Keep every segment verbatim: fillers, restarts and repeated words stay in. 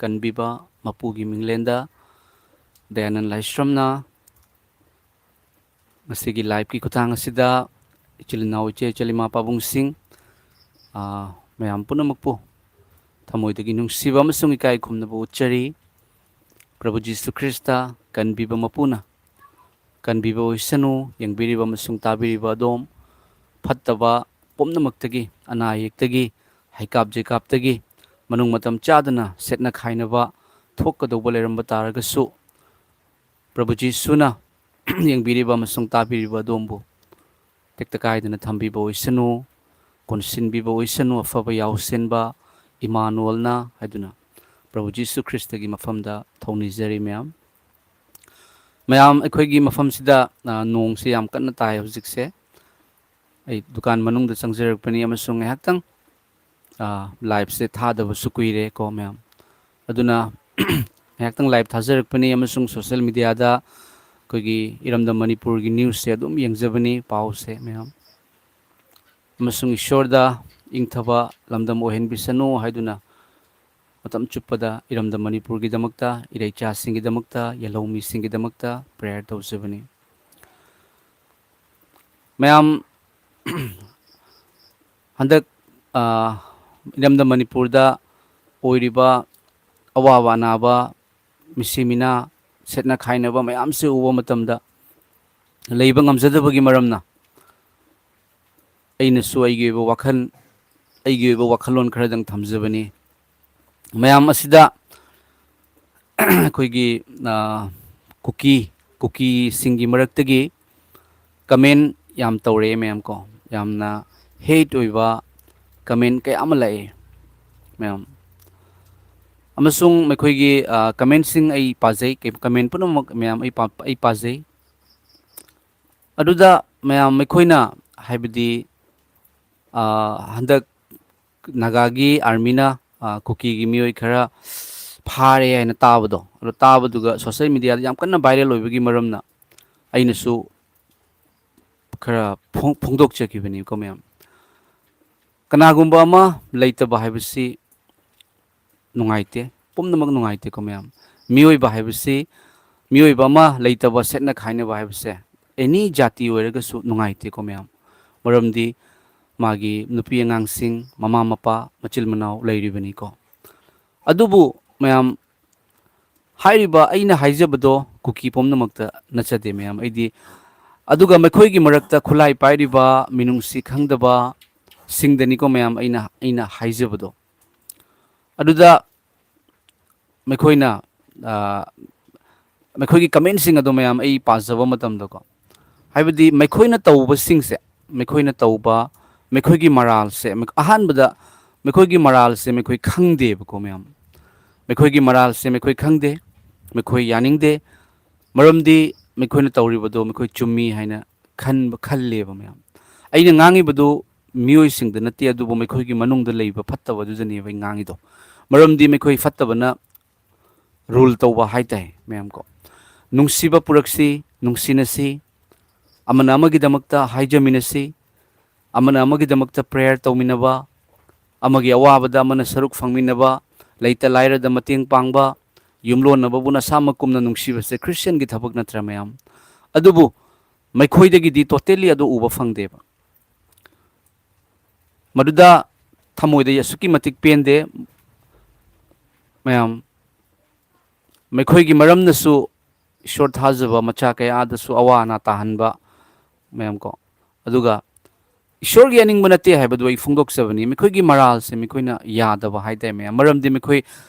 ꯀꯟꯕꯤꯕ ꯃꯄꯨꯒꯤ ꯃꯤꯡꯂꯦꯟꯗ ꯗꯌꯥꯅꯟ ꯂꯥꯏꯁ꯭ꯔꯝꯅ ꯉꯁꯤꯒꯤ live-ꯀꯤ ꯈꯨꯠꯊꯥꯡ ꯑꯁꯤꯗ ꯏꯆꯤꯜ ꯏꯅꯥꯎ, ꯏꯆꯦ ꯏꯆꯜ, ꯏꯃꯥ ꯄꯥꯕꯨꯡꯁꯤꯡ, ꯑꯥ, ꯃꯌꯥꯝ ꯄꯨꯝꯅꯃꯛꯄꯨ ꯊꯃꯣꯏꯗꯒꯤ ꯅꯨꯡꯁꯤꯕ ꯑꯃꯁꯨꯡ ꯏꯀꯥꯏ ꯈꯨꯝꯅꯕ ꯎꯠꯆꯔꯤ꯫ ꯄ꯭ꯔꯚꯨ ꯖꯤꯁꯨ ꯈ꯭ꯔꯤꯁꯇ ꯀꯟꯕꯤꯕ ꯃꯄꯨꯅ ꯀꯟꯕꯤꯕ ꯑꯣꯏꯁꯅꯨ꯫ ꯌꯦꯡꯕꯤꯔꯤꯕ ꯑꯃꯁꯨꯡ ꯇꯥꯕꯤꯔꯤꯕ ꯑꯗꯣꯝ ꯐꯠꯇꯕ ꯄꯨꯝꯅꯃꯛꯇꯒꯤ, ꯑꯅꯥ ꯑꯌꯦꯛꯇꯒꯤ, ꯍꯩꯀꯥꯞ ꯖꯩꯀꯥꯞꯇꯒꯤ, ꯃꯅꯨꯡ ꯃꯇꯝ ꯆꯥꯗꯅ ꯁꯦꯠꯅ ꯈꯥꯏꯅꯕ ꯊꯣꯛꯀꯗꯧꯕ ꯂꯩꯔꯝꯕ ꯇꯥꯔꯒꯁꯨ, ꯄ꯭ꯔꯚꯨ ꯖꯤꯁꯨꯅ ꯌꯦꯡꯕꯤꯔꯤꯕ ꯑꯃꯁꯨꯡ ꯇꯥꯕꯤꯔꯤꯕ ꯑꯗꯣꯝꯕꯨ ꯇꯦꯛꯇ ꯀꯥꯏꯗꯅ ꯊꯝꯕꯤꯕ ꯑꯣꯏꯁꯅꯨ꯫ ꯀꯣꯟꯁꯤꯟꯕꯤꯕ ꯑꯣꯏꯁꯅꯨ, ꯑꯐꯕ ꯌꯥꯎꯁꯦꯟꯕ ꯏꯃꯥꯅꯨꯑꯦꯜꯅ ꯍꯥꯏꯗꯨꯅ ꯄ꯭ꯔꯚꯨ ꯖꯤꯁꯨ ꯈ꯭ꯔꯤꯁꯇꯒꯤ ꯃꯐꯝꯗ ꯊꯧꯅꯤꯖꯔꯤ ꯃꯌꯥꯝ꯫ ꯃꯌꯥꯝ, ꯑꯩꯈꯣꯏꯒꯤ ꯃꯐꯝꯁꯤꯗ, ꯑ, ꯅꯣꯡꯁꯦ ꯌꯥꯝ ꯀꯟꯅ ꯇꯥꯏ ꯍꯧꯖꯤꯛꯁꯦ꯫ ꯑꯩ ꯗꯨꯀꯥꯟ ꯃꯅꯨꯡꯗ ꯆꯪꯖꯔꯛꯄꯅꯤ ꯑꯃꯁꯨꯡ ꯉꯥꯏꯍꯥꯛꯇꯪ, ꯑ, live-ꯁꯦ ꯊꯥꯗꯕꯁꯨ ꯀꯨꯏꯔꯦ ꯀꯣ ꯃꯌꯥꯝ꯫ ꯑꯗꯨꯅ ꯉꯥꯏꯍꯥꯛꯇꯪ live ꯊꯥꯖꯔꯛꯄꯅꯤ ꯑꯃꯁꯨꯡ social media-ꯗ ꯑꯩꯈꯣꯏꯒꯤ ꯏꯔꯝꯗꯝ ꯃꯅꯤꯄꯨꯔꯒꯤ news-ꯁꯦ ꯑꯗꯨꯝ ꯌꯦꯡꯖꯕꯅꯤ, ꯄꯥꯎꯁꯦ ꯃꯌꯥꯝ꯫ ꯑꯃꯁꯨꯡ ꯏꯁꯣꯔꯗ ꯏꯪꯊꯕ ꯂꯝꯗꯝ ꯑꯣꯏꯍꯟꯕꯤꯁꯅꯨ ꯍꯥꯏꯗꯨꯅ ꯃꯇꯝ ꯆꯨꯞꯄꯗ ꯏꯔꯝꯗꯝ ꯃꯅꯤꯄꯨꯔꯒꯤꯗꯃꯛꯇ, ꯏꯔꯩꯆꯥꯁꯤꯡꯒꯤꯗꯃꯛꯇ, ꯌꯦꯜꯍꯧꯃꯤꯁꯤꯡꯒꯤꯗꯃꯛꯇ prayer ꯇꯧꯖꯕꯅꯤ꯫ ꯃꯌꯥꯝ, ꯍꯟꯗꯛ, ꯑ, ꯏꯔꯝꯗꯝ ꯃꯅꯤꯄꯨꯔꯗ ꯑꯣꯏꯔꯤꯕ ꯑꯋꯥꯕ ꯑꯅꯥꯕ, ꯃꯤꯁꯤ ꯃꯤꯅꯥ, ꯁꯦꯠꯅ ꯈꯥꯏꯅꯕ ꯃꯌꯥꯝꯁꯦ ꯎꯕ ꯃꯇꯝꯗ ꯂꯩꯕ ꯉꯝꯖꯗꯕꯒꯤ ꯃꯔꯝꯅ ꯑꯩꯅꯁꯨ ꯑꯩꯒꯤ ꯑꯣꯏꯕ ꯋꯥꯈꯜ, ꯑꯩꯒꯤ ꯑꯣꯏꯕ ꯋꯥꯈꯜꯂꯣꯟ ꯈꯔꯗꯪ ꯊꯝꯖꯕꯅꯤ꯫ ꯃꯌꯥꯝ ꯑꯁꯤꯗ ꯑꯩꯈꯣꯏꯒꯤ, ꯑ, ꯀꯨꯀꯤ, ꯀꯨꯀꯤꯁꯤꯡꯒꯤ ꯃꯔꯛꯇꯒꯤ comment ꯌꯥꯝ ꯇꯧꯔꯛꯑꯦ ꯃꯌꯥꯝ ꯀꯣ, ꯌꯥꯝꯅ hate ꯑꯣꯏꯕ comment ꯀꯌꯥ ꯑꯃ ꯂꯥꯛꯑꯦ ꯃꯌꯥꯝ꯫ ꯑꯃꯁꯨꯡ ꯃꯈꯣꯏꯒꯤ, ꯑ, comment-ꯁꯤꯡ ꯑꯩ ꯄꯥꯖꯩ, comment ꯄꯨꯝꯅꯃꯛ ꯃꯌꯥꯝ ꯑꯩ ꯄꯥ-, ꯑꯩ ꯄꯥꯖꯩ꯫ ꯑꯗꯨꯗ ꯃꯌꯥꯝ ꯑꯩꯈꯣꯏꯅ ꯍꯥꯏꯕꯗꯤ, ꯑ, ꯍꯟꯗꯛ ꯅꯥꯒꯥꯒꯤ army-ꯅ, ꯑ, ꯀꯨꯀꯤꯒꯤ ꯃꯤꯑꯣꯏ ꯈꯔ ꯐꯥꯔꯦ ꯍꯥꯏꯅ ꯇꯥꯕꯗꯣ, ꯑꯗꯣ ꯇꯥꯕꯗꯨꯒ social media-ꯗ ꯌꯥꯝ ꯀꯟꯅ viral ꯑꯣꯏꯕꯒꯤ ꯃꯔꯝꯅ ꯑꯩꯅꯁꯨ ꯈꯔ ꯐꯣꯡ-, ꯐꯣꯡꯗꯣꯛꯆꯈꯤꯕꯅꯤꯀꯣ ꯃꯌꯥꯝ꯫ ꯀꯅꯥꯒꯨꯝꯕ ꯑꯃ ꯂꯩꯇꯕ ꯍꯥꯏꯕꯁꯤ ꯅꯨꯡꯉꯥꯏꯇꯦ꯫ ꯄꯨꯝꯅꯃꯛ ꯅꯨꯡꯉꯥꯏꯇꯦꯀꯣ ꯃꯌꯥꯝ꯫ ꯃꯤꯑꯣꯏꯕ ꯍꯥꯏꯕꯁꯤ, ꯃꯤꯑꯣꯏꯕ ꯑꯃ ꯂꯩꯇꯕ, ꯁꯦꯠꯅ ꯈꯥꯏꯅꯕ ꯍꯥꯏꯕꯁꯦ, ꯑꯦꯅꯤ ꯖꯥꯇꯤ ꯑꯣꯏꯔꯒꯁꯨ ꯅꯨꯡꯉꯥꯏꯇꯦꯀꯣ ꯃꯌꯥꯝ꯫ ꯃꯔꯝꯗꯤ ꯃꯥꯒꯤ ꯅꯨꯄꯤ ꯑꯉꯥꯡꯁꯤꯡ, ꯃꯃꯥ ꯃꯄꯥ, ꯃꯆꯤꯜ ꯃꯅꯥꯎ ꯂꯩꯔꯤꯕꯅꯤꯀꯣ꯫ ꯑꯗꯨꯕꯨ ꯃꯌꯥꯝ, ꯍꯥꯏꯔꯤꯕ ꯑꯩꯅ ꯍꯥꯏꯖꯕꯗꯣ ꯀꯨꯀꯤ ꯄꯨꯝꯅꯃꯛꯇ ꯅꯠꯆꯗꯦ ꯃꯌꯥꯝ꯫ ꯑꯩꯗꯤ, ꯑꯗꯨꯒ ꯃꯈꯣꯏꯒꯤ ꯃꯔꯛꯇ ꯈꯨꯠꯂꯥꯏ ꯄꯥꯏꯔꯤꯕ, ꯃꯤꯅꯨꯡꯁꯤ ꯈꯪꯗꯕ ꯁꯤꯡꯗꯅꯤꯀꯣ ꯃꯌꯥꯝ, ꯑꯩꯅ, ꯑꯩꯅ ꯍꯥꯏꯖꯕꯗꯣ꯫ ꯑꯗꯨꯗ ꯃꯈꯣꯏꯅ, ꯑ, ꯃꯈꯣꯏꯒꯤ ꯀꯃꯦꯟꯁꯤꯡ ꯑꯗꯣ ꯃꯌꯥꯝ ꯑꯩ ꯄꯥꯖꯕ ꯃꯇꯝꯗꯀꯣ, ꯍꯥꯏꯕꯗꯤ ꯃꯈꯣꯏꯅ ꯇꯧꯕꯁꯤꯡꯁꯦ, ꯃꯈꯣꯏꯅ ꯇꯧꯕ, ꯃꯈꯣꯏꯒꯤ ꯃꯔꯥꯜꯁꯦ, ꯑꯍꯥꯟꯕꯗ ꯃꯈꯣꯏꯒꯤ ꯃꯔꯥꯜꯁꯦ ꯃꯈꯣꯏ ꯈꯪꯗꯦꯕꯀꯣ ꯃꯌꯥꯝ꯫ ꯃꯈꯣꯏꯒꯤ ꯃꯔꯥꯜꯁꯦ ꯃꯈꯣꯏ ꯈꯪꯗꯦ, ꯃꯈꯣꯏ ꯌꯥꯅꯤꯡꯗꯦ꯫ ꯃꯔꯝꯗꯤ ꯃꯈꯣꯏꯅ ꯇꯧꯔꯤꯕꯗꯣ ꯃꯈꯣꯏ ꯆꯨꯝꯃꯤ ꯍꯥꯏꯅ ꯈꯟꯕ, ꯈꯜꯂꯦꯕ ꯃꯌꯥꯝ꯫ ꯑꯩꯅ ꯉꯥꯡꯉꯤꯕꯗꯨ ꯃꯤꯑꯣꯏꯁꯤꯡꯗ ꯅꯠꯇꯦ, ꯑꯗꯨꯕꯨ ꯃꯈꯣꯏꯒꯤ ꯃꯅꯨꯡꯗ ꯂꯩꯕ ꯐꯠꯇꯕꯗꯨꯗꯅꯦꯕ ꯑꯩ ꯉꯥꯡꯉꯤꯗꯣ꯫ ꯃꯔꯝꯗꯤ ꯃꯈꯣꯏ ꯐꯠꯇꯕꯅ ꯔꯨꯜ ꯇꯧꯕ ꯍꯥꯏ ꯇꯥꯏ ꯃꯌꯥꯝ ꯀꯣ꯫ ꯅꯨꯡꯁꯤꯕ ꯄꯨꯔꯛꯁꯤ, ꯅꯨꯡꯁꯤꯅꯁꯤ, ꯑꯃꯅ ꯑꯃꯒꯤꯗꯃꯛꯇ ꯍꯥꯏꯖꯃꯤꯟꯅꯁꯤ, ꯑꯃꯅ ꯑꯃꯒꯤꯗꯃꯛꯇ ꯄ꯭ꯔꯦꯌꯔ ꯇꯧꯃꯤꯟꯅꯕ, ꯑꯃꯒꯤ ꯑꯋꯥꯕꯗ ꯑꯃꯅ ꯁꯔꯨꯛ ꯐꯪꯃꯤꯟꯅꯕ, ꯂꯩꯇ ꯂꯥꯏꯔꯗ ꯃꯇꯦꯡ ꯄꯥꯡꯕ, ꯌꯨꯝꯂꯣꯟꯅꯕꯕꯨ ꯅꯁꯥꯃꯛ ꯀꯨꯝꯅ ꯅꯨꯡꯁꯤꯕꯁꯦ ꯈ꯭ꯔꯤꯁꯇꯤꯌꯟꯒꯤ ꯊꯕꯛ ꯅꯠꯇ꯭ꯔꯥ ꯃꯌꯥꯝ? ꯑꯗꯨꯕꯨ ꯃꯈꯣꯏꯗꯒꯤꯗꯤ ꯇꯣꯇꯦꯜꯂꯤ ꯑꯗꯨ ꯎꯕ ꯐꯪꯗꯦꯕ꯫ ꯃꯗꯨꯗ ꯊꯃꯣꯏꯗ ꯑꯁꯨꯛꯀꯤ ꯃꯇꯤꯛ ꯄꯦꯟꯗꯦ ꯃꯌꯥꯝ꯫ ꯃꯈꯣꯏꯒꯤ ꯃꯔꯝꯅꯁꯨ ꯏꯁꯣꯔ ꯊꯥꯖꯕ ꯃꯆꯥ ꯀꯌꯥꯗꯁꯨ ꯑꯋꯥ ꯑꯅꯥ ꯇꯥꯍꯟꯕ ꯃꯌꯥꯝ ꯀꯣ꯫ ꯑꯗꯨꯒ ꯏꯁꯣꯔꯒꯤ ꯑꯅꯤꯡꯕ ꯅꯠꯇꯦ ꯍꯥꯏꯕꯗꯨ ꯑꯩ ꯐꯣꯡꯗꯣꯛꯆꯕꯅꯤ꯫ ꯃꯈꯣꯏꯒꯤ ꯃꯔꯥꯜꯁꯦ ꯃꯈꯣꯏꯅ ꯌꯥꯗꯕ ꯍꯥꯏꯇꯥꯔꯦ ꯃꯌꯥꯝ, ꯃꯔꯝꯗꯤ ꯃꯈꯣꯏ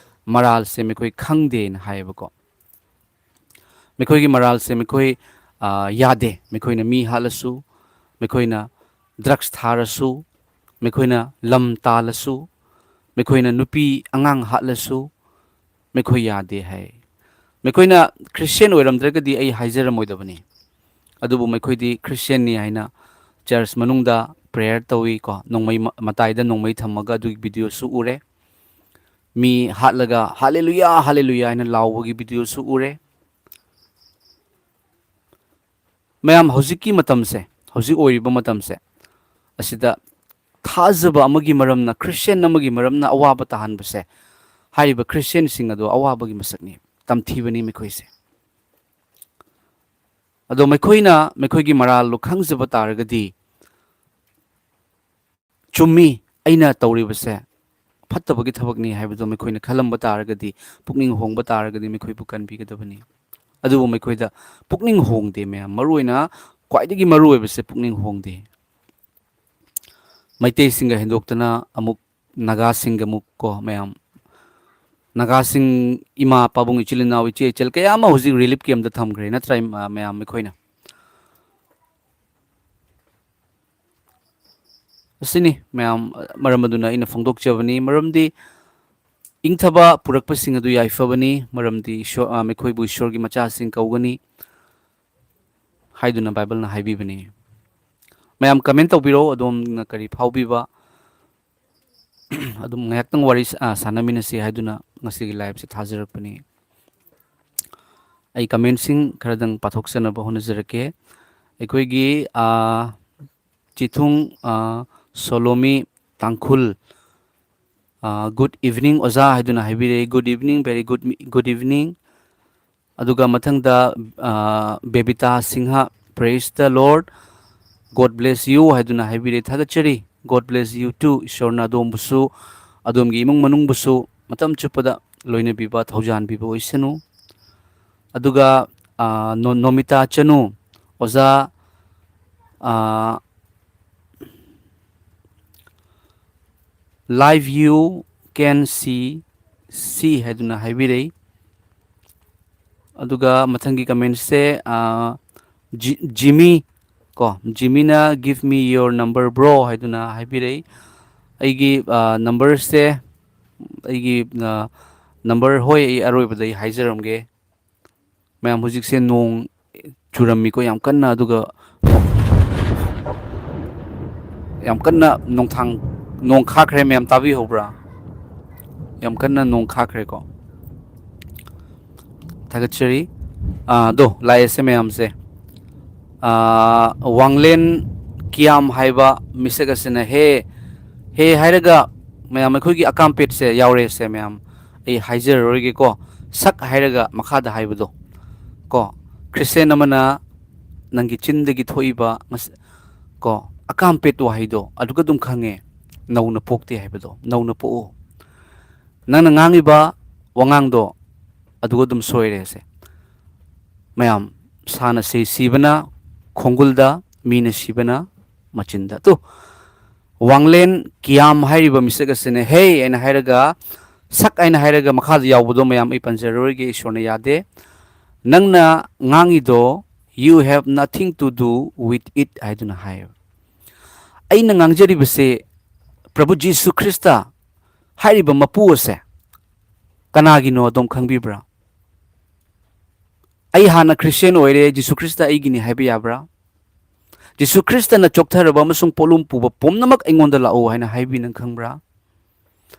ꯃꯔꯥꯜꯁꯦ ꯃꯈꯣꯏ ꯈꯪꯗꯦꯅ ꯍꯥꯏꯌꯦꯕꯀꯣ꯫ ꯃꯈꯣꯏꯒꯤ ꯃꯔꯥꯜꯁꯦ ꯃꯈꯣꯏ, ꯑ, ꯌꯥꯗꯦ꯫ ꯃꯈꯣꯏꯅ ꯃꯤ ꯍꯥꯠꯂꯁꯨ, ꯃꯈꯣꯏꯅ ꯗ꯭ꯔꯒꯁ ꯊꯥꯔꯁꯨ, ꯃꯈꯣꯏꯅ ꯂꯝ ꯇꯥꯜꯂꯁꯨ, ꯃꯈꯣꯏꯅ ꯅꯨꯄꯤ ꯑꯉꯥꯡ ꯍꯥꯠꯂꯁꯨ, ꯃꯈꯣꯏ ꯌꯥꯗꯦ ꯍꯥꯏ꯫ ꯃꯈꯣꯏꯅ ꯈ꯭ꯔꯤꯁꯇꯤꯌꯟ ꯑꯣꯏꯔꯝꯗ꯭ꯔꯒꯗꯤ ꯑꯩ ꯍꯥꯏꯖꯔꯝꯃꯣꯏꯗꯕꯅꯤ꯫ ꯑꯗꯨꯕꯨ ꯃꯈꯣꯏꯗꯤ ꯈ꯭ꯔꯤꯁꯇꯤꯌꯟꯅꯤ ꯍꯥꯏꯅ ꯆꯔꯆ ꯃꯅꯨꯡꯗ ꯄ꯭ꯔꯦꯌꯔ ꯇꯧꯏ ꯀꯣ, ꯅꯣꯡꯃꯩ ꯃ-, ꯃꯇꯥꯏꯗ ꯅꯣꯡꯃꯩ ꯊꯝꯃꯒ ꯑꯗꯨꯒꯤ ꯚꯤꯗꯤꯑꯣꯁꯨ ꯎꯔꯦ꯫ ꯃꯤ ꯍꯥꯠꯂꯒ "ꯍꯥꯂꯦꯂꯨꯌꯥ, ꯍꯥꯂꯦꯂꯨꯌꯥ" ꯍꯥꯏꯅ ꯂꯥꯎꯕꯒꯤ ꯚꯤꯗꯤꯑꯣꯁꯨ ꯎꯔꯦ꯫ ꯃꯌꯥꯝ, ꯍꯧꯖꯤꯛꯀꯤ ꯃꯇꯝꯁꯦ, ꯍꯧꯖꯤꯛ ꯑꯣꯏꯔꯤꯕ ꯃꯇꯝꯁꯦ ꯑꯁꯤꯗ ꯊꯥꯖꯕ ꯑꯃꯒꯤ ꯃꯔꯝꯅ, ꯈ꯭ꯔꯤꯁꯇꯤꯌꯟ ꯑꯃꯒꯤ ꯃꯔꯝꯅ ꯑꯋꯥꯕ ꯇꯥꯍꯟꯕꯁꯦ ꯍꯥꯏꯔꯤꯕ ꯈ꯭ꯔꯤꯁꯇꯤꯌꯥꯟꯁꯤꯡ ꯑꯗꯣ ꯑꯋꯥꯕꯒꯤ ꯃꯁꯛꯅꯤ, ꯇꯝꯊꯤꯕꯅꯤ ꯃꯈꯣꯏꯁꯦ꯫ ꯑꯗꯣ ꯃꯈꯣꯏꯅ ꯃꯈꯣꯏꯒꯤ ꯃꯔꯥꯜꯗꯣ ꯈꯪꯖꯕ ꯇꯥꯔꯒꯗꯤ, "ꯆꯨꯝꯃꯤ, ꯑꯩꯅ ꯇꯧꯔꯤꯕꯁꯦ ꯐꯠꯇꯕꯒꯤ ꯊꯕꯛꯅꯤ" ꯍꯥꯏꯕꯗꯣ ꯃꯈꯣꯏꯅ ꯈꯜꯂꯝꯕ ꯇꯥꯔꯒꯗꯤ, ꯄꯨꯛꯅꯤꯡ ꯍꯣꯡꯕ ꯇꯥꯔꯒꯗꯤ ꯃꯈꯣꯏꯕꯨ ꯀꯟꯕꯤꯒꯗꯕꯅꯤ꯫ ꯑꯗꯨꯕꯨ ꯃꯈꯣꯏꯗ ꯄꯨꯛꯅꯤꯡ ꯍꯣꯡꯗꯦ ꯃꯌꯥꯝ꯫ ꯃꯔꯨꯑꯣꯏꯅ ꯈ꯭ꯋꯥꯏꯗꯒꯤ ꯃꯔꯨꯑꯣꯏꯕꯁꯦ ꯄꯨꯛꯅꯤꯡ ꯍꯣꯡꯗꯦ꯫ ꯃꯩꯇꯩꯁꯤꯡꯒ ꯍꯦꯟꯗꯣꯛꯇꯅ ꯑꯃꯨꯛ ꯅꯥꯒꯥꯁꯤꯡꯒ ꯑꯃꯨꯛ ꯀꯣ ꯃꯌꯥꯝ, ꯅꯥꯒꯥꯁꯤꯡ ꯏꯃꯥ, ꯄꯥꯕꯨꯡ, ꯏꯆꯤꯜ ꯏꯅꯥꯎ, ꯏꯆꯦ ꯏꯆꯜ ꯀꯌꯥ ꯑꯃ ꯍꯧꯖꯤꯛ ꯔꯤꯂꯤꯐ ꯀꯦꯝꯗ ꯊꯝꯈ꯭ꯔꯦ, ꯅꯠꯇ꯭ꯔꯥ, ꯏꯃꯥ-, ꯃꯌꯥꯝ ꯑꯩꯈꯣꯏꯅ? ꯑꯁꯤꯅꯤ ꯃꯌꯥꯝ, ꯃꯔꯝ ꯑꯗꯨꯅ ꯑꯩꯅ ꯐꯣꯡꯗꯣꯛꯆꯕꯅꯤ꯫ ꯃꯔꯝꯗꯤ ꯏꯪꯊꯕ ꯄꯨꯔꯛꯄꯁꯤꯡ ꯑꯗꯨ ꯌꯥꯏꯐꯕꯅꯤ, ꯃꯔꯝꯗꯤ ꯏꯁꯣꯔ, ꯑ, ꯃꯈꯣꯏꯕꯨ ꯏꯁꯣꯔꯒꯤ ꯃꯆꯥꯁꯤꯡ ꯀꯧꯒꯅꯤ ꯍꯥꯏꯗꯨꯅ ꯕꯥꯏꯕꯜꯅ ꯍꯥꯏꯕꯤꯕꯅꯤ꯫ ꯃꯌꯥꯝ ꯀꯃꯦꯟ ꯇꯧꯕꯤꯔꯛꯑꯣ, ꯑꯗꯣꯝꯅ ꯀꯔꯤ ꯐꯥꯎꯕꯤꯕ꯫ ꯑꯗꯨꯝ ꯉꯥꯏꯍꯥꯛꯇꯪ ꯋꯥꯔꯤ ꯁ-, ꯑ, ꯁꯥꯟꯅꯃꯤꯟꯅꯁꯤ ꯍꯥꯏꯗꯨꯅ ꯉꯁꯤꯒꯤ ꯂꯥꯏꯞꯁꯦ ꯊꯥꯖꯔꯛꯄꯅꯤ꯫ ꯑꯩ ꯀꯃꯦꯟꯁꯤꯡ ꯈꯔꯗꯪ ꯄꯥꯊꯣꯛꯆꯅꯕ ꯍꯣꯠꯅꯖꯔꯛꯀꯦ꯫ ꯑꯩꯈꯣꯏꯒꯤ, ꯑ, ꯆꯤꯊꯨꯡ, ꯑ, ꯁꯣꯂꯣꯃꯤ ꯇꯥꯡꯈꯨꯜ, ꯑ, "Good evening ꯑꯣꯖꯥ" ꯍꯥꯏꯗꯨꯅ ꯍꯥꯏꯕꯤꯔꯛꯏ꯫ "Good evening, very good, good evening"꯫ ꯑꯗꯨꯒ ꯃꯊꯪꯗ, ꯑ, ꯕꯦꯕꯤꯇꯥ Singh, "Praise the Lord, God bless you" ꯍꯥꯏꯗꯨꯅ ꯍꯥꯏꯕꯤꯔꯛꯏ꯫ "ꯊꯥꯒꯠꯆꯔꯤ, God bless you too"꯫ ꯏꯁꯣꯔꯅ ꯑꯗꯣꯝꯕꯨꯁꯨ, ꯑꯗꯣꯝꯒꯤ ꯏꯃꯨꯡ ꯃꯅꯨꯡꯕꯨꯁꯨ ꯃꯇꯝ ꯆꯨꯞꯄꯗ ꯂꯣꯏꯅꯕꯤꯕ, ꯊꯧꯖꯥꯟꯕꯤꯕ ꯑꯣꯏꯁꯅꯨ꯫ ꯑꯗꯨꯒ, ꯑ, ꯅꯣ-, ꯅꯣꯃꯤꯇꯥ ꯆꯅꯨ, ꯑꯣꯖꯥ, ꯑ, "Live you can see, see" ꯍꯥꯏꯗꯨꯅ ꯍꯥꯏꯕꯤꯔꯛꯏ꯫ ꯑꯗꯨꯒ ꯃꯊꯪꯒꯤ ꯀꯃꯦꯟꯁꯦ, ꯑ, ꯖꯤ-, ꯖꯤꯃꯤ ꯀꯣ, ꯖꯤꯃꯤꯅ "Give me your number, bro" ꯍꯥꯏꯗꯨꯅ ꯍꯥꯏꯕꯤꯔꯛꯏ꯫ ꯑꯩꯒꯤ, ꯑ, ꯅꯝꯕꯔꯁꯦ, ꯑꯩꯒꯤ, ꯑ, ꯅꯝꯕꯔ, ꯍꯣꯏ, ꯑꯩ ꯑꯔꯣꯏꯕꯗ ꯑꯩ ꯍꯥꯏꯖꯔꯝꯒꯦ꯫ ꯃꯌꯥꯝ, ꯍꯧꯖꯤꯛꯁꯦ ꯅꯣꯡ ꯆꯨꯔꯝꯃꯤꯀꯣ ꯌꯥꯝ ꯀꯟꯅ, ꯑꯗꯨꯒ ꯌꯥꯝ ꯀꯟꯅ ꯅꯣꯡꯊꯥꯡ-, ꯅꯣꯡ ꯈꯥꯛꯈ꯭ꯔꯦ ꯃꯌꯥꯝ, ꯇꯥꯕꯤꯍꯧꯕ꯭ꯔꯥ? ꯌꯥꯝ ꯀꯟꯅ ꯅꯣꯡ ꯈꯥꯛꯈ꯭ꯔꯦꯀꯣ꯫ ꯊꯥꯒꯠꯆꯔꯤ꯫ ꯑꯥ, ꯑꯗꯣ ꯂꯥꯛꯑꯦꯁꯦ ꯃꯌꯥꯝꯁꯦ꯫ ꯑꯥ, ꯋꯥꯡꯂꯦꯟ ꯀꯤꯌꯥꯝ ꯍꯥꯏꯕ ꯃꯤꯁꯛ ꯑꯁꯤꯅ "ꯍꯦ, ꯍꯦ" ꯍꯥꯏꯔꯒ ꯃꯌꯥꯝ ꯑꯩꯈꯣꯏꯒꯤ ꯑꯀꯥꯝꯄꯦꯠꯁꯦ ꯌꯥꯎꯔꯦꯁꯦ ꯃꯌꯥꯝ꯫ ꯑꯩ ꯍꯥꯏꯖꯔꯔꯣꯏꯒꯦꯀꯣ꯫ ꯁꯛ ꯍꯥꯏꯔꯒ ꯃꯈꯥꯗ ꯍꯥꯏꯕꯗꯣ ꯀꯣ, ꯈ꯭ꯔꯤꯁꯇꯤꯌꯥꯟ ꯑꯃꯅ ꯅꯪꯒꯤ ꯆꯤꯟꯗꯒꯤ ꯊꯣꯛꯏꯕ ꯉꯁ-, ꯀꯣ, ꯑꯀꯥꯝꯄꯦꯠ ꯋꯥꯍꯩꯗꯣ ꯑꯗꯨꯒ ꯑꯗꯨꯝ ꯈꯪꯉꯦ, ꯅꯧꯅ ꯄꯣꯛꯇꯦ ꯍꯥꯏꯕꯗꯣ꯫ ꯅꯧꯅ ꯄꯣꯛꯎ꯫ ꯅꯪꯅ ꯉꯥꯡꯉꯤꯕ ꯋꯥꯉꯥꯡꯗꯣ ꯑꯗꯨꯒ ꯑꯗꯨꯝ ꯁꯣꯏꯔꯦꯁꯦ꯫ ꯃꯌꯥꯝ, ꯁꯥꯅ ꯁꯤ ꯁꯤꯕꯅ ꯈꯣꯡꯒꯨꯜꯗ, ꯃꯤꯅ ꯁꯤꯕꯅ ꯃꯆꯤꯟꯗ꯫ ꯇꯨ, ꯋꯥꯡꯂꯦꯟ ꯀꯤꯌꯥꯝ ꯍꯥꯏꯔꯤꯕ ꯃꯤꯁꯛ ꯑꯁꯤꯅ "ꯍꯦ" ꯍꯥꯏꯅ ꯍꯥꯏꯔꯒ, "ꯁꯛ" ꯍꯥꯏꯅ ꯍꯥꯏꯔꯒ ꯃꯈꯥꯗ ꯌꯥꯎꯕꯗꯣ ꯃꯌꯥꯝ ꯑꯩ ꯄꯟꯖꯔꯔꯣꯏꯒꯦ, ꯏꯁꯣꯔꯅ ꯌꯥꯗꯦ꯫ "ꯅꯪꯅ ꯉꯥꯡꯉꯤꯗꯣ, you have nothing to do with it" ꯍꯥꯏꯗꯨꯅ ꯍꯥꯏꯌꯦꯕ꯫ ꯑꯩꯅ ꯉꯥꯡꯖꯔꯤꯕꯁꯦ ꯄ꯭ꯔꯚꯨ ꯖꯤꯁꯨ ꯈ꯭ꯔꯤꯁꯇ ꯍꯥꯏꯔꯤꯕ ꯃꯄꯨ ꯑꯁꯦ ꯀꯅꯥꯒꯤꯅꯣ ꯑꯗꯣꯝ ꯈꯪꯕꯤꯕ꯭ꯔꯥ? "ꯑꯩ ꯍꯥꯟꯅ ꯈ꯭ꯔꯤꯁꯇꯤꯌꯥꯟ ꯑꯣꯏꯔꯦ, ꯖꯤꯁꯨ ꯈ꯭ꯔꯤꯁꯇ ꯑꯩꯒꯤꯅꯤ" ꯍꯥꯏꯕ ꯌꯥꯕ꯭ꯔꯥ? "ꯖꯤꯁꯨ ꯈ꯭ꯔꯤꯁꯇꯅ ꯆꯣꯛꯊꯔꯕ ꯑꯃꯁꯨꯡ ꯄꯣꯠꯂꯨꯝ ꯄꯨꯕ ꯄꯨꯝꯅꯃꯛ ꯑꯩꯉꯣꯟꯗ ꯂꯥꯛꯎ" ꯍꯥꯏꯅ ꯍꯥꯏꯕꯤ ꯅꯪ ꯈꯪꯕ꯭ꯔꯥ?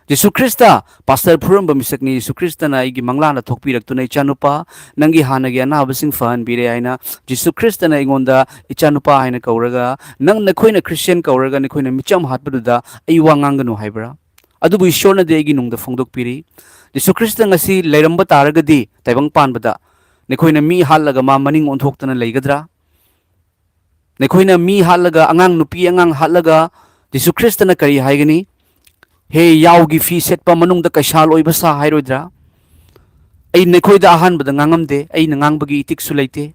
"ꯖꯤꯁꯨ ꯈ꯭ꯔꯤꯁꯇ ꯄꯥꯁꯇꯔ ꯐꯨꯔꯝꯕ ꯃꯤꯁꯛꯅꯤ, ꯖꯤꯁꯨ ꯈ꯭ꯔꯤꯁꯇꯅ ꯑꯩꯒꯤ ꯃꯪꯂꯥꯟꯗ ꯊꯣꯛꯄꯤꯔꯛꯇꯨꯅ, 'ꯏꯆꯥꯅꯨꯄꯥ, ꯅꯪꯒꯤ ꯍꯥꯟꯅꯒꯤ ꯑꯅꯥꯕꯁꯤꯡ ꯐꯍꯟꯕꯤꯔꯦ' ꯍꯥꯏꯅ ꯖꯤꯁꯨ ꯈ꯭ꯔꯤꯁꯇꯅ ꯑꯩꯉꯣꯟꯗ 'ꯏꯆꯥꯅꯨꯄꯥ' ꯍꯥꯏꯅ ꯀꯧꯔꯒ, ꯅꯪ, ꯅꯈꯣꯏꯅ ꯈ꯭ꯔꯤꯁꯇꯤꯌꯥꯟ ꯀꯧꯔꯒ ꯅꯈꯣꯏꯅ ꯃꯤꯆꯝ ꯍꯥꯠꯄꯗꯨꯗ ꯑꯩ ꯋꯥ ꯉꯥꯡꯒꯅꯨ ꯍꯥꯏꯕ꯭ꯔꯥ? ꯑꯗꯨꯕꯨ ꯏꯁꯣꯔꯅꯗꯤ ꯑꯩꯒꯤ ꯅꯨꯡꯗ ꯐꯣꯡꯗꯣꯛꯄꯤꯔꯤ, ꯖꯤꯁꯨ ꯈ꯭ꯔꯤꯁꯇ ꯉꯁꯤ ꯂꯩꯔꯝꯕ ꯇꯥꯔꯒꯗꯤ ꯇꯥꯏꯕꯪ ꯄꯥꯟꯕꯗ ꯅꯈꯣꯏꯅ ꯃꯤ ꯍꯥꯠꯂꯒ ꯃꯥ ꯃꯅꯤꯡ ꯑꯣꯟꯊꯣꯛꯇꯅ ꯂꯩꯒꯗ꯭ꯔꯥ? ꯅꯈꯣꯏꯅ ꯃꯤ ꯍꯥꯠꯂꯒ, ꯑꯉꯥꯡ ꯅꯨꯄꯤ ꯑꯉꯥꯡ ꯍꯥꯠꯂꯒ, ꯖꯤꯁꯨ ꯈ꯭ꯔꯤꯁꯇꯅ ꯀꯔꯤ ꯍꯥꯏꯒꯅꯤ? "ꯍꯦ, ꯌꯥꯎꯒꯤ ꯐꯤ ꯁꯦꯠꯄ, ꯃꯅꯨꯡꯗ ꯀꯩꯁꯥꯜ ꯑꯣꯏꯕ ꯁꯥ" ꯍꯥꯏꯔꯣꯏꯗ꯭ꯔꯥ? ꯑꯩ ꯅꯈꯣꯏꯗ ꯑꯍꯥꯟꯕꯗ ꯉꯥꯡꯉꯝꯗꯦ, ꯑꯩꯅ ꯉꯥꯡꯕꯒꯤ ꯏꯇꯤꯛꯁꯨ ꯂꯩꯇꯦ꯫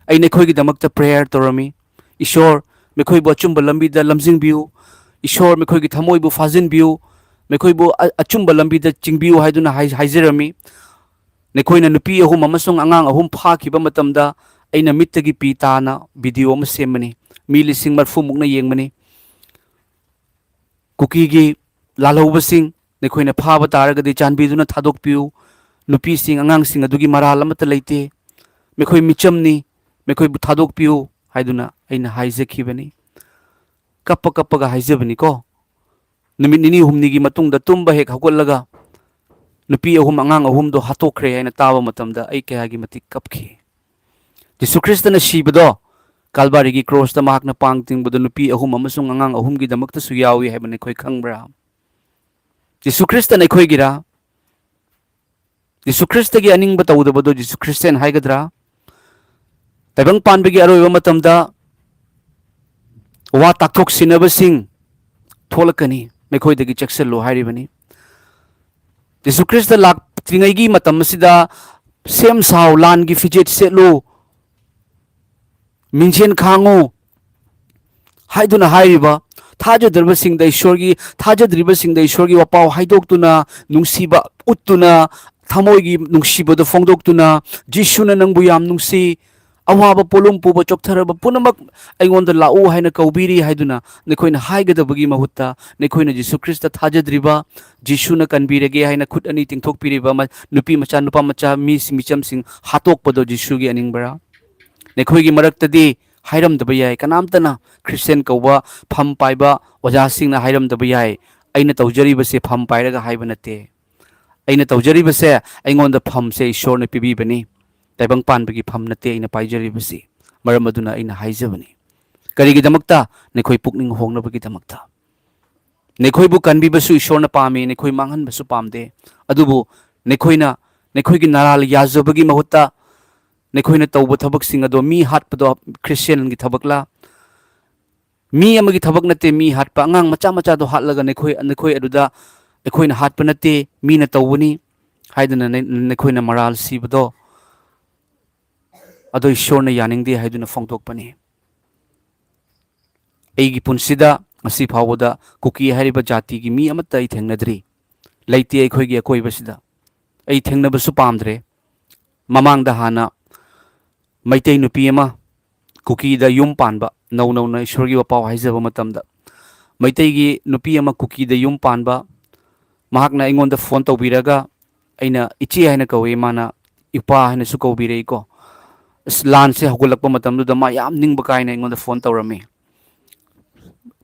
ꯑꯩ ꯅꯈꯣꯏꯒꯤꯗꯃꯛꯇ ꯄ꯭ꯔꯦꯌꯔ ꯇꯧꯔꯝꯃꯤ꯫ "ꯏꯁꯣꯔ, ꯃꯈꯣꯏꯕꯨ ꯑꯆꯨꯝꯕ ꯂꯝꯕꯤꯗ ꯂꯝꯖꯤꯡꯕꯤꯌꯨ꯫ ꯏꯁꯣꯔ, ꯃꯈꯣꯏꯒꯤ ꯊꯃꯣꯏꯕꯨ ꯐꯥꯖꯤꯟꯕꯤꯌꯨ꯫ ꯃꯈꯣꯏꯕꯨ ꯑ-, ꯑꯆꯨꯝꯕ ꯂꯝꯕꯤꯗ ꯆꯤꯡꯕꯤꯌꯨ" ꯍꯥꯏꯗꯨꯅ ꯍꯥꯏ-, ꯍꯥꯏꯖꯔꯝꯃꯤ꯫ ꯅꯈꯣꯏꯅ ꯅꯨꯄꯤ ꯑꯍꯨꯝ ꯑꯃꯁꯨꯡ ꯑꯉꯥꯡ ꯑꯍꯨꯝ ꯐꯥꯈꯤꯕ ꯃꯇꯝꯗ ꯑꯩꯅ ꯃꯤꯠꯇꯒꯤ ꯄꯤ ꯇꯥꯅ ꯚꯤꯗꯤꯑꯣ ꯑꯃ ꯁꯦꯝꯕꯅꯤ꯫ ꯃꯤ ꯂꯤꯁꯤꯡ ꯃꯔꯤꯐꯨ ꯃꯨꯛꯅ ꯌꯦꯡꯕꯅꯤ꯫ ꯀꯨꯀꯤꯒꯤ ꯂꯥꯜꯍꯧꯕꯁꯤꯡ, ꯅꯈꯣꯏꯅ ꯐꯥꯕ ꯇꯥꯔꯒꯗꯤ ꯆꯥꯟꯕꯤꯗꯨꯅ ꯊꯥꯗꯣꯛꯄꯤꯌꯨ꯫ ꯅꯨꯄꯤꯁꯤꯡ, ꯑꯉꯥꯡꯁꯤꯡ ꯑꯗꯨꯒꯤ ꯃꯔꯥꯜ ꯑꯃꯠꯇ ꯂꯩꯇꯦ꯫ ꯃꯈꯣꯏ ꯃꯤꯆꯝꯅꯤ, ꯃꯈꯣꯏꯕꯨ ꯊꯥꯗꯣꯛꯄꯤꯌꯨ ꯍꯥꯏꯗꯨꯅ ꯑꯩꯅ ꯍꯥꯏꯖꯈꯤꯕꯅꯤ꯫ ꯀꯞꯄ ꯀꯞꯄꯒ ꯍꯥꯏꯖꯕꯅꯤꯀꯣ꯫ ꯅꯨꯃꯤꯠ ꯅꯤꯅꯤ ꯍꯨꯝꯅꯤꯒꯤ ꯃꯇꯨꯡꯗ ꯇꯨꯝꯕ ꯍꯦꯛ ꯍꯧꯒꯠꯂꯒ ꯅꯨꯄꯤ ꯑꯍꯨꯝ, ꯑꯉꯥꯡ ꯑꯍꯨꯝꯗꯣ ꯍꯥꯠꯇꯣꯛꯈ꯭ꯔꯦ ꯍꯥꯏꯅ ꯇꯥꯕ ꯃꯇꯝꯗ ꯑꯩ ꯀꯌꯥꯒꯤ ꯃꯇꯤꯛ ꯀꯞꯈꯤ꯫ ꯖꯤꯁꯨ ꯈ꯭ꯔꯤꯁꯇꯅ ꯁꯤꯕꯗꯣ, ꯀꯥꯜꯚꯥꯔꯤꯒꯤ ꯀ꯭ꯔꯣꯁꯇ ꯃꯍꯥꯛꯅ ꯄꯥꯡ ꯇꯤꯡꯕꯗꯣ ꯅꯨꯄꯤ ꯑꯍꯨꯝ ꯑꯃꯁꯨꯡ ꯑꯉꯥꯡ ꯑꯍꯨꯝꯒꯤꯗꯃꯛꯇꯁꯨ ꯌꯥꯎꯏ ꯍꯥꯏꯕ ꯅꯈꯣꯏ ꯈꯪꯕ꯭ꯔꯥ? ꯖꯤꯁꯨ ꯈ꯭ꯔꯤꯁꯇꯅ ꯑꯩꯈꯣꯏꯒꯤꯔꯥ? ꯖꯤꯁꯨ ꯈ꯭ꯔꯤꯁꯇꯒꯤ ꯑꯅꯤꯡꯕ ꯇꯧꯗꯕꯗꯣ ꯖꯤꯁꯨ ꯈ꯭ꯔꯤꯁꯇꯦꯟ ꯍꯥꯏꯒꯗ꯭ꯔꯥ? ꯇꯥꯏꯕꯪ ꯄꯥꯟꯕꯒꯤ ꯑꯔꯣꯏꯕ ꯃꯇꯝꯗ ꯋꯥ ꯇꯥꯛꯊꯣꯛꯁꯤꯟꯅꯕꯁꯤꯡ ꯊꯣꯛꯂꯛꯀꯅꯤ, ꯃꯈꯣꯏꯗꯒꯤ ꯆꯦꯛꯁꯤꯜꯂꯨ ꯍꯥꯏꯔꯤꯕꯅꯤ꯫ ꯖꯤꯁꯨ ꯈ꯭ꯔꯤꯁꯇ ꯂꯥꯛꯇ꯭ꯔꯤꯉꯩꯒꯤ ꯃꯇꯝ ꯑꯁꯤꯗ ꯁꯦꯝ ꯁꯥꯎ, ꯂꯥꯟꯒꯤ ꯐꯤꯖꯦꯠ ꯁꯦꯠꯂꯨ, ꯃꯤꯡꯁꯦꯟ ꯈꯥꯡꯉꯨ ꯍꯥꯏꯗꯨꯅ ꯍꯥꯏꯔꯤꯕ, ꯊꯥꯖꯗ꯭ꯔꯤꯕꯁꯤꯡꯗ ꯏꯁꯣꯔꯒꯤ, ꯊꯥꯖꯗ꯭ꯔꯤꯕꯁꯤꯡꯗ ꯏꯁꯣꯔꯒꯤ ꯋꯥꯄꯥꯎ ꯍꯥꯏꯗꯣꯛꯇꯨꯅ, ꯅꯨꯡꯁꯤꯕ ꯎꯠꯇꯨꯅ, ꯊꯃꯣꯏꯒꯤ ꯅꯨꯡꯁꯤꯕꯗꯨ ꯐꯣꯡꯗꯣꯛꯇꯨꯅ, "ꯖꯤꯁꯨꯅ ꯅꯪꯕꯨ ꯌꯥꯝ ꯅꯨꯡꯁꯤ, ꯑꯋꯥꯕ ꯄꯣꯠꯂꯨꯝ ꯄꯨꯕ ꯆꯣꯛꯊꯔꯕ ꯄꯨꯝꯅꯃꯛ ꯑꯩꯉꯣꯟꯗ ꯂꯥꯛꯎ ꯍꯥꯏꯅ ꯀꯧꯕꯤꯔꯤ" ꯍꯥꯏꯗꯨꯅ ꯅꯈꯣꯏꯅ ꯍꯥꯏꯒꯗꯕꯒꯤ ꯃꯍꯨꯠꯇ, ꯅꯈꯣꯏꯅ ꯖꯤꯁꯨ ꯈ꯭ꯔꯤꯁꯇ ꯊꯥꯖꯗ꯭ꯔꯤꯕ, ꯖꯤꯁꯨꯅ ꯀꯟꯕꯤꯔꯒꯦ ꯍꯥꯏꯅ ꯈꯨꯠ ꯑꯅꯤ ꯇꯤꯡꯊꯣꯛꯄꯤꯔꯤꯕ ꯃ-, ꯅꯨꯄꯤ ꯃꯆꯥ, ꯅꯨꯄꯥ ꯃꯆꯥ, ꯃꯤ, ꯃꯤꯆꯝꯁꯤꯡ ꯍꯥꯠꯇꯣꯛꯄꯗꯣ ꯖꯤꯁꯨꯒꯤ ꯑꯅꯤꯡꯕꯔꯥ? ꯅꯈꯣꯏꯒꯤ ꯃꯔꯛꯇꯗꯤ ꯍꯥꯏꯔꯝꯗꯕ ꯌꯥꯏ, ꯀꯅꯥꯝꯇꯅ, ꯈ꯭ꯔꯤꯁꯇꯤꯌꯥꯟ ꯀꯧꯕ ꯐꯝ ꯄꯥꯏꯕ ꯑꯣꯖꯥꯁꯤꯡꯅ ꯍꯥꯏꯔꯝꯗꯕ ꯌꯥꯏ, "ꯑꯩꯅ ꯇꯧꯖꯔꯤꯕꯁꯦ ꯐꯝ ꯄꯥꯏꯔꯒ ꯍꯥꯏꯕ ꯅꯠꯇꯦ, ꯑꯩꯅ ꯇꯧꯖꯔꯤꯕꯁꯦ ꯑꯩꯉꯣꯟꯗ ꯐꯝꯁꯦ ꯏꯁꯣꯔꯅ ꯄꯤꯕꯤꯕꯅꯤ, ꯇꯥꯏꯕꯪ ꯄꯥꯟꯕꯒꯤ ꯐꯝ ꯅꯠꯇꯦ ꯑꯩꯅ ꯄꯥꯏꯖꯔꯤꯕꯁꯤ, ꯃꯔꯝ ꯑꯗꯨꯅ ꯑꯩꯅ ꯍꯥꯏꯖꯕꯅꯤ"꯫ ꯀꯔꯤꯒꯤꯗꯃꯛꯇ? ꯅꯈꯣꯏ ꯄꯨꯛꯅꯤꯡ ꯍꯣꯡꯅꯕꯒꯤꯗꯃꯛꯇ꯫ ꯅꯈꯣꯏꯕꯨ ꯀꯟꯕꯤꯕꯁꯨ ꯏꯁꯣꯔꯅ ꯄꯥꯝꯃꯤ, ꯅꯈꯣꯏ ꯃꯥꯡꯍꯟꯕꯁꯨ ꯄꯥꯝꯗꯦ꯫ ꯑꯗꯨꯕꯨ ꯅꯈꯣꯏꯅ, ꯅꯈꯣꯏꯒꯤ ꯅꯔꯥꯜ ꯌꯥꯖꯕꯒꯤ ꯃꯍꯨꯠꯇ ꯅꯈꯣꯏꯅ ꯇꯧꯕ ꯊꯕꯛꯁꯤꯡ ꯑꯗꯣ, ꯃꯤ ꯍꯥꯠꯄꯗꯣ ꯈ꯭ꯔꯤꯁꯇꯤꯌꯥꯟꯒꯤ ꯊꯕꯛꯂꯥ? ꯃꯤ ꯑꯃꯒꯤ ꯊꯕꯛ ꯅꯠꯇꯦ ꯃꯤ ꯍꯥꯠꯄ꯫ ꯑꯉꯥꯡ ꯃꯆꯥ ꯃꯆꯥꯗꯣ ꯍꯥꯠꯂꯒ ꯅꯈꯣꯏ, ꯅꯈꯣꯏ ꯑꯗꯨꯗ "ꯑꯩꯈꯣꯏꯅ ꯍꯥꯠꯄ ꯅꯠꯇꯦ, ꯃꯤꯅ ꯇꯧꯕꯅꯤ" ꯍꯥꯏꯗꯨꯅ ꯅ-, ꯅꯈꯣꯏꯅ ꯃꯔꯥꯜ ꯁꯤꯕꯗꯣ, ꯑꯗꯣ ꯏꯁꯣꯔꯅ ꯌꯥꯅꯤꯡꯗꯦ ꯍꯥꯏꯗꯨꯅ ꯐꯣꯡꯗꯣꯛꯄꯅꯤ꯫ ꯑꯩꯒꯤ ꯄꯨꯟꯁꯤꯗ ꯉꯁꯤ ꯐꯥꯎꯕꯗ ꯀꯨꯀꯤ ꯍꯥꯏꯔꯤꯕ ꯖꯥꯇꯤꯒꯤ ꯃꯤ ꯑꯃꯠꯇ ꯑꯩ ꯊꯦꯡꯅꯗ꯭ꯔꯤ, ꯂꯩꯇꯦ ꯑꯩꯈꯣꯏꯒꯤ ꯑꯀꯣꯏꯕꯁꯤꯗ꯫ ꯑꯩ ꯊꯦꯡꯅꯕꯁꯨ ꯄꯥꯝꯗ꯭ꯔꯦ꯫ ꯃꯃꯥꯡꯗ ꯍꯥꯟꯅ ꯃꯩꯇꯩ ꯅꯨꯄꯤ ꯑꯃ ꯀꯨꯀꯤꯗ ꯌꯨꯝ ꯄꯥꯟꯕ, ꯅꯧ ꯅꯧꯅ ꯏꯁꯣꯔꯒꯤ ꯋꯥꯄꯥꯎ ꯍꯥꯏꯖꯕ ꯃꯇꯝꯗ, ꯃꯩꯇꯩꯒꯤ ꯅꯨꯄꯤ ꯑꯃ ꯀꯨꯀꯤꯗ ꯌꯨꯝ ꯄꯥꯟꯕ, ꯃꯍꯥꯛꯅ ꯑꯩꯉꯣꯟꯗ ꯐꯣꯟ ꯇꯧꯕꯤꯔꯒ, ꯑꯩꯅ ꯏꯆꯦ ꯍꯥꯏꯅ ꯀꯧꯏ, ꯃꯥꯅ ꯏꯄꯥ ꯍꯥꯏꯅꯁꯨ ꯀꯧꯕꯤꯔꯛꯏꯀꯣ꯫ ꯑꯁ, ꯂꯥꯟꯁꯦ ꯍꯧꯒꯠꯂꯛꯄ ꯃꯇꯝꯗꯨꯗ ꯃꯥ ꯌꯥꯝ ꯅꯤꯡꯕ ꯀꯥꯏꯅ ꯑꯩꯉꯣꯟꯗ ꯐꯣꯟ ꯇꯧꯔꯝꯃꯤ꯫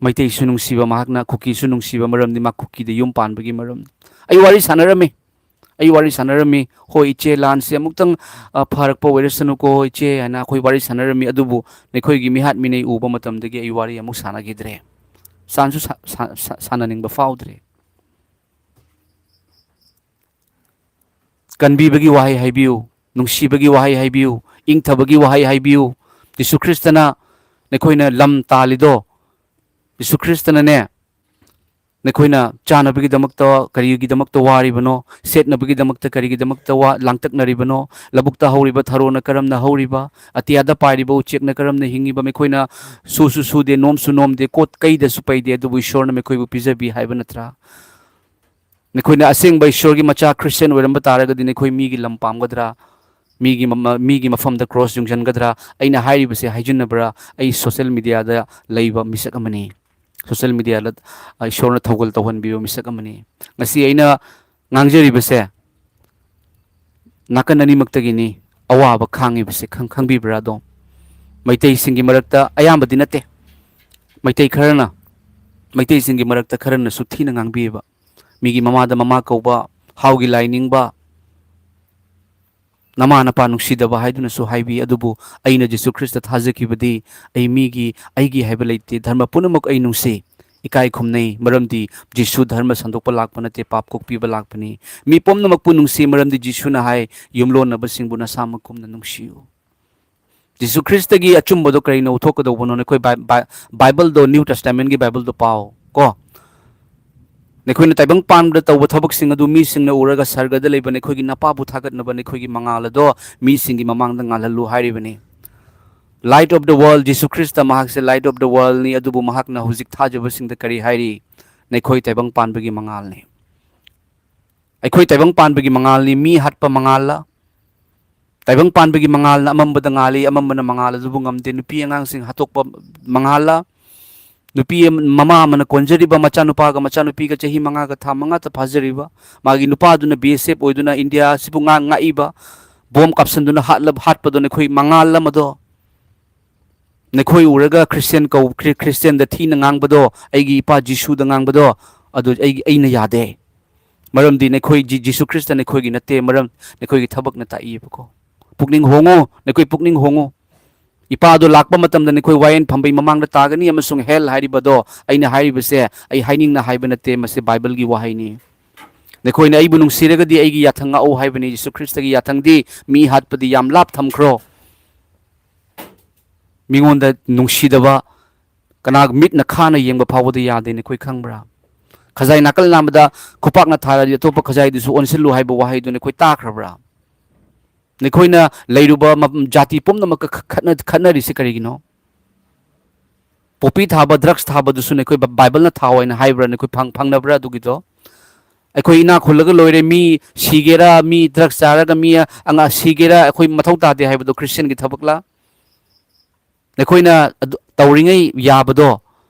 ꯃꯩꯇꯩꯁꯨ ꯅꯨꯡꯁꯤꯕ ꯃꯍꯥꯛꯅ, ꯀꯨꯀꯤꯁꯨ ꯅꯨꯡꯁꯤꯕ, ꯃꯔꯝꯗꯤ ꯃꯥ ꯀꯨꯀꯤꯗ ꯌꯨꯝ ꯄꯥꯟꯕꯒꯤ ꯃꯔꯝ꯫ ꯑꯩ ꯋꯥꯔꯤ ꯁꯥꯟꯅꯔꯝꯃꯤ, ꯑꯩ ꯋꯥꯔꯤ ꯁꯥꯟꯅꯔꯝꯃꯤ꯫ "ꯍꯣꯏ ꯏꯆꯦ, ꯂꯥꯟꯁꯦ ꯑꯃꯨꯛꯇꯪ, ꯑ, ꯐꯔꯛꯄ ꯑꯣꯏꯔꯁꯅꯨꯀꯣ ꯏꯆꯦ" ꯍꯥꯏꯅ ꯑꯩꯈꯣꯏ ꯋꯥꯔꯤ ꯁꯥꯟꯅꯔꯝꯃꯤ꯫ ꯑꯗꯨꯕꯨ ꯅꯈꯣꯏꯒꯤ ꯃꯤꯍꯥꯠ ꯃꯤꯅꯩ ꯎꯕ ꯃꯇꯝꯗꯒꯤ ꯑꯩ ꯋꯥꯔꯤ ꯑꯃꯨꯛ ꯁꯥꯟꯅꯈꯤꯗ꯭ꯔꯦ꯫ ꯁꯥꯟꯁꯨ ꯁꯥ-, ꯁꯥ-, ꯁꯥ-, ꯁꯥꯟꯅꯅꯤꯡꯕ ꯐꯥꯎꯗ꯭ꯔꯦ꯫ ꯀꯟꯕꯤꯕꯒꯤ ꯋꯥꯍꯩ ꯍꯥꯏꯕꯤꯌꯨ, ꯅꯨꯡꯁꯤꯕꯒꯤ ꯋꯥꯍꯩ ꯍꯥꯏꯕꯤꯌꯨ, ꯏꯪꯊꯕꯒꯤ ꯋꯥꯍꯩ ꯍꯥꯏꯕꯤꯌꯨ꯫ ꯖꯤꯁꯨ ꯈ꯭ꯔꯤꯁꯇꯅ ꯅꯈꯣꯏꯅ ꯂꯝ ꯇꯥꯜꯂꯤꯗꯣ, ꯖꯤꯁꯨ ꯈ꯭ꯔꯤꯁꯇꯅꯅꯦ, ꯅꯈꯣꯏꯅ ꯆꯥꯅꯕꯒꯤꯗꯃꯛꯇ ꯀꯔꯤꯒꯤꯗꯃꯛꯇ ꯋꯥꯔꯤꯕꯅꯣ? ꯁꯦꯠꯅꯕꯒꯤꯗꯃꯛꯇ ꯀꯔꯤꯒꯤꯗꯃꯛꯇ ꯋꯥ-, ꯂꯥꯡꯇꯛꯅꯔꯤꯕꯅꯣ? ꯂꯧꯕꯨꯛꯇ ꯍꯧꯔꯤꯕ ꯊꯔꯣꯅ ꯀꯔꯝꯅ ꯍꯧꯔꯤꯕ? ꯑꯇꯤꯌꯥꯗ ꯄꯥꯏꯔꯤꯕ ꯎꯆꯦꯛꯅ ꯀꯔꯝꯅ ꯍꯤꯡꯉꯤꯕ? ꯃꯈꯣꯏꯅ ꯁꯨꯁꯨ ꯁꯨꯗꯦ, ꯅꯣꯝꯁꯨ ꯅꯣꯝꯗꯦ, ꯀꯣꯠ ꯀꯩꯗꯁꯨ ꯄꯩꯗꯦ, ꯑꯗꯨꯕꯨ ꯏꯁꯣꯔꯅ ꯃꯈꯣꯏꯕꯨ ꯄꯤꯖꯕꯤ ꯍꯥꯏꯕ ꯅꯠꯇ꯭ꯔꯥ? ꯅꯈꯣꯏꯅ ꯑꯁꯦꯡꯕ ꯏꯁꯣꯔꯒꯤ ꯃꯆꯥ ꯈ꯭ꯔꯤꯁꯇꯤꯌꯥꯟ ꯑꯣꯏꯔꯝꯕ ꯇꯥꯔꯒꯗꯤ ꯅꯈꯣꯏ ꯃꯤꯒꯤ ꯂꯝ ꯄꯥꯝꯒꯗ꯭ꯔꯥ? ꯃꯤꯒꯤ ꯃ-, ꯃꯤꯒꯤ ꯃꯐꯝꯗ ꯀ꯭ꯔꯣꯁ ꯌꯨꯡꯁꯤꯟꯒꯗ꯭ꯔꯥ? ꯑꯩꯅ ꯍꯥꯏꯔꯤꯕꯁꯦ ꯍꯥꯏꯖꯤꯟꯅꯕ꯭ꯔꯥ? ꯑꯩ ꯁꯣꯁꯦꯜ ꯃꯤꯗꯤꯌꯥꯗ ꯂꯩꯕ ꯃꯤꯁꯛ ꯑꯃꯅꯤ꯫ ꯁꯣꯁꯦꯜ ꯃꯤꯗꯤꯌꯥꯗ, ꯑ, ꯏꯁꯣꯔꯅ ꯊꯧꯒꯜ ꯇꯧꯍꯟꯕꯤꯕ ꯃꯤꯁꯛ ꯑꯃꯅꯤ꯫ ꯉꯁꯤ ꯑꯩꯅ ꯉꯥꯡꯖꯔꯤꯕꯁꯦ ꯅꯥꯀꯟ ꯑꯅꯤꯃꯛꯇꯒꯤꯅꯤ꯫ ꯑꯋꯥꯕ ꯈꯥꯡꯉꯤꯕꯁꯦ ꯈꯪ-, ꯈꯪꯕꯤꯕ꯭ꯔꯥ ꯑꯗꯣ? ꯃꯩꯇꯩꯁꯤꯡꯒꯤ ꯃꯔꯛꯇ ꯑꯌꯥꯝꯕꯗꯤ ꯅꯠꯇꯦ, ꯃꯩꯇꯩ ꯈꯔꯅ, ꯃꯩꯇꯩꯁꯤꯡꯒꯤ ꯃꯔꯛꯇ ꯈꯔꯅꯁꯨ ꯊꯤꯅ ꯉꯥꯡꯕꯤꯌꯦꯕ꯫ ꯃꯤꯒꯤ ꯃꯃꯥꯗ ꯃꯃꯥ ꯀꯧꯕ, ꯍꯥꯎꯒꯤ ꯂꯥꯏ ꯅꯤꯡꯕ, ꯅꯃꯥ ꯅꯄꯥ ꯅꯨꯡꯁꯤꯗꯕ ꯍꯥꯏꯗꯨꯅꯁꯨ ꯍꯥꯏꯕꯤ꯫ ꯑꯗꯨꯕꯨ ꯑꯩꯅ ꯖꯤꯁꯨ ꯈ꯭ꯔꯤꯁꯇ ꯊꯥꯖꯈꯤꯕꯗꯤ ꯑꯩ ꯃꯤꯒꯤ, ꯑꯩꯒꯤ ꯍꯥꯏꯕ ꯂꯩꯇꯦ꯫ ꯙꯔꯃ ꯄꯨꯝꯅꯃꯛ ꯑꯩ ꯅꯨꯡꯁꯤ, ꯏꯀꯥꯏ ꯈꯨꯝꯅꯩ, ꯃꯔꯝꯗꯤ ꯖꯤꯁꯨ ꯙꯔꯃ ꯁꯟꯗꯣꯛꯄ ꯂꯥꯛꯄ ꯅꯠꯇꯦ, ꯄꯥꯞ ꯀꯣꯛꯄꯤꯕ ꯂꯥꯛꯄꯅꯤ꯫ ꯃꯤ ꯄꯨꯝꯅꯃꯛꯄꯨ ꯅꯨꯡꯁꯤ, ꯃꯔꯝꯗꯤ ꯖꯤꯁꯨꯅ ꯍꯥꯏ, "ꯌꯨꯝꯂꯣꯟꯅꯕꯁꯤꯡꯕꯨ ꯅꯁꯥꯃꯛꯀꯨꯝꯅ ꯅꯨꯡꯁꯤꯌꯨ"꯫ ꯖꯤꯁꯨ ꯈ꯭ꯔꯤꯁꯇꯒꯤ ꯑꯆꯨꯝꯕꯗꯣ ꯀꯔꯤꯅꯣ ꯎꯠꯊꯣꯛꯀꯗꯧꯕꯅꯣ? ꯅꯈꯣꯏ ꯕꯥꯏ-, ꯕꯥꯏ-, ꯕꯥꯏꯕꯜꯗꯣ, ꯅ꯭ꯌꯨ ꯇꯦꯁꯇꯥꯃꯦꯟꯒꯤ ꯕꯥꯏꯕꯜꯗꯣ ꯄꯥꯎ ꯀꯣ꯫ ꯅꯈꯣꯏꯅ ꯇꯥꯏꯕꯪ ꯄꯥꯟꯕꯗ ꯇꯧꯕ ꯊꯕꯛꯁꯤꯡ ꯑꯗꯨ ꯃꯤꯁꯤꯡꯅ ꯎꯔꯒ ꯁꯔꯒꯗ ꯂꯩꯕ ꯅꯈꯣꯏꯒꯤ ꯅꯄꯥꯕꯨ ꯊꯥꯒꯠꯅꯕ ꯅꯈꯣꯏꯒꯤ ꯃꯉꯥꯜ ꯑꯗꯣ ꯃꯤꯁꯤꯡꯒꯤ ꯃꯃꯥꯡꯗ ꯉꯥꯜꯍꯜꯂꯨ ꯍꯥꯏꯔꯤꯕꯅꯤ꯫ Light of the world, Jesus Christ ꯃꯍꯥꯛꯁꯦ Light of the world ꯅꯤ, ꯑꯗꯨꯕꯨ ꯃꯍꯥꯛꯅ ꯍꯧꯖꯤꯛ ꯊꯥꯖꯕꯁꯤꯡꯗ ꯀꯔꯤ ꯍꯥꯏꯔꯤ? ꯅꯈꯣꯏ ꯇꯥꯏꯕꯪ ꯄꯥꯟꯕꯒꯤ ꯃꯉꯥꯜꯅꯤ꯫ ꯑꯩꯈꯣꯏ ꯇꯥꯏꯕꯪ ꯄꯥꯟꯕꯒꯤ ꯃꯉꯥꯜꯅꯤ, ꯃꯤ ꯍꯥꯠꯄ ꯃꯉꯥꯜꯂ? ꯇꯥꯏꯕꯪ ꯄꯥꯟꯕꯒꯤ ꯃꯉꯥꯜꯅ ꯑꯃꯝꯕꯗ ꯉꯥꯜꯂꯤ, ꯑꯃꯝꯕꯅ ꯃꯉꯥꯜ ꯑꯗꯨꯕꯨ ꯉꯝꯗꯦ꯫ ꯅꯨꯄꯤ ꯑꯉꯥꯡꯁꯤꯡ ꯍꯥꯠꯇꯣꯛꯄ ꯃꯉꯥꯜꯂ? ꯅꯨꯄꯤ ꯑꯃ, ꯃꯃꯥ ꯑꯃꯅ ꯀꯣꯟꯖꯔꯤꯕ ꯃꯆꯥꯅꯨꯄꯥꯒ ꯃꯆꯥꯅꯨꯄꯤꯒ ꯆꯍꯤ ꯃꯉꯥꯒ ꯊꯥ ꯃꯉꯥꯇ ꯐꯥꯖꯔꯤꯕ, ꯃꯥꯒꯤ ꯅꯨꯄꯥꯗꯨꯅ ꯕꯤ ꯑꯦꯁ ꯑꯦꯐ ꯑꯣꯏꯗꯨꯅ ꯏꯟꯗꯤꯌꯥ ꯑꯁꯤꯕꯨ ꯉꯥꯛ ꯉꯥꯛꯏꯕ, ꯕꯣꯝ ꯀꯥꯞꯁꯟꯗꯨꯅ ꯍꯥꯠꯂꯕ, ꯍꯥꯠꯄꯗꯣ ꯅꯈꯣꯏ ꯃꯉꯥꯜ ꯑꯃꯗꯣ? ꯅꯈꯣꯏ ꯎꯔꯒ ꯈ꯭ꯔꯤꯁꯇꯤꯌꯥꯟ ꯀꯧ-, ꯈ꯭ꯔꯤ-, ꯈ꯭ꯔꯤꯁꯇꯤꯌꯥꯟꯗ ꯊꯤꯅ ꯉꯥꯡꯕꯗꯣ, ꯑꯩꯒꯤ ꯏꯄꯥ ꯖꯤꯁꯨꯗ ꯉꯥꯡꯕꯗꯣ, ꯑꯗꯨ ꯑꯩꯒꯤ, ꯑꯩꯅ ꯌꯥꯗꯦ꯫ ꯃꯔꯝꯗꯤ ꯅꯈꯣꯏ ꯖꯤ-, ꯖꯤꯁꯨ ꯈ꯭ꯔꯤꯁꯇ ꯅꯈꯣꯏꯒꯤ ꯅꯠꯇꯦ, ꯃꯔꯝ ꯅꯈꯣꯏꯒꯤ ꯊꯕꯛꯅ ꯇꯥꯛꯏꯕꯀꯣ꯫ ꯄꯨꯛꯅꯤꯡ ꯍꯣꯡꯉꯨ, ꯅꯈꯣꯏ ꯄꯨꯛꯅꯤꯡ ꯍꯣꯡꯉꯨ꯫ ꯏꯄꯥꯗꯣ ꯂꯥꯛꯄ ꯃꯇꯝꯗ ꯅꯈꯣꯏ ꯋꯥꯌꯦꯜ ꯐꯝꯕꯩ ꯃꯃꯥꯡꯗ ꯇꯥꯒꯅꯤ ꯑꯃꯁꯨꯡ ꯍꯦꯜ ꯍꯥꯏꯔꯤꯕꯗꯣ, ꯑꯩꯅ ꯍꯥꯏꯔꯤꯕꯁꯦ ꯑꯩ ꯍꯥꯏꯅꯤꯡꯅ ꯍꯥꯏꯕ ꯅꯠꯇꯦ, ꯃꯁꯤ ꯕꯥꯏꯕꯜꯒꯤ ꯋꯥꯍꯩꯅꯤ꯫ "ꯅꯈꯣꯏꯅ ꯑꯩꯕꯨ ꯅꯨꯡꯁꯤꯔꯒꯗꯤ ꯑꯩꯒꯤ ꯌꯥꯊꯪ ꯉꯥꯛꯎ" ꯍꯥꯏꯕꯅꯤ꯫ ꯌꯤꯁꯨ ꯈ꯭ꯔꯤꯁꯇꯒꯤ ꯌꯥꯊꯪꯗꯤ ꯃꯤ ꯍꯥꯠꯄꯗꯤ ꯌꯥꯝ ꯂꯥꯞ ꯊꯝꯈ꯭ꯔꯣ꯫ ꯃꯤꯉꯣꯟꯗ ꯅꯨꯡꯁꯤꯗꯕ, ꯀꯅꯥ ꯃꯤꯠꯅ ꯈꯥꯅ ꯌꯦꯡꯕ ꯐꯥꯎꯕꯗ ꯌꯥꯗꯦ, ꯅꯈꯣꯏ ꯈꯪꯕ꯭ꯔꯥ? ꯈꯖꯥꯏ ꯅꯥꯀꯜ ꯅꯥꯝꯃꯗ ꯈꯨꯄꯥꯛꯅ ꯊꯥꯔꯗꯤ ꯑꯇꯣꯞꯄ ꯈꯖꯥꯏꯗꯨꯁꯨ ꯑꯣꯟꯁꯤꯜꯂꯨ ꯍꯥꯏꯕ ꯋꯥꯍꯩꯗꯨ ꯅꯈꯣꯏ ꯇꯥꯈ꯭ꯔꯕ꯭ꯔꯥ? ꯅꯈꯣꯏꯅ ꯂꯩꯔꯨꯕ ꯃ-, ꯖꯥꯇꯤ ꯄꯨꯝꯅꯃꯛꯀ ꯈ-, ꯈꯠꯅ-, ꯈꯠꯅꯔꯤꯁꯤ ꯀꯔꯤꯒꯤꯅꯣ? ꯄꯣꯄꯤ ꯊꯥꯕ, ꯗ꯭ꯔꯒꯁ ꯊꯥꯕꯗꯨꯁꯨ ꯅꯈꯣꯏ ꯕ-, ꯕꯥꯏꯕꯜꯅ ꯊꯥꯎ ꯍꯥꯏꯅ ꯍꯥꯏꯕ꯭ꯔꯥ? ꯅꯈꯣꯏ ꯐꯪ-, ꯐꯪꯅꯕ꯭ꯔꯥ ꯑꯗꯨꯒꯤꯗꯣ? ꯑꯩꯈꯣꯏ ꯏꯅꯥꯛ ꯈꯨꯜꯂꯒ ꯂꯣꯏꯔꯦ, ꯃꯤ ꯁꯤꯒꯦꯔꯥ, ꯃꯤ ꯗ꯭ꯔꯒꯁ ꯆꯥꯔꯒ ꯃꯤ ꯑꯉꯥꯡ ꯁꯤꯒꯦꯔꯥ, ꯑꯩꯈꯣꯏ ꯃꯊꯧ ꯇꯥꯗꯦ ꯍꯥꯏꯕꯗꯣ ꯈ꯭ꯔꯤꯁꯇꯤꯌꯟꯒꯤ ꯊꯕꯛꯂꯥ? ꯅꯈꯣꯏꯅ ꯑꯗꯨ ꯇꯧꯔꯤꯉꯩ ꯌꯥꯕꯗꯣ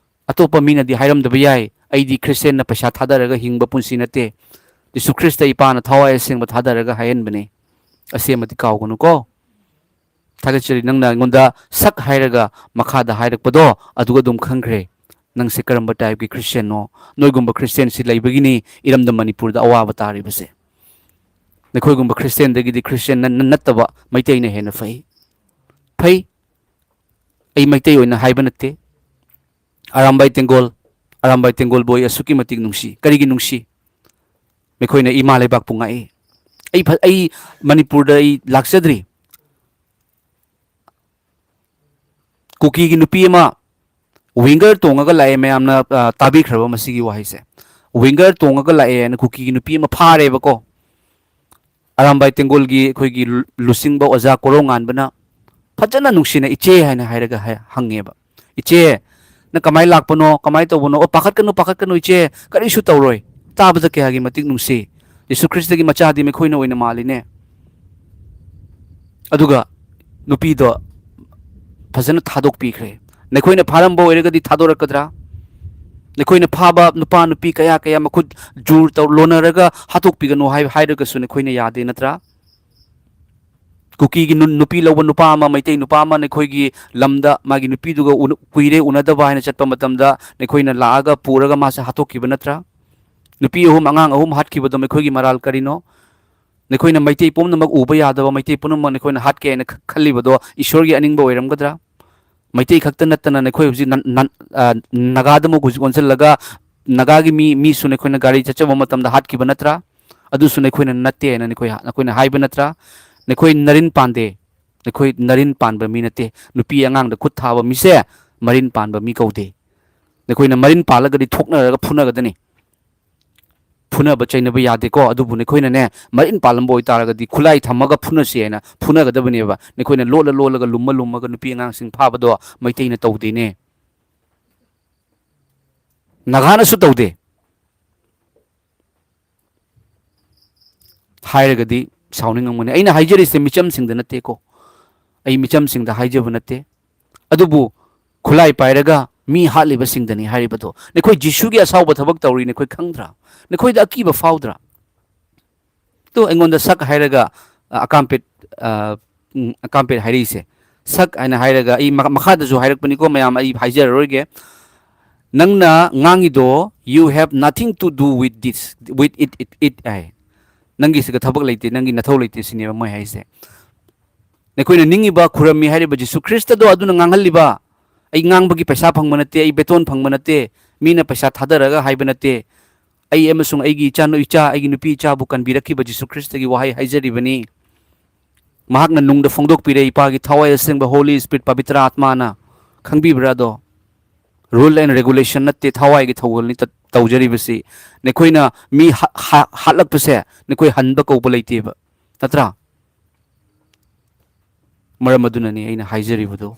ꯑꯇꯣꯞꯄ ꯃꯤꯅꯗꯤ ꯍꯥꯏꯔꯝꯗꯕ ꯌꯥꯏ꯫ ꯑꯩꯗꯤ ꯈ꯭ꯔꯤꯁꯇꯤꯌꯟꯅ ꯄꯩꯁꯥ ꯊꯥꯗꯔꯒ ꯍꯤꯡꯕ ꯄꯨꯟꯁꯤ ꯅꯠꯇꯦ꯫ ꯖꯤꯁꯨ ꯈ꯭ꯔꯤꯁꯇ ꯏꯄꯥꯅ ꯊꯋꯥꯏ ꯑꯁꯦꯡꯕ ꯊꯥꯗꯔꯒ ꯍꯥꯏꯍꯟꯕꯅꯦ꯫ ꯑꯁꯦꯡꯕꯗꯤ ꯀꯥꯎꯒꯅꯨꯀꯣ꯫ ꯊꯥꯒꯠꯆꯔꯤ, ꯅꯪꯅ ꯑꯩꯉꯣꯟꯗ ꯁꯛ ꯍꯥꯏꯔꯒ ꯃꯈꯥꯗ ꯍꯥꯏꯔꯛꯄꯗꯣ, ꯑꯗꯨꯒ ꯑꯗꯨꯝ ꯈꯪꯈ꯭ꯔꯦ ꯅꯪꯁꯦ ꯀꯔꯝꯕ ꯇꯥꯏꯞꯀꯤ ꯈ꯭ꯔꯤꯁꯇꯤꯌꯟꯅꯣ꯫ ꯅꯣꯏꯒꯨꯝꯕ ꯈ꯭ꯔꯤꯁꯇꯤꯌꯟꯁꯤ ꯂꯩꯕꯒꯤꯅꯤ ꯏꯔꯝꯗꯝ ꯃꯅꯤꯄꯨꯔꯗ ꯑꯋꯥꯕ ꯇꯥꯔꯤꯕꯁꯦ꯫ ꯅꯈꯣꯏꯒꯨꯝꯕ ꯈ꯭ꯔꯤꯁꯇꯤꯌꯟꯗꯒꯤꯗꯤ ꯈ꯭ꯔꯤꯁꯇꯤꯌꯟ ꯅꯠ-, ꯅꯠꯇꯕ ꯃꯩꯇꯩꯅ ꯍꯦꯟꯅ ꯐꯩ꯫ ꯐꯩ꯫ ꯑꯩ ꯃꯩꯇꯩ ꯑꯣꯏꯅ ꯍꯥꯏꯕ ꯅꯠꯇꯦ꯫ ꯑꯔꯥꯝꯕꯥꯏ ꯇꯦꯡꯒꯣꯜ, ꯑꯔꯥꯝꯕꯥꯏ ꯇꯦꯡꯒꯣꯜꯕꯨ ꯑꯩ ꯑꯁꯨꯛꯀꯤ ꯃꯇꯤꯛ ꯅꯨꯡꯁꯤ꯫ ꯀꯔꯤꯒꯤ ꯅꯨꯡꯁꯤ? ꯃꯈꯣꯏꯅ ꯏꯃꯥ ꯂꯩꯕꯥꯛꯄꯨ ꯉꯥꯛꯏ꯫ ꯑꯩ ꯐ-, ꯑꯩ ꯃꯅꯤꯄꯨꯔꯗ ꯑꯩ ꯂꯥꯛꯆꯗ꯭ꯔꯤ꯫ ꯀꯨꯀꯤꯒꯤ ꯅꯨꯄꯤ ꯑꯃ ꯋꯤꯡꯒꯔ ꯇꯣꯡꯉꯒ ꯂꯥꯛꯑꯦ꯫ ꯃꯌꯥꯝꯅ, ꯑ, ꯇꯥꯕꯤꯈ꯭ꯔꯕ ꯃꯁꯤꯒꯤ ꯋꯥꯍꯩꯁꯦ? ꯋꯤꯡꯒꯔ ꯇꯣꯡꯉꯒ ꯂꯥꯛꯑꯦ ꯍꯥꯏꯅ ꯀꯨꯀꯤꯒꯤ ꯅꯨꯄꯤ ꯑꯃ ꯐꯥꯔꯦꯕꯀꯣ꯫ ꯑꯔꯥꯝꯕꯥꯏ ꯇꯦꯡꯒꯣꯜꯒꯤ ꯑꯩꯈꯣꯏꯒꯤ ꯂꯨ-, ꯂꯨꯆꯤꯡꯕ ꯑꯣꯖꯥ ꯀꯣꯔꯧꯉꯥꯟꯕꯅ ꯐꯖꯅ ꯅꯨꯡꯁꯤꯅ "ꯏꯆꯦ" ꯍꯥꯏꯅ ꯍꯥꯏꯔꯒ ꯍꯥꯏ-, ꯍꯪꯉꯦꯕ꯫ "ꯏꯆꯦ, ꯅꯪ ꯀꯃꯥꯏꯅ ꯂꯥꯛꯄꯅꯣ? ꯀꯃꯥꯏꯅ ꯇꯧꯕꯅꯣ?" "ꯑꯣ, ꯄꯥꯈꯠꯀꯅꯨ, ꯄꯥꯈꯠꯀꯅꯨ, ꯏꯆꯦ, ꯀꯔꯤꯁꯨ ꯇꯧꯔꯣꯏ"꯫ ꯇꯥꯕꯗ ꯀꯌꯥꯒꯤ ꯃꯇꯤꯛ ꯅꯨꯡꯁꯤ꯫ ꯌꯤꯁꯨ ꯈ꯭ꯔꯤꯁꯇꯒꯤ ꯃꯆꯥꯗꯤ ꯃꯈꯣꯏꯅ ꯑꯣꯏꯅ ꯃꯥꯜꯂꯤꯅꯦ꯫ ꯑꯗꯨꯒ ꯅꯨꯄꯤꯗꯣ ꯐꯖꯅ ꯊꯥꯗꯣꯛꯄꯤꯈ꯭ꯔꯦ꯫ ꯅꯈꯣꯏꯅ ꯐꯥꯔꯝꯕ ꯑꯣꯏꯔꯒꯗꯤ ꯊꯥꯗꯣꯔꯛꯀꯗ꯭ꯔꯥ? ꯅꯈꯣꯏꯅ ꯐꯥꯕ ꯅꯨꯄꯥ ꯅꯨꯄꯤ ꯀꯌꯥ ꯀꯌꯥ ꯃꯈꯨꯠ ꯖꯨꯔ ꯇꯧ-, ꯂꯣꯟꯅꯔꯒ ꯍꯥꯠꯇꯣꯛꯄꯤꯒꯅꯨ ꯍꯥꯏ-, ꯍꯥꯏꯔꯒꯁꯨ ꯅꯈꯣꯏꯅ ꯌꯥꯗꯦ ꯅꯠꯇ꯭ꯔꯥ? ꯀꯨꯀꯤꯒꯤ ꯅꯨ-, ꯅꯨꯄꯤ ꯂꯧꯕ ꯅꯨꯄꯥ ꯑꯃ, ꯃꯩꯇꯩ ꯅꯨꯄꯥ ꯑꯃ ꯅꯈꯣꯏꯒꯤ ꯂꯝꯗ ꯃꯥꯒꯤ ꯅꯨꯄꯤꯗꯨꯒ ꯎꯅ-, ꯀꯨꯏꯔꯦ ꯎꯅꯗꯕ ꯍꯥꯏꯅ ꯆꯠꯄ ꯃꯇꯝꯗ ꯅꯈꯣꯏꯅ ꯂꯥꯛꯑꯒ ꯄꯨꯔꯒ ꯃꯥꯁꯦ ꯍꯥꯠꯇꯣꯛꯈꯤꯕ ꯅꯠꯇ꯭ꯔꯥ? ꯅꯨꯄꯤ ꯑꯍꯨꯝ, ꯑꯉꯥꯡ ꯑꯍꯨꯝ ꯍꯥꯠꯈꯤꯕꯗꯣ ꯃꯈꯣꯏꯒꯤ ꯃꯔꯥꯜ ꯀꯔꯤꯅꯣ? ꯅꯈꯣꯏꯅ ꯃꯩꯇꯩ ꯄꯨꯝꯅꯃꯛ ꯎꯕ ꯌꯥꯗꯕ, ꯃꯩꯇꯩ ꯄꯨꯝꯅꯃꯛ ꯅꯈꯣꯏꯅ ꯍꯥꯠꯀꯦ ꯍꯥꯏꯅ ꯈ-, ꯈꯜꯂꯤꯕꯗꯣ ꯏꯁꯣꯔꯒꯤ ꯑꯅꯤꯡꯕ ꯑꯣꯏꯔꯝꯒꯗ꯭ꯔꯥ? ꯃꯩꯇꯩ ꯈꯛꯇ ꯅꯠꯇꯅ ꯅꯈꯣꯏ ꯍꯧꯖꯤꯛ ꯅꯟ-, ꯅꯟ-, ꯑ, ꯅꯥꯒꯥꯗꯃꯛ ꯍꯧꯖꯤꯛ ꯑꯣꯟꯁꯤꯜꯂꯒ ꯅꯥꯒꯥꯒꯤ ꯃꯤ, ꯃꯤꯁꯨ ꯅꯈꯣꯏꯅ ꯒꯥꯔꯤ ꯆꯠꯆꯕ ꯃꯇꯝꯗ ꯍꯥꯠꯈꯤꯕ ꯅꯠꯇ꯭ꯔꯥ? ꯑꯗꯨꯁꯨ ꯅꯈꯣꯏꯅ ꯅꯠꯇꯦ ꯍꯥꯏꯅ ꯅꯈꯣꯏ, ꯅꯈꯣꯏꯅ ꯍꯥꯏꯕ ꯅꯠꯇ꯭ꯔꯥ? ꯅꯈꯣꯏ ꯅꯔꯤꯟ ꯄꯥꯟꯗꯦ, ꯅꯈꯣꯏ ꯅꯔꯤꯟ ꯄꯥꯟꯕ ꯃꯤ ꯅꯠꯇꯦ꯫ ꯅꯨꯄꯤ ꯑꯉꯥꯡꯗ ꯈꯨꯠ ꯊꯥꯕ ꯃꯤꯁꯦ ꯃꯔꯤꯟ ꯄꯥꯟꯕ ꯃꯤ ꯀꯧꯗꯦ꯫ ꯅꯈꯣꯏꯅ ꯃꯔꯤꯟ ꯄꯥꯜꯂꯒꯗꯤ ꯊꯣꯛꯅꯔꯒ ꯐꯨꯅꯒꯗꯅꯤ꯫ ꯐꯨꯅꯕ ꯆꯩꯅꯕ ꯌꯥꯗꯦꯀꯣ꯫ ꯑꯗꯨꯕꯨ ꯅꯈꯣꯏꯅꯅꯦ, ꯃꯔꯤꯟ ꯄꯥꯜꯂꯝꯕ ꯑꯣꯏꯇꯥꯔꯒꯗꯤ ꯈꯨꯠꯂꯥꯏ ꯊꯝꯃꯒ ꯐꯨꯅꯁꯤ ꯍꯥꯏꯅ ꯐꯨꯅꯒꯗꯕꯅꯦꯕ꯫ ꯅꯈꯣꯏꯅ ꯂꯣꯠꯂ ꯂꯣꯠꯂꯒ, ꯂꯨꯝꯃ ꯂꯨꯝꯃꯒ ꯅꯨꯄꯤ ꯑꯉꯥꯡꯁꯤꯡ ꯐꯥꯕꯗꯣ ꯃꯩꯇꯩꯅ ꯇꯧꯗꯦꯅꯦ, ꯅꯥꯒꯥꯅꯁꯨ ꯇꯧꯗꯦ꯫ ꯍꯥꯏꯔꯒꯗꯤ ꯁꯥꯎꯅꯤꯡꯉꯝꯒꯅꯤ꯫ ꯑꯩꯅ ꯍꯥꯏꯖꯔꯤꯁꯦ ꯃꯤꯆꯝꯁꯤꯡꯗ ꯅꯠꯇꯦꯀꯣ, ꯑꯩ ꯃꯤꯆꯝꯁꯤꯡꯗ ꯍꯥꯏꯖꯕ ꯅꯠꯇꯦ꯫ ꯑꯗꯨꯕꯨ ꯈꯨꯠꯂꯥꯏ ꯄꯥꯏꯔꯒ ꯃꯤ ꯍꯥꯠꯂꯤꯕꯁꯤꯡꯗꯅꯤ ꯍꯥꯏꯔꯤꯕꯗꯣ꯫ ꯅꯈꯣꯏ ꯖꯤꯁꯨꯒꯤ ꯑꯁꯥꯎꯕ ꯊꯕꯛ ꯇꯧꯔꯤ, ꯅꯈꯣꯏ ꯈꯪꯗ꯭ꯔꯥ? ꯅꯈꯣꯏꯗ ꯑꯀꯤꯕ ꯐꯥꯎꯗ꯭ꯔꯥ? ꯇꯨ ꯑꯩꯉꯣꯟꯗ ꯁꯛ ꯍꯥꯏꯔꯒ, ꯑ, ꯑꯀꯥꯝꯄꯦꯠ, ꯑ, ꯎꯝ, ꯑꯀꯥꯝꯄꯦꯠ ꯍꯥꯏꯔꯛꯏꯁꯦ꯫ ꯁꯛ ꯍꯥꯏꯅ ꯍꯥꯏꯔꯒ ꯑꯩ ꯃꯈꯥ-, ꯃꯈꯥꯗꯁꯨ ꯍꯥꯏꯔꯛꯄꯅꯤꯀꯣ ꯃꯌꯥꯝ, ꯑꯩ ꯍꯥꯏꯖꯔꯔꯣꯏꯒꯦ꯫ ꯅꯪꯅ ꯉꯥꯡꯉꯤꯗꯣ, "You have nothing to do with this, with it, it, it" ꯍꯥꯏ꯫ ꯅꯪꯒꯤꯁꯤꯒ ꯊꯕꯛ ꯂꯩꯇꯦ, ꯅꯪꯒꯤ ꯅꯊꯧ ꯂꯩꯇꯦ ꯁꯤꯅꯦꯕ ꯃꯣꯏ ꯍꯥꯏꯁꯦ꯫ ꯅꯈꯣꯏꯅ ꯅꯤꯡꯉꯤꯕ, ꯈꯨꯔꯝꯃꯤ ꯍꯥꯏꯔꯤꯕ ꯖꯤꯁꯨ ꯈ꯭ꯔꯤꯁꯇꯗꯣ ꯑꯗꯨꯅ ꯉꯥꯡꯍꯜꯂꯤꯕ꯫ ꯑꯩ ꯉꯥꯡꯕꯒꯤ ꯄꯩꯁꯥ ꯐꯪꯕ ꯅꯠꯇꯦ, ꯑꯩ ꯕꯦꯇꯣꯟ ꯐꯪꯕ ꯅꯠꯇꯦ, ꯃꯤꯅ ꯄꯩꯁꯥ ꯊꯥꯗꯔꯒ ꯍꯥꯏꯕ ꯅꯠꯇꯦ꯫ ꯑꯩ ꯑꯃꯁꯨꯡ ꯑꯩꯒꯤ ꯏꯆꯥ, ꯏꯆꯥ, ꯑꯩꯒꯤ ꯅꯨꯄꯤ ꯏꯆꯥꯕꯨ ꯀꯟꯕꯤꯔꯛꯈꯤꯕ ꯖꯤꯁꯨ ꯈ꯭ꯔꯤꯁꯇꯒꯤ ꯋꯥꯍꯩ ꯍꯥꯏꯖꯔꯤꯕꯅꯤ꯫ ꯃꯍꯥꯛꯅ ꯅꯨꯡꯗ ꯐꯣꯡꯗꯣꯛꯄꯤꯔꯦ, ꯏꯄꯥꯒꯤ ꯊꯋꯥꯏ ꯑꯁꯦꯡꯕ Holy Spirit, ꯄꯕꯤꯇ꯭ꯔ ꯑꯥꯠꯃꯥꯅ꯫ ꯈꯪꯕꯤꯕ꯭ꯔꯥ ꯑꯗꯣ? Rule and regulation ꯅꯠꯇꯦ, ꯊꯋꯥꯏꯒꯤ ꯊꯧꯒꯜꯅꯤ ꯇ-, ꯇꯧꯖꯔꯤꯕꯁꯤ꯫ ꯅꯈꯣꯏꯅ ꯃꯤ ꯍꯥ-, ꯍꯥ-, ꯍꯥꯠꯂꯛꯄꯁꯦ ꯅꯈꯣꯏ ꯍꯟꯕ ꯀꯧꯕ ꯂꯩꯇꯦꯕ, ꯅꯠꯇ꯭ꯔꯥ? ꯃꯔꯝ ꯑꯗꯨꯅꯅꯤ ꯑꯩꯅ ꯍꯥꯏꯖꯔꯤꯕꯗꯣ꯫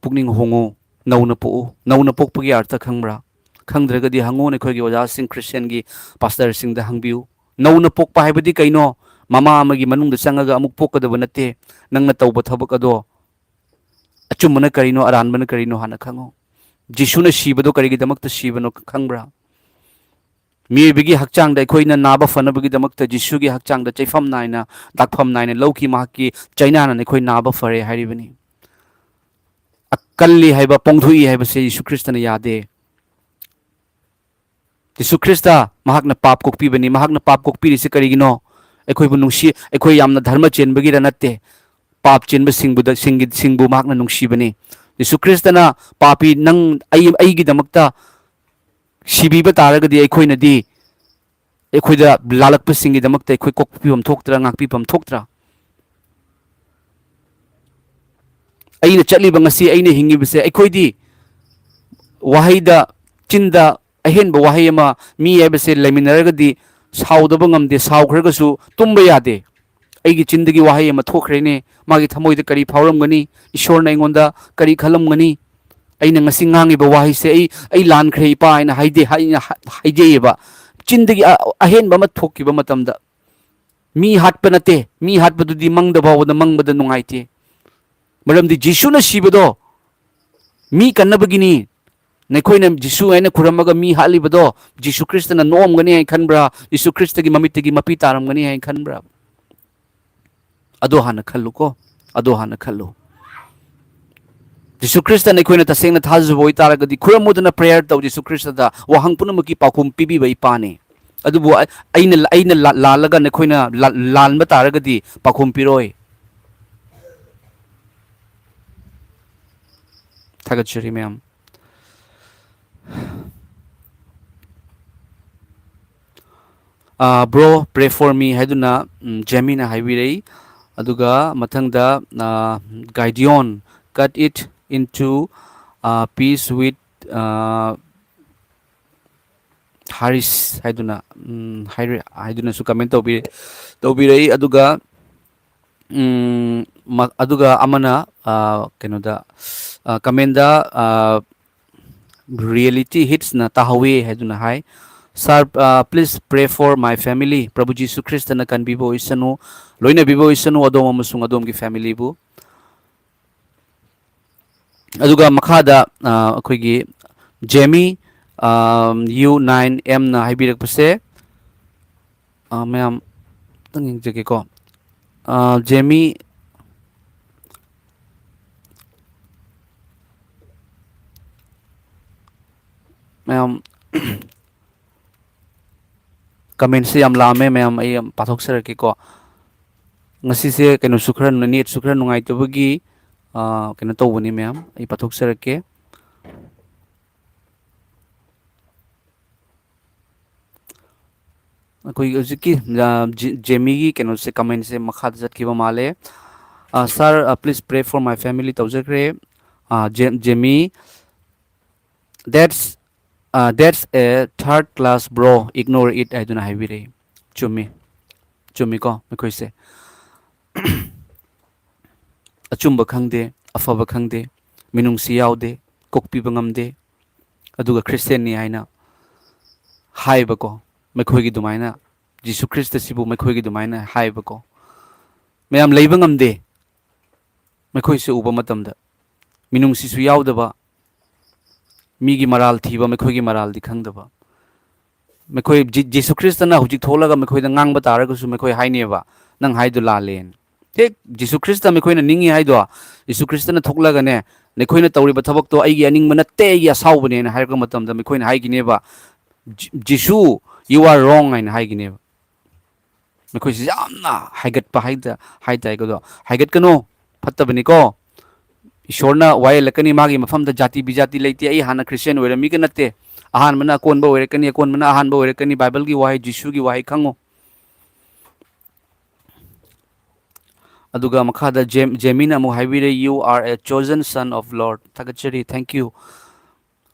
ꯄꯨꯛꯅꯤꯡ ꯍꯣꯡꯉꯨ, ꯅꯧꯅ ꯄꯣꯛꯎ꯫ ꯅꯧꯅ ꯄꯣꯛꯄꯒꯤ ꯑꯔꯊ ꯈꯪꯕ꯭ꯔꯥ? ꯈꯪꯗ꯭ꯔꯒꯗꯤ ꯍꯪꯉꯨ, ꯅꯈꯣꯏꯒꯤ ꯑꯣꯖꯥꯁꯤꯡ, ꯈ꯭ꯔꯤꯁꯇꯤꯌꯟꯒꯤ ꯄꯥꯁꯇꯔꯁꯤꯡꯗ ꯍꯪꯕꯤꯌꯨ꯫ ꯅꯧꯅ ꯄꯣꯛꯄ ꯍꯥꯏꯕꯗꯤ ꯀꯩꯅꯣ? ꯃꯃꯥ ꯑꯃꯒꯤ ꯃꯅꯨꯡꯗ ꯆꯪꯉꯒ ꯑꯃꯨꯛ ꯄꯣꯛꯀꯗꯕ ꯅꯠꯇꯦ꯫ ꯅꯪꯅ ꯇꯧꯕ ꯊꯕꯛ ꯑꯗꯣ ꯑꯆꯨꯝꯕꯅ ꯀꯔꯤꯅꯣ, ꯑꯔꯥꯟꯕꯅ ꯀꯔꯤꯅꯣ ꯍꯥꯟꯅ ꯈꯪꯉꯨ꯫ ꯖꯤꯁꯨꯅ ꯁꯤꯕꯗꯣ ꯀꯔꯤꯒꯤꯗꯃꯛꯇ ꯁꯤꯕꯅꯣ ꯈꯪꯕ꯭ꯔꯥ? ꯃꯤꯑꯣꯏꯕꯒꯤ ꯍꯛꯆꯥꯡꯗ ꯑꯩꯈꯣꯏꯅ ꯅꯥꯕ ꯐꯅꯕꯒꯤꯗꯃꯛꯇ ꯖꯤꯁꯨꯒꯤ ꯍꯛꯆꯥꯡꯗ ꯆꯩꯐꯝ ꯅꯥꯏꯅ, ꯗꯥꯛꯐꯝ ꯅꯥꯏꯅ ꯂꯧꯈꯤ꯫ ꯃꯍꯥꯛꯀꯤ ꯆꯩꯅꯥꯅ ꯑꯩꯈꯣꯏ ꯅꯥꯕ ꯐꯔꯦ ꯍꯥꯏꯔꯤꯕꯅꯤ꯫ ꯑꯀꯜꯂꯤ ꯍꯥꯏꯕ, ꯄꯣꯡꯊꯣꯛꯏ ꯍꯥꯏꯕꯁꯦ ꯖꯤꯁꯨ ꯈ꯭ꯔꯤꯁꯇꯅ ꯌꯥꯗꯦ꯫ ꯖꯤꯁꯨ ꯈ꯭ꯔꯤꯁꯇ ꯃꯍꯥꯛꯅ ꯄꯥꯞ ꯀꯣꯛꯄꯤꯕꯅꯤ꯫ ꯃꯍꯥꯛꯅ ꯄꯥꯞ ꯀꯣꯛꯄꯤꯔꯤꯁꯤ ꯀꯔꯤꯒꯤꯅꯣ? ꯑꯩꯈꯣꯏꯕꯨ ꯅꯨꯡꯁꯤ, ꯑꯩꯈꯣꯏ ꯌꯥꯝꯅ ꯙꯔꯃ ꯆꯦꯟꯕꯒꯤꯔ? ꯅꯠꯇꯦ꯫ ꯄꯥꯞ ꯆꯦꯟꯕꯁꯤꯡꯕꯨꯗ, ꯁꯤꯡꯒꯤ-, ꯁꯤꯡꯕꯨ ꯃꯍꯥꯛꯅ ꯅꯨꯡꯁꯤꯕꯅꯤ꯫ ꯖꯤꯁꯨ ꯈ꯭ꯔꯤꯁꯇꯅ ꯄꯥꯄꯤ ꯅꯪ, ꯑꯩ, ꯑꯩꯒꯤꯗꯃꯛꯇ ꯁꯤꯕꯤꯕ ꯇꯥꯔꯒꯗꯤ ꯑꯩꯈꯣꯏꯅꯗꯤ, ꯑꯩꯈꯣꯏꯗ ꯂꯥꯜꯂꯛꯄꯁꯤꯡꯒꯤꯗꯃꯛꯇ ꯑꯩꯈꯣꯏ ꯀꯣꯛꯄꯤꯐꯝ ꯊꯣꯛꯇ꯭ꯔꯥ, ꯉꯥꯛꯄꯤꯐꯝ ꯊꯣꯛꯇ꯭ꯔꯥ? ꯑꯩꯅ ꯆꯠꯂꯤꯕ, ꯉꯁꯤ ꯑꯩꯅ ꯍꯤꯡꯉꯤꯕꯁꯦ, ꯑꯩꯈꯣꯏꯗꯤ ꯋꯥꯍꯩꯗ, ꯆꯤꯟꯗ ꯑꯍꯦꯟꯕ ꯋꯥꯍꯩ ꯑꯃ, ꯃꯤ ꯍꯥꯏꯕꯁꯦ ꯂꯩꯃꯤꯟꯅꯔꯒꯗꯤ ꯁꯥꯎꯗꯕ ꯉꯝꯗꯦ, ꯁꯥꯎꯈ꯭ꯔꯒꯁꯨ ꯇꯨꯝꯕ ꯌꯥꯗꯦ꯫ ꯑꯩꯒꯤ ꯆꯤꯟꯗꯒꯤ ꯋꯥꯍꯩ ꯑꯃ ꯊꯣꯛꯈ꯭ꯔꯦꯅꯦ, ꯃꯥꯒꯤ ꯊꯃꯣꯏꯗ ꯀꯔꯤ ꯐꯥꯎꯔꯝꯒꯅꯤ? ꯏꯁꯣꯔꯅ ꯑꯩꯉꯣꯟꯗ ꯀꯔꯤ ꯈꯜꯂꯝꯒꯅꯤ? ꯑꯩꯅ ꯉꯁꯤ ꯉꯥꯡꯉꯤꯕ ꯋꯥꯍꯩꯁꯦ, "ꯑꯩ, ꯑꯩ ꯂꯥꯟꯈ꯭ꯔꯦ, ꯏꯄꯥ" ꯍꯥꯏꯅ ꯍꯥꯏꯗꯦ, ꯍꯥꯏꯅ ꯍꯥ-, ꯍꯥꯏꯖꯩꯌꯦꯕ꯫ ꯆꯤꯟꯗꯒꯤ ꯑ-, ꯑꯍꯦꯟꯕ ꯑꯃ ꯊꯣꯛꯈꯤꯕ ꯃꯇꯝꯗ, ꯃꯤ ꯍꯥꯠꯄ ꯅꯠꯇꯦ, ꯃꯤ ꯍꯥꯠꯄꯗꯨꯗꯤ ꯃꯪꯗ ꯐꯥꯎꯕꯗ ꯃꯪꯕꯗ ꯅꯨꯡꯉꯥꯏꯇꯦ꯫ ꯃꯔꯝꯗꯤ ꯖꯤꯁꯨꯅ ꯁꯤꯕꯗꯣ ꯃꯤ ꯀꯟꯅꯕꯒꯤꯅꯤ꯫ ꯅꯈꯣꯏꯅ ꯖꯤꯁꯨ ꯍꯥꯏꯅ ꯈꯨꯔꯝꯃꯒ ꯃꯤ ꯍꯥꯠꯂꯤꯕꯗꯣ, ꯖꯤꯁꯨ ꯈ꯭ꯔꯤꯁꯇꯅ ꯅꯣꯛꯑꯝꯒꯅꯤ ꯍꯥꯏꯅ ꯈꯟꯕ꯭ꯔꯥ? ꯖꯤꯁꯨ ꯈ꯭ꯔꯤꯁꯇꯒꯤ ꯃꯃꯤꯠꯇꯒꯤ ꯃꯄꯤ ꯇꯥꯔꯝꯒꯅꯤ ꯍꯥꯏꯅ ꯈꯟꯕ꯭ꯔꯥ? ꯑꯗꯣ ꯍꯥꯟꯅ ꯈꯜꯂꯨꯀꯣ, ꯑꯗꯣ ꯍꯥꯟꯅ ꯈꯜꯂꯨ꯫ ꯖꯤꯁꯨ ꯈ꯭ꯔꯤꯁꯇꯅ ꯑꯩꯈꯣꯏꯅ ꯇꯁꯦꯡꯅ ꯊꯥꯖꯕ ꯑꯣꯏꯇꯥꯔꯒꯗꯤ, ꯈꯨꯔꯝꯃꯨꯗꯅ prayer ꯇꯧ ꯖꯤꯁꯨ ꯈ꯭ꯔꯤꯁꯇꯗ, "ꯋꯥꯍꯪ ꯄꯨꯝꯅꯃꯛꯀꯤ ꯄꯥꯎꯈꯨꯝ ꯄꯤꯕꯤꯕ ꯏꯄꯥꯅꯤ꯫ ꯑꯗꯨꯕꯨ ꯑ-, ꯑꯩꯅ, ꯑꯩꯅ ꯂꯥ-, ꯂꯥꯜꯂꯒ ꯅꯈꯣꯏꯅ ꯂꯥ-, ꯂꯥꯟꯕ ꯇꯥꯔꯒꯗꯤ ꯄꯥꯎꯈꯨꯝ ꯄꯤꯔꯣꯏ"꯫ ꯊꯥꯒꯠꯆꯔꯤ ꯃꯌꯥꯝ꯫ ꯑꯥ, "Bro, pray for me" ꯍꯥꯏꯗꯨꯅ, ꯎꯝ, ꯖꯦꯃꯤꯅ ꯍꯥꯏꯕꯤꯔꯛꯏ꯫ ꯑꯗꯨꯒ ꯃꯊꯪꯗ, ꯑꯥ, "Gideon, cut it into, ah, piece with, ah, Harish" ꯍꯥꯏꯗꯨꯅ, ꯎꯝ, ꯍꯥꯏꯔ-, ꯍꯥꯏꯗꯨꯅꯁꯨ comment ꯇꯧꯕꯤ-, ꯇꯧꯕꯤꯔꯛꯏ꯫ ꯑꯗꯨꯒ, ꯎꯝ, ꯃ-, ꯑꯗꯨꯒ ꯑꯃꯅ, ꯑꯥ, ꯀꯩꯅꯣꯗ, ꯑꯥ, comment ꯗ, ꯑꯥ, "Reality hits" ꯅ ꯇꯥꯍꯧꯋꯤ ꯍꯥꯏꯗꯨꯅ ꯍꯥꯏ꯫ "Sir, ah, please pray for my family." ꯄ꯭ꯔꯚꯨ ꯖꯤꯁꯨ ꯈ꯭ꯔꯤꯁꯇꯅ ꯀꯟꯕꯤꯕ ꯑꯣꯏꯁꯅꯨ, ꯂꯣꯏꯅꯕꯤꯕ ꯑꯣꯏꯁꯅꯨ ꯑꯗꯣꯝ ꯑꯃꯁꯨꯡ ꯑꯗꯣꯝꯒꯤ family ꯕꯨ꯫ ꯑꯗꯨꯒ ꯃꯈꯥꯗ, ꯑ, ꯑꯩꯈꯣꯏꯒꯤ ꯖꯦꯃꯤ, ꯑ, ꯌꯨ ꯅꯥꯏꯟ ꯑꯦꯝꯅ ꯍꯥꯏꯕꯤꯔꯛꯄꯁꯦ, ꯑ, ꯃꯌꯥꯝ ꯑꯝꯇꯪ ꯌꯦꯡꯖꯒꯦꯀꯣ꯫ ꯑ, ꯖꯦꯃꯤ, ꯃꯌꯥꯝ, comment ꯁꯦ ꯌꯥꯝ ꯂꯥꯛꯑꯝꯃꯦ ꯃꯌꯥꯝ, ꯑꯩ ꯌꯥꯝ ꯄꯥꯊꯣꯛꯆꯔꯛꯀꯦꯀꯣ꯫ ꯉꯁꯤꯁꯦ ꯀꯩꯅꯣꯁꯨ ꯈꯔ, net ꯁꯨ ꯈꯔ ꯅꯨꯡꯉꯥꯏꯇꯕꯒꯤ, ꯑ, ꯀꯩꯅꯣ ꯇꯧꯕꯅꯤ ꯃꯌꯥꯝ, ꯑꯩ ꯄꯥꯊꯣꯛꯆꯔꯛꯀꯦ꯫ ꯑꯩꯈꯣꯏꯒꯤ ꯍꯧꯖꯤꯛꯀꯤ, ꯑ, ꯖꯦ-, ꯖꯦꯃꯤꯒꯤ ꯀꯩꯅꯣꯁꯦ, ꯀꯃꯦꯟꯁꯦ ꯃꯈꯥꯗ ꯆꯠꯈꯤꯕ ꯃꯥꯜꯂꯦ꯫ ꯑ, "Sir, uh, please pray for my family" ꯇꯧꯖꯈ꯭ꯔꯦ꯫ ꯑ, J-, ꯖꯦꯃꯤ, "That's, uh, that's a third class bro, ignore it" ꯍꯥꯏꯗꯨꯅ ꯍꯥꯏꯕꯤꯔꯛꯏ꯫ ꯆꯨꯝꯃꯤ꯫ ꯆꯨꯝꯃꯤꯀꯣ, ꯃꯈꯣꯏꯁꯦ꯫ ꯑꯆꯨꯝꯕ ꯈꯪꯗꯦ, ꯑꯐꯕ ꯈꯪꯗꯦ, ꯃꯤꯅꯨꯡꯁꯤ ꯌꯥꯎꯗꯦ, ꯀꯣꯛꯄꯤꯕ ꯉꯝꯗꯦ, ꯑꯗꯨꯒ ꯈ꯭ꯔꯤꯁꯇꯦꯟꯅꯤ ꯍꯥꯏꯅ ꯍꯥꯏꯕꯀꯣ, ꯃꯈꯣꯏꯒꯤ ꯑꯗꯨꯃꯥꯏꯅ, ꯖꯤꯁꯨ ꯈ꯭ꯔꯤꯁꯇꯁꯤꯕꯨ ꯃꯈꯣꯏꯒꯤ ꯑꯗꯨꯃꯥꯏꯅ ꯍꯥꯏꯕꯀꯣ꯫ ꯃꯌꯥꯝ ꯂꯩꯕ ꯉꯝꯗꯦ, ꯃꯈꯣꯏꯁꯦ ꯎꯕ ꯃꯇꯝꯗ꯫ ꯃꯤꯅꯨꯡꯁꯤꯁꯨ ꯌꯥꯎꯗꯕ, ꯃꯤꯒꯤ ꯃꯔꯥꯜ ꯊꯤꯕ, ꯃꯈꯣꯏꯒꯤ ꯃꯔꯥꯜꯗꯤ ꯈꯪꯗꯕ꯫ ꯃꯈꯣꯏ ꯖꯤ-, ꯖꯤꯁꯨ ꯈ꯭ꯔꯤꯁꯇꯅ ꯍꯧꯖꯤꯛ ꯊꯣꯛꯂꯒ ꯃꯈꯣꯏꯗ ꯉꯥꯡꯕ ꯇꯥꯔꯒꯁꯨ ꯃꯈꯣꯏ ꯍꯥꯏꯅꯦꯕ, "ꯅꯪ ꯍꯥꯏꯗꯨ ꯂꯥꯜꯂꯦꯅ"꯫ ꯍꯦꯛ ꯖꯤꯁꯨ ꯈ꯭ꯔꯤꯁꯇ ꯃꯈꯣꯏꯅ ꯅꯤꯡꯉꯤ ꯍꯥꯏꯗꯣ, ꯖꯤꯁꯨ ꯈ꯭ꯔꯤꯁꯇꯅ ꯊꯣꯛꯂꯒꯅꯦ, "ꯅꯈꯣꯏꯅ ꯇꯧꯔꯤꯕ ꯊꯕꯛꯇꯣ ꯑꯩꯒꯤ ꯑꯅꯤꯡꯕ ꯅꯠꯇꯦ, ꯑꯩꯒꯤ ꯑꯁꯥꯎꯕꯅꯦꯅ" ꯍꯥꯏꯔꯛꯄ ꯃꯇꯝꯗ ꯃꯈꯣꯏꯅ ꯍꯥꯏꯈꯤꯅꯦꯕ, "ꯖꯤ-, ꯖꯤꯁꯨ, you are wrong" ꯍꯥꯏꯅ ꯍꯥꯏꯈꯤꯅꯦꯕ꯫ ꯃꯈꯣꯏꯁꯤ ꯌꯥꯝꯅ ꯍꯥꯏꯒꯠꯄ ꯍꯥꯏꯇꯥ-, ꯍꯥꯏꯇꯥꯔꯦꯀꯣ꯫ ꯑꯗꯣ ꯍꯥꯏꯒꯠꯀꯅꯨ, ꯐꯠꯇꯕꯅꯤꯀꯣ꯫ ꯏꯁꯣꯔꯅ ꯋꯥꯌꯦꯜꯂꯛꯀꯅꯤ, ꯃꯥꯒꯤ ꯃꯐꯝꯗ ꯖꯥꯇꯤ ꯕꯤꯖꯥꯇꯤ ꯂꯩꯇꯦ꯫ ꯑꯩ ꯍꯥꯟꯅ ꯈ꯭ꯔꯤꯁꯇꯤꯌꯥꯟ ꯑꯣꯏꯔꯝꯃꯤꯒ ꯅꯠꯇꯦ꯫ ꯑꯍꯥꯟꯕꯅ ꯑꯀꯣꯟꯕ ꯑꯣꯏꯔꯛꯀꯅꯤ, ꯑꯀꯣꯟꯕꯅ ꯑꯍꯥꯟꯕ ꯑꯣꯏꯔꯛꯀꯅꯤ꯫ ꯕꯥꯏꯕꯜꯒꯤ ꯋꯥꯍꯩ, ꯖꯤꯁꯨꯒꯤ ꯋꯥꯍꯩ ꯈꯪꯉꯨ꯫ ꯑꯗꯨꯒ ꯃꯈꯥꯗ ꯖꯦꯝ-, ꯖꯦꯃꯤꯅ ꯑꯃꯨꯛ ꯍꯥꯏꯕꯤꯔꯦ, "You are a chosen son of Lord"꯫ ꯊꯥꯒꯠꯆꯔꯤ, thank you꯫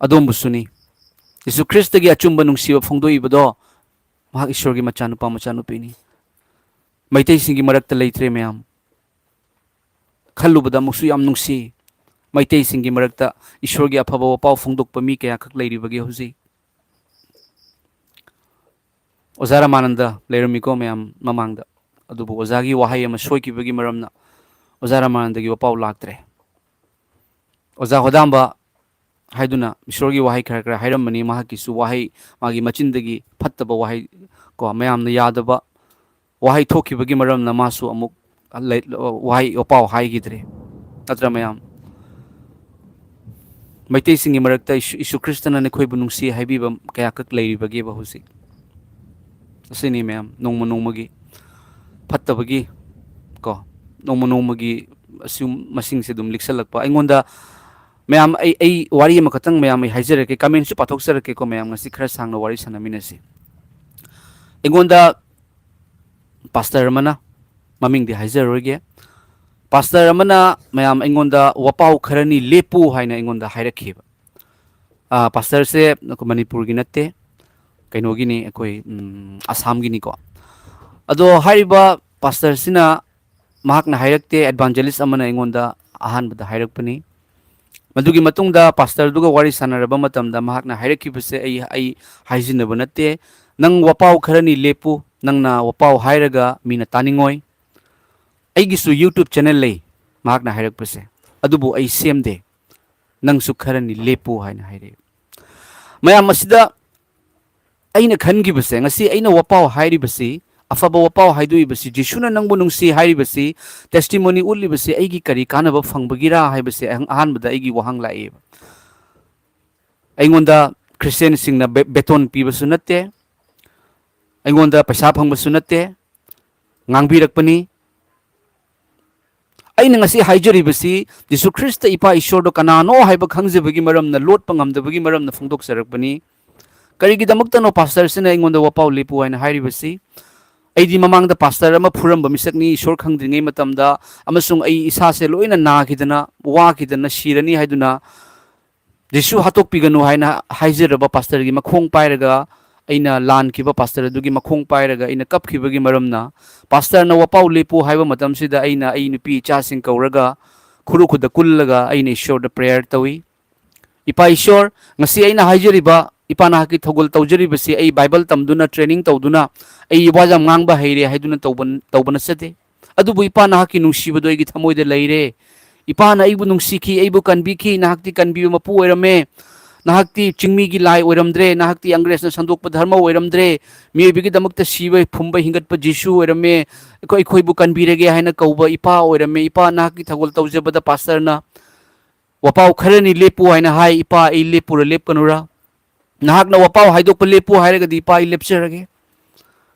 ꯑꯗꯣꯝꯕꯨꯁꯨꯅꯤ꯫ ꯖꯤꯁꯨ ꯈ꯭ꯔꯤꯁꯇꯒꯤ ꯑꯆꯨꯝꯕ ꯅꯨꯡꯁꯤꯕ ꯐꯣꯡꯗꯣꯛꯏꯕꯗꯣ ꯃꯍꯥꯛ ꯏꯁꯣꯔꯒꯤ ꯃꯆꯥꯅꯨꯄꯥ ꯃꯆꯥꯅꯨꯄꯤꯅꯤ꯫ ꯃꯩꯇꯩꯁꯤꯡꯒꯤ ꯃꯔꯛꯇ ꯂꯩꯇ꯭ꯔꯦ ꯃꯌꯥꯝ꯫ ꯈꯜꯂꯨꯕꯗ ꯑꯃꯨꯛꯁꯨ ꯌꯥꯝ ꯅꯨꯡꯁꯤ꯫ ꯃꯩꯇꯩꯁꯤꯡꯒꯤ ꯃꯔꯛꯇ ꯏꯁꯣꯔꯒꯤ ꯑꯐꯕ ꯋꯥꯄꯥꯎ ꯐꯣꯡꯗꯣꯛꯄ ꯃꯤ ꯀꯌꯥꯈꯛ ꯂꯩꯔꯤꯕꯒꯦ ꯍꯧꯖꯤꯛ? ꯑꯣꯖꯥ ꯔꯥꯃꯥꯅꯟꯗ ꯂꯩꯔꯝꯃꯤꯀꯣ ꯃꯌꯥꯝ ꯃꯃꯥꯡꯗ, ꯑꯗꯨꯕꯨ ꯑꯣꯖꯥꯒꯤ ꯋꯥꯍꯩ ꯑꯃ ꯁꯣꯏꯈꯤꯕꯒꯤ ꯃꯔꯝꯅ ꯑꯣꯖꯥ ꯔꯥꯃꯥꯅꯟꯗꯒꯤ ꯋꯥꯄꯥꯎ ꯂꯥꯛꯇ꯭ꯔꯦ꯫ ꯑꯣꯖꯥ ꯍꯣꯗꯥꯝꯕ ꯍꯥꯏꯗꯨꯅ ꯏꯁꯣꯔꯒꯤ ꯋꯥꯍꯩ ꯈꯔ ꯈꯔ ꯍꯥꯏꯔꯝꯕꯅꯤ, ꯃꯍꯥꯛꯀꯤꯁꯨ ꯋꯥꯍꯩ, ꯃꯥꯒꯤ ꯃꯆꯤꯟꯗꯒꯤ ꯐꯠꯇꯕ ꯋꯥꯍꯩ ꯀꯣ, ꯃꯌꯥꯝꯅ ꯌꯥꯗꯕ ꯋꯥꯍꯩ ꯊꯣꯛꯈꯤꯕꯒꯤ ꯃꯔꯝꯅ ꯃꯥꯁꯨ ꯑꯃꯨꯛ ꯂꯩ-, ꯋꯥꯍꯩ ꯋꯥꯄꯥꯎ ꯍꯥꯏꯈꯤꯗ꯭ꯔꯦ꯫ ꯅꯠꯇ꯭ꯔ ꯃꯌꯥꯝ? ꯃꯩꯇꯩꯁꯤꯡꯒꯤ ꯃꯔꯛꯇ ꯏꯁꯨ, ꯏꯁꯨ ꯈ꯭ꯔꯤꯁꯇꯅ ꯅꯈꯣꯏꯕꯨ ꯅꯨꯡꯁꯤ ꯍꯥꯏꯕꯤꯕ ꯀꯌꯥꯈꯛ ꯂꯩꯔꯤꯕꯒꯦꯕ ꯍꯧꯖꯤꯛ? ꯑꯁꯤꯅꯤ ꯃꯌꯥꯝ, ꯅꯣꯡꯃ ꯅꯣꯡꯃꯒꯤ ꯐꯠꯇꯕꯒꯤ ꯀꯣ, ꯅꯣꯡꯃ ꯅꯣꯡꯃꯒꯤ ꯑꯁꯤꯒꯨꯝ-, ꯃꯁꯤꯡꯁꯦ ꯑꯗꯨꯝ ꯂꯤꯛꯁꯜꯂꯛꯄ꯫ ꯑꯩꯉꯣꯟꯗ ꯃꯌꯥꯝ, ꯑꯩ, ꯑꯩ ꯋꯥꯔꯤ ꯑꯃꯈꯛꯇꯪ ꯃꯌꯥꯝ ꯑꯩ ꯍꯥꯏꯖꯔꯛꯀꯦ, ꯀꯃꯦꯟꯁꯨ ꯄꯥꯊꯣꯛꯆꯔꯛꯀꯦꯀꯣ ꯃꯌꯥꯝ, ꯉꯁꯤ ꯈꯔ ꯁꯥꯡꯅ ꯋꯥꯔꯤ ꯁꯥꯟꯅꯃꯤꯟꯅꯁꯤ꯫ ꯑꯩꯉꯣꯟꯗ ꯄꯥꯁꯇꯔ ꯑꯃꯅ, ꯃꯃꯤꯡꯗꯤ ꯍꯥꯏꯖꯔꯔꯣꯏꯒꯦ, ꯄꯥꯁꯇꯔ ꯑꯃꯅ ꯃꯌꯥꯝ ꯑꯩꯉꯣꯟꯗ "ꯋꯥꯄꯥꯎ ꯈꯔꯅꯤ ꯂꯦꯞꯄꯨ" ꯍꯥꯏꯅ ꯑꯩꯉꯣꯟꯗ ꯍꯥꯏꯔꯛꯈꯤꯕ꯫ ꯑꯥ, ꯄꯥꯁꯇꯔꯁꯦ ꯑꯩꯈꯣꯏ ꯃꯅꯤꯄꯨꯔꯒꯤ ꯅꯠꯇꯦ, ꯀꯩꯅꯣꯒꯤꯅꯤ, ꯑꯩꯈꯣꯏ, ꯎꯝ, ꯑꯁꯥꯝꯒꯤꯅꯤꯀꯣ꯫ ꯑꯗꯣ ꯍꯥꯏꯔꯤꯕ ꯄꯥꯁꯇꯔꯁꯤꯅ, ꯃꯍꯥꯛꯅ ꯍꯥꯏꯔꯛꯇꯦ, ꯑꯦꯚꯥꯟꯖꯦꯂꯤꯁ ꯑꯃꯅ ꯑꯩꯉꯣꯟꯗ ꯑꯍꯥꯟꯕꯗ ꯍꯥꯏꯔꯛꯄꯅꯤ꯫ ꯃꯗꯨꯒꯤ ꯃꯇꯨꯡꯗ ꯄꯥꯁꯇꯔꯗꯨꯒ ꯋꯥꯔꯤ ꯁꯥꯟꯅꯔꯕ ꯃꯇꯝꯗ ꯃꯍꯥꯛꯅ ꯍꯥꯏꯔꯛꯈꯤꯕꯁꯦ ꯑꯩ, ꯑꯩ ꯍꯥꯏꯖꯤꯟꯅꯕ ꯅꯠꯇꯦ, "ꯅꯪ ꯋꯥꯄꯥꯎ ꯈꯔꯅꯤ ꯂꯦꯞꯄꯨ, ꯅꯪꯅ ꯋꯥꯄꯥꯎ ꯍꯥꯏꯔꯒ ꯃꯤꯅ ꯇꯥꯅꯤꯡꯉꯣꯏ꯫ ꯑꯩꯒꯤꯁꯨ YouTube ꯆꯦꯅꯦꯜ ꯂꯩ", ꯃꯍꯥꯛꯅ ꯍꯥꯏꯔꯛꯄꯁꯦ, "ꯑꯗꯨꯕꯨ ꯑꯩ ꯁꯦꯝꯗꯦ, ꯅꯪꯁꯨ ꯈꯔꯅꯤ ꯂꯦꯞꯄꯨ" ꯍꯥꯏꯅ ꯍꯥꯏꯔꯛꯑꯦ꯫ ꯃꯌꯥꯝ ꯑꯁꯤꯗ ꯑꯩꯅ ꯈꯟꯈꯤꯕꯁꯦ, ꯉꯁꯤ ꯑꯩꯅ ꯋꯥꯄꯥꯎ ꯍꯥꯏꯔꯤꯕꯁꯤ, ꯑꯐꯕ ꯋꯥꯄꯥꯎ ꯍꯥꯏꯗꯣꯛꯏꯕꯁꯤ, "ꯖꯤꯁꯨꯅ ꯅꯪꯕꯨ ꯅꯨꯡꯁꯤ" ꯍꯥꯏꯔꯤꯕꯁꯤ, ꯇꯦꯁꯇꯤꯃꯣꯅꯤ ꯎꯠꯂꯤꯕꯁꯤ ꯑꯩꯒꯤ ꯀꯔꯤ ꯀꯥꯟꯅꯕ ꯐꯪꯕꯒꯤꯔꯥ ꯍꯥꯏꯕꯁꯦ ꯑꯍꯪ-, ꯑꯍꯥꯟꯕꯗ ꯑꯩꯒꯤ ꯋꯥꯍꯪ ꯂꯥꯛꯏꯕ꯫ ꯑꯩꯉꯣꯟꯗ ꯈ꯭ꯔꯤꯁꯇꯤꯌꯥꯟꯁꯤꯡꯅ ꯕꯦ-, ꯕꯦꯇꯣꯟ ꯄꯤꯕꯁꯨ ꯅꯠꯇꯦ, ꯑꯩꯉꯣꯟꯗ ꯄꯩꯁꯥ ꯐꯪꯕꯁꯨ ꯅꯠꯇꯦ, ꯉꯥꯡꯕꯤꯔꯛꯄꯅꯤ꯫ ꯑꯩꯅ ꯉꯁꯤ ꯍꯥꯏꯖꯔꯤꯕꯁꯤ ꯖꯤꯁꯨ ꯈ꯭ꯔꯤꯁꯇ ꯏꯄꯥ ꯏꯁꯣꯔꯗꯣ ꯀꯅꯥꯅꯣ ꯍꯥꯏꯕ ꯈꯪꯖꯕꯒꯤ ꯃꯔꯝꯅ, ꯂꯣꯠꯄ ꯉꯝꯗꯕꯒꯤ ꯃꯔꯝꯅ ꯐꯣꯡꯗꯣꯛꯆꯔꯛꯄꯅꯤ꯫ ꯀꯔꯤꯒꯤꯗꯃꯛꯇꯅꯣ ꯄꯥꯁꯇꯔꯁꯤꯅ ꯑꯩꯉꯣꯟꯗ "ꯋꯥꯄꯥꯎ ꯂꯦꯞꯄꯨ" ꯍꯥꯏꯅ ꯍꯥꯏꯔꯤꯕꯁꯤ? ꯑꯩꯗꯤ ꯃꯃꯥꯡꯗ ꯄꯥꯁꯇꯔ ꯑꯃ ꯐꯨꯔꯝꯕ ꯃꯤꯁꯛꯅꯤ, ꯏꯁꯣꯔ ꯈꯪꯗ꯭ꯔꯤꯉꯩ ꯃꯇꯝꯗ, ꯑꯃꯁꯨꯡ ꯑꯩ ꯏꯁꯥꯁꯦ ꯂꯣꯏꯅ ꯅꯥꯈꯤꯗꯅ, ꯋꯥꯈꯤꯗꯅ ꯁꯤꯔꯅꯤ ꯍꯥꯏꯗꯨꯅ ꯖꯤꯁꯨ ꯍꯥꯠꯇꯣꯛꯄꯤꯒꯅꯨ ꯍꯥꯏꯅ ꯍꯥꯏꯖꯔꯕ ꯄꯥꯁꯇꯔꯒꯤ ꯃꯈꯣꯡ ꯄꯥꯏꯔꯒ, ꯑꯩꯅ ꯂꯥꯟꯈꯤꯕ ꯄꯥꯁꯇꯔ ꯑꯗꯨꯒꯤ ꯃꯈꯣꯡ ꯄꯥꯏꯔꯒ ꯑꯩꯅ ꯀꯞꯈꯤꯕꯒꯤ ꯃꯔꯝꯅ, ꯄꯥꯁꯇꯔꯅ "ꯋꯥꯄꯥꯎ ꯂꯦꯞꯄꯨ" ꯍꯥꯏꯕ ꯃꯇꯝꯁꯤꯗ ꯑꯩꯅ ꯑꯩ ꯅꯨꯄꯤ ꯏꯆꯥꯁꯤꯡ ꯀꯧꯔꯒ ꯈꯨꯔꯨ ꯈꯨꯗ ꯀꯨꯜꯂꯒ ꯑꯩꯅ ꯏꯁꯣꯔꯗ ꯄ꯭ꯔꯦꯌꯔ ꯇꯧꯏ꯫ "ꯏꯄꯥ ꯏꯁꯣꯔ, ꯉꯁꯤ ꯑꯩꯅ ꯍꯥꯏꯖꯔꯤꯕ, ꯏꯄꯥ ꯅꯍꯥꯛꯀꯤ ꯊꯧꯒꯜ ꯇꯧꯖꯔꯤꯕꯁꯤ ꯑꯩ ꯕꯥꯏꯕꯜ ꯇꯝꯗꯨꯅ, ꯇ꯭ꯔꯦꯅꯤꯡ ꯇꯧꯗꯨꯅ, ꯑꯩ ꯋꯥ ꯌꯥꯝ ꯉꯥꯡꯕ ꯍꯩꯔꯦ ꯍꯥꯏꯗꯨꯅ ꯇꯧꯕ, ꯇꯧꯕ ꯅꯠꯆꯗꯦ꯫ ꯑꯗꯨꯕꯨ ꯏꯄꯥ ꯅꯍꯥꯛꯀꯤ ꯅꯨꯡꯁꯤꯕꯗꯣ ꯑꯩꯒꯤ ꯊꯃꯣꯏꯗ ꯂꯩꯔꯦ꯫ ꯏꯄꯥꯅ ꯑꯩꯕꯨ ꯅꯨꯡꯁꯤꯈꯤ, ꯑꯩꯕꯨ ꯀꯟꯕꯤꯈꯤ, ꯅꯍꯥꯛꯇꯤ ꯀꯟꯕꯤꯕ ꯃꯄꯨ ꯑꯣꯏꯔꯝꯃꯦ꯫ ꯅꯍꯥꯛꯇꯤ ꯆꯤꯡꯃꯤꯒꯤ ꯂꯥꯏ ꯑꯣꯏꯔꯝꯗ꯭ꯔꯦ, ꯅꯍꯥꯛꯇꯤ ꯑꯪꯒ꯭ꯔꯦꯖꯅ ꯁꯟꯗꯣꯛꯄ ꯙꯔꯃ ꯑꯣꯏꯔꯝꯗ꯭ꯔꯦ, ꯃꯤꯑꯣꯏꯕꯒꯤꯗꯃꯛꯇ ꯁꯤꯕ ꯐꯨꯝꯕ ꯍꯤꯡꯒꯠꯄ ꯖꯤꯁꯨ ꯑꯣꯏꯔꯝꯃꯦ, ꯑꯩꯈꯣꯏ, ꯑꯩꯈꯣꯏꯕꯨ ꯀꯟꯕꯤꯔꯒꯦ ꯍꯥꯏꯅ ꯀꯧꯕ ꯏꯄꯥ ꯑꯣꯏꯔꯝꯃꯦ꯫ ꯏꯄꯥ ꯅꯍꯥꯛꯀꯤ ꯊꯧꯒꯜ ꯇꯧꯖꯕꯗ ꯄꯥꯁꯇꯔꯅ ꯋꯥꯄꯥꯎ ꯈꯔꯅꯤ ꯂꯦꯞꯄꯨ ꯍꯥꯏꯅ ꯍꯥꯏ, ꯏꯄꯥ ꯑꯩ ꯂꯦꯞꯄꯨꯔ ꯂꯦꯞꯀꯅꯨꯔꯥ? ꯅꯍꯥꯛꯅ ꯋꯥꯄꯥꯎ ꯍꯥꯏꯗꯣꯛꯄ ꯂꯦꯞꯄꯨ ꯍꯥꯏꯔꯒꯗꯤ ꯏꯄꯥ ꯑꯩ ꯂꯦꯞꯆꯔꯒꯦ꯫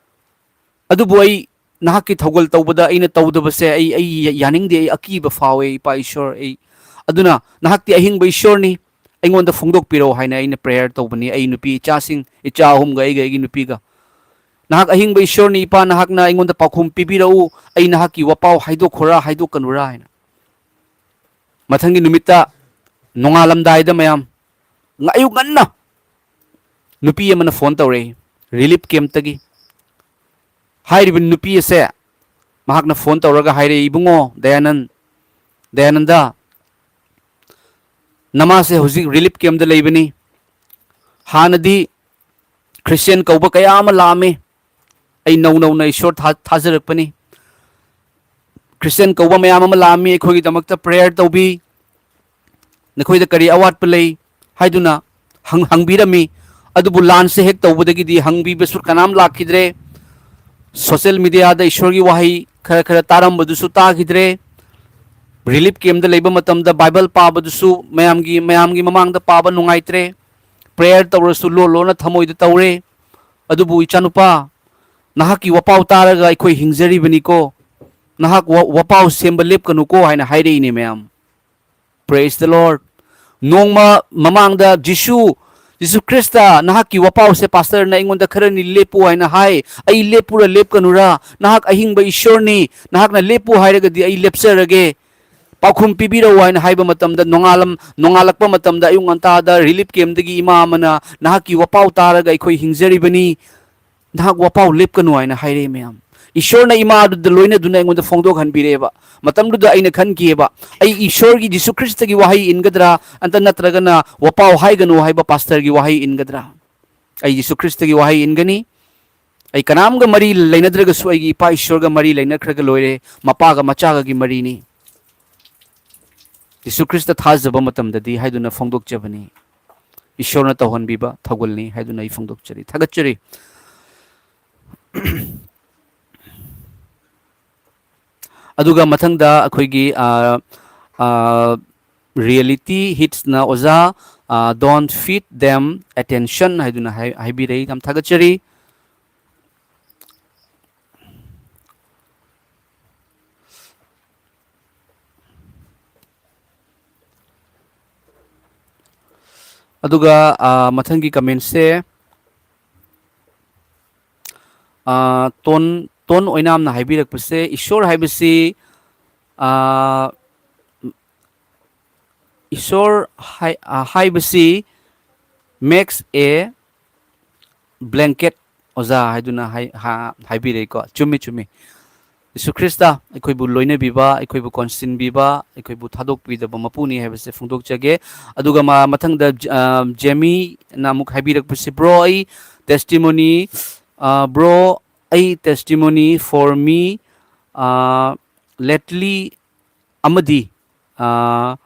ꯑꯗꯨꯕꯨ ꯑꯩ ꯅꯍꯥꯛꯀꯤ ꯊꯧꯒꯜ ꯇꯧꯕꯗ ꯑꯩꯅ ꯇꯧꯗꯕꯁꯦ ꯑꯩ, ꯑꯩ ꯌꯥꯅꯤꯡꯗꯦ, ꯑꯩ ꯑꯀꯤꯕ ꯐꯥꯎꯋꯦ, ꯏꯄꯥ ꯏꯁꯣꯔ, ꯑꯩ, ꯑꯗꯨꯅ ꯅꯍꯥꯛꯇꯤ ꯑꯍꯤꯡꯕ ꯏꯁꯣꯔꯅꯤ, ꯑꯩꯉꯣꯟꯗ ꯐꯣꯡꯗꯣꯛꯄꯤꯔꯛꯑꯣ" ꯍꯥꯏꯅ ꯑꯩꯅ ꯄ꯭ꯔꯦꯌꯔ ꯇꯧꯕꯅꯤ꯫ ꯑꯩ ꯅꯨꯄꯤ ꯏꯆꯥꯁꯤꯡ, ꯏꯆꯥ ꯑꯍꯨꯝꯒ ꯑꯩꯒ ꯑꯩꯒꯤ ꯅꯨꯄꯤꯒ꯫ ꯅꯍꯥꯛ ꯑꯍꯤꯡꯕ ꯏꯁꯣꯔꯅꯤ, ꯏꯄꯥ, ꯅꯍꯥꯛꯅ ꯑꯩꯉꯣꯟꯗ ꯄꯥꯎꯈꯨꯝ ꯄꯤꯕꯤꯔꯛꯎ, ꯑꯩ ꯅꯍꯥꯛꯀꯤ ꯋꯥꯄꯥꯎ ꯍꯥꯏꯗꯣꯛꯈꯣꯔꯥ ꯍꯥꯏꯗꯣꯛꯀꯅꯨꯔꯥ ꯍꯥꯏꯅ꯫ ꯃꯊꯪꯒꯤ ꯅꯨꯃꯤꯠꯇ ꯅꯣꯡꯉꯥꯜꯂꯝꯗꯥꯏꯗ ꯃꯌꯥꯝ, ꯉ-, ꯑꯌꯨꯛ ꯉꯟꯅ ꯅꯨꯄꯤ ꯑꯃꯅ ꯐꯣꯟ ꯇꯧꯔꯛꯏ, ꯔꯤꯂꯤꯐ ꯀꯦꯝꯞꯇꯒꯤ꯫ ꯍꯥꯏꯔꯤꯕ ꯅꯨꯄꯤ ꯑꯁꯦ ꯃꯍꯥꯛꯅ ꯐꯣꯟ ꯇꯧꯔꯒ ꯍꯥꯏꯔꯛꯏ, "ꯏꯕꯨꯡꯉꯣ ꯗꯌꯥꯅꯟ, ꯗꯌꯥꯅꯟꯗ, ꯅꯃꯥꯁꯦ ꯍꯧꯖꯤꯛ ꯔꯤꯂꯤꯐ ꯀꯦꯝꯞꯇ ꯂꯩꯕꯅꯤ꯫ ꯍꯥꯟꯅꯗꯤ ꯈ꯭ꯔꯤꯁꯇꯤꯌꯥꯟ ꯀꯧꯕ ꯀꯌꯥ ꯑꯃ ꯂꯥꯛꯑꯝꯃꯤ꯫ ꯑꯩ ꯅꯧ ꯅꯧꯅ ꯏꯁꯣꯔ ꯊꯥ-, ꯊꯥꯖꯔꯛꯄꯅꯤ꯫ ꯈ꯭ꯔꯤꯁꯇꯤꯌꯥꯟ ꯀꯧꯕ ꯃꯌꯥꯝ ꯑꯃ ꯂꯥꯛꯑꯝꯃꯤ, ꯑꯩꯈꯣꯏꯒꯤꯗꯃꯛꯇ ꯄ꯭ꯔꯦꯌꯔ ꯇꯧꯕꯤ, ꯅꯈꯣꯏꯗ ꯀꯔꯤ ꯑꯋꯥꯠꯄ ꯂꯩ?" ꯍꯥꯏꯗꯨꯅ ꯍꯪ-, ꯍꯪꯕꯤꯔꯝꯃꯤ꯫ ꯑꯗꯨꯕꯨ ꯂꯥꯟꯁꯦ ꯍꯦꯛ ꯇꯧꯕꯗꯒꯤꯗꯤ ꯍꯪꯕꯤꯕꯁꯨ ꯀꯅꯥꯝ ꯂꯥꯛꯈꯤꯗ꯭ꯔꯦ꯫ ꯁꯣꯁꯦꯜ ꯃꯤꯗꯤꯌꯥꯗ ꯏꯁꯣꯔꯒꯤ ꯋꯥꯍꯩ ꯈꯔ ꯈꯔ ꯇꯥꯔꯝꯕꯗꯨꯁꯨ ꯇꯥꯈꯤꯗ꯭ꯔꯦ꯫ ꯔꯤꯂꯤꯐ ꯀꯦꯝꯞꯇ ꯂꯩꯕ ꯃꯇꯝꯗ ꯕꯥꯏꯕꯜ ꯄꯥꯕꯗꯨꯁꯨ ꯃꯌꯥꯝꯒꯤ, ꯃꯌꯥꯝꯒꯤ ꯃꯃꯥꯡꯗ ꯄꯥꯕ ꯅꯨꯡꯉꯥꯏꯇ꯭ꯔꯦ꯫ ꯄ꯭ꯔꯦꯌꯔ ꯇꯧꯔꯁꯨ ꯂꯣꯟ ꯂꯣꯟꯅ ꯊꯃꯣꯏꯗ ꯇꯧꯔꯦ꯫ ꯑꯗꯨꯕꯨ ꯏꯆꯥꯅꯨꯄꯥ, ꯅꯍꯥꯛꯀꯤ ꯋꯥꯄꯥꯎ ꯇꯥꯔꯒ ꯑꯩꯈꯣꯏ ꯍꯤꯡꯖꯔꯤꯕꯅꯤꯀꯣ꯫ ꯅꯍꯥꯛ ꯋꯥ-, ꯋꯥꯄꯥꯎ ꯁꯦꯝꯕ ꯂꯦꯞꯀꯅꯨꯀꯣ ꯍꯥꯏꯅ ꯍꯥꯏꯔꯛꯏꯅꯦ ꯃꯌꯥꯝ꯫ Praise the Lord꯫ ꯅꯣꯡꯃ ꯃꯃꯥꯡꯗ ꯖꯤꯁꯨ, ꯖꯤꯁꯨ ꯈ꯭ꯔꯤꯁꯇ, "ꯅꯍꯥꯛꯀꯤ ꯋꯥꯄꯥꯎꯁꯦ ꯄꯥꯁꯇꯔꯅ ꯑꯩꯉꯣꯟꯗ ꯈꯔꯅꯤ ꯂꯦꯞꯄꯨ ꯍꯥꯏꯅ ꯍꯥꯏ꯫ ꯑꯩ ꯂꯦꯞꯄꯨꯔ ꯂꯦꯞꯀꯅꯨꯔꯥ? ꯅꯍꯥꯛ ꯑꯍꯤꯡꯕ ꯏꯁꯣꯔꯅꯤ꯫ ꯅꯍꯥꯛꯅ ꯂꯦꯞꯄꯨ ꯍꯥꯏꯔꯒꯗꯤ ꯑꯩ ꯂꯦꯞꯆꯔꯒꯦ꯫ ꯄꯥꯎꯈꯨꯝ ꯄꯤꯕꯤꯔꯛꯎ" ꯍꯥꯏꯅ ꯍꯥꯏꯕ ꯃꯇꯝꯗ, ꯅꯣꯡꯉꯥꯂꯝ-, ꯅꯣꯡꯉꯥꯜꯂꯛꯄ ꯃꯇꯝꯗ ꯑꯌꯨꯛ ꯉꯟꯇꯥꯗ ꯔꯤꯂꯤꯐ ꯀꯦꯝꯞꯇꯒꯤ ꯏꯃꯥ ꯑꯃꯅ, "ꯅꯍꯥꯛꯀꯤ ꯋꯥꯄꯥꯎ ꯇꯥꯔꯒ ꯑꯩꯈꯣꯏ ꯍꯤꯡꯖꯔꯤꯕꯅꯤ꯫ ꯅꯍꯥꯛ ꯋꯥꯄꯥꯎ ꯂꯦꯞꯀꯅꯨ" ꯍꯥꯏꯅ ꯍꯥꯏꯔꯛꯑꯦ ꯃꯌꯥꯝ꯫ ꯏꯁꯣꯔꯅ ꯏꯃꯥ ꯑꯗꯨꯗ ꯂꯣꯏꯅꯗꯨꯅ ꯑꯩꯉꯣꯟꯗ ꯐꯣꯡꯗꯣꯛꯍꯟꯕꯤꯔꯛꯑꯦꯕ꯫ ꯃꯇꯝꯗꯨꯗ ꯑꯩꯅ ꯈꯟꯈꯤꯑꯕ, "ꯑꯩ ꯏꯁꯣꯔꯒꯤ, ꯖꯤꯁꯨ ꯈ꯭ꯔꯤꯁꯇꯒꯤ ꯋꯥꯍꯩ ꯏꯟꯒꯗ꯭ꯔꯥ, ꯑꯟꯇ ꯅꯠꯇ꯭ꯔꯒꯅ ꯋꯥꯄꯥꯎ ꯍꯥꯏꯒꯅꯨ ꯍꯥꯏꯕ ꯄꯥꯁꯇꯔꯒꯤ ꯋꯥꯍꯩ ꯏꯟꯒꯗ꯭ꯔꯥ?" ꯑꯩ ꯖꯤꯁꯨ ꯈ꯭ꯔꯤꯁꯇꯒꯤ ꯋꯥꯍꯩ ꯏꯟꯒꯅꯤ꯫ ꯑꯩ ꯀꯅꯥꯝꯒ ꯃꯔꯤ ꯂꯩꯅꯗ꯭ꯔꯒꯁꯨ ꯑꯩꯒꯤ ꯏꯄꯥ ꯏꯁꯣꯔꯒ ꯃꯔꯤ ꯂꯩꯅꯈ꯭ꯔꯒ ꯂꯣꯏꯔꯦ꯫ ꯃꯄꯥꯒ ꯃꯆꯥꯒꯒꯤ ꯃꯔꯤꯅꯤ꯫ ꯖꯤꯁꯨ ꯈ꯭ꯔꯤꯁꯇ ꯊꯥꯖꯕ ꯃꯇꯝꯗꯗꯤ ꯍꯥꯏꯗꯨꯅ ꯐꯣꯡꯗꯣꯛꯆꯕꯅꯤ꯫ ꯏꯁꯣꯔꯅ ꯇꯧꯍꯟꯕꯤꯕ ꯊꯧꯒꯜꯅꯤ ꯍꯥꯏꯗꯨꯅ ꯑꯩ ꯐꯣꯡꯗꯣꯛꯆꯔꯤ, ꯊꯥꯒꯠꯆꯔꯤ꯫ ꯑꯗꯨꯒ ꯃꯊꯪꯗ ꯑꯩꯈꯣꯏꯒꯤ, ꯑ, ꯑ, ꯔꯤꯌꯦꯂꯤꯇꯤ ꯍꯤꯠꯁꯅ ꯑꯣꯖꯥ, ꯑ, "Don't feed them attention" ꯍꯥꯏꯗꯨꯅ ꯍꯥꯏ-, ꯍꯥꯏꯕꯤꯔꯛꯏ꯫ ꯌꯥꯝ ꯊꯥꯒꯠꯆꯔꯤ꯫ ꯑꯗꯨꯒ, ꯑ, ꯃꯊꯪꯒꯤ ꯀꯃꯦꯟꯁꯦ, ꯑ, ꯇꯣꯟ, ꯇꯣꯟ ꯑꯣꯏꯅꯥꯝꯅ ꯍꯥꯏꯕꯤꯔꯛꯄꯁꯦ, ꯏꯁꯣꯔ ꯍꯥꯏꯕꯁꯤ, ꯑ, ꯏꯁꯣꯔ ꯍꯥꯏ-, ꯑ, ꯍꯥꯏꯕꯁꯤ makes a blanket ꯑꯣꯖꯥ ꯍꯥꯏꯗꯨꯅ ꯍꯥꯏ-, ꯍꯥ-, ꯍꯥꯏꯕꯤꯔꯛꯏꯀꯣ꯫ ꯆꯨꯝꯃꯤ, ꯆꯨꯝꯃꯤ꯫ ꯌꯤꯁꯨ ꯈ꯭ꯔꯤꯁꯇ ꯑꯩꯈꯣꯏꯕꯨ ꯂꯣꯏꯅꯕꯤꯕ, ꯑꯩꯈꯣꯏꯕꯨ ꯀꯣꯟꯁꯤꯟꯕꯤꯕ, ꯑꯩꯈꯣꯏꯕꯨ ꯊꯥꯗꯣꯛꯄꯤꯗꯕ ꯃꯄꯨꯅꯤ ꯍꯥꯏꯕꯁꯦ ꯐꯣꯡꯗꯣꯛꯆꯒꯦ꯫ ꯑꯗꯨꯒ ꯃꯥ-, ꯃꯊꯪꯗ ꯖ-, ꯑ, ꯖꯦꯃꯤꯅ ꯑꯃꯨꯛ ꯍꯥꯏꯕꯤꯔꯛꯄꯁꯤ, "Bro, ꯑꯩ testimony, ꯑ, bro, ꯑꯩ testimony for me, ꯑ, lately ꯑꯃꯗꯤ, ꯑ,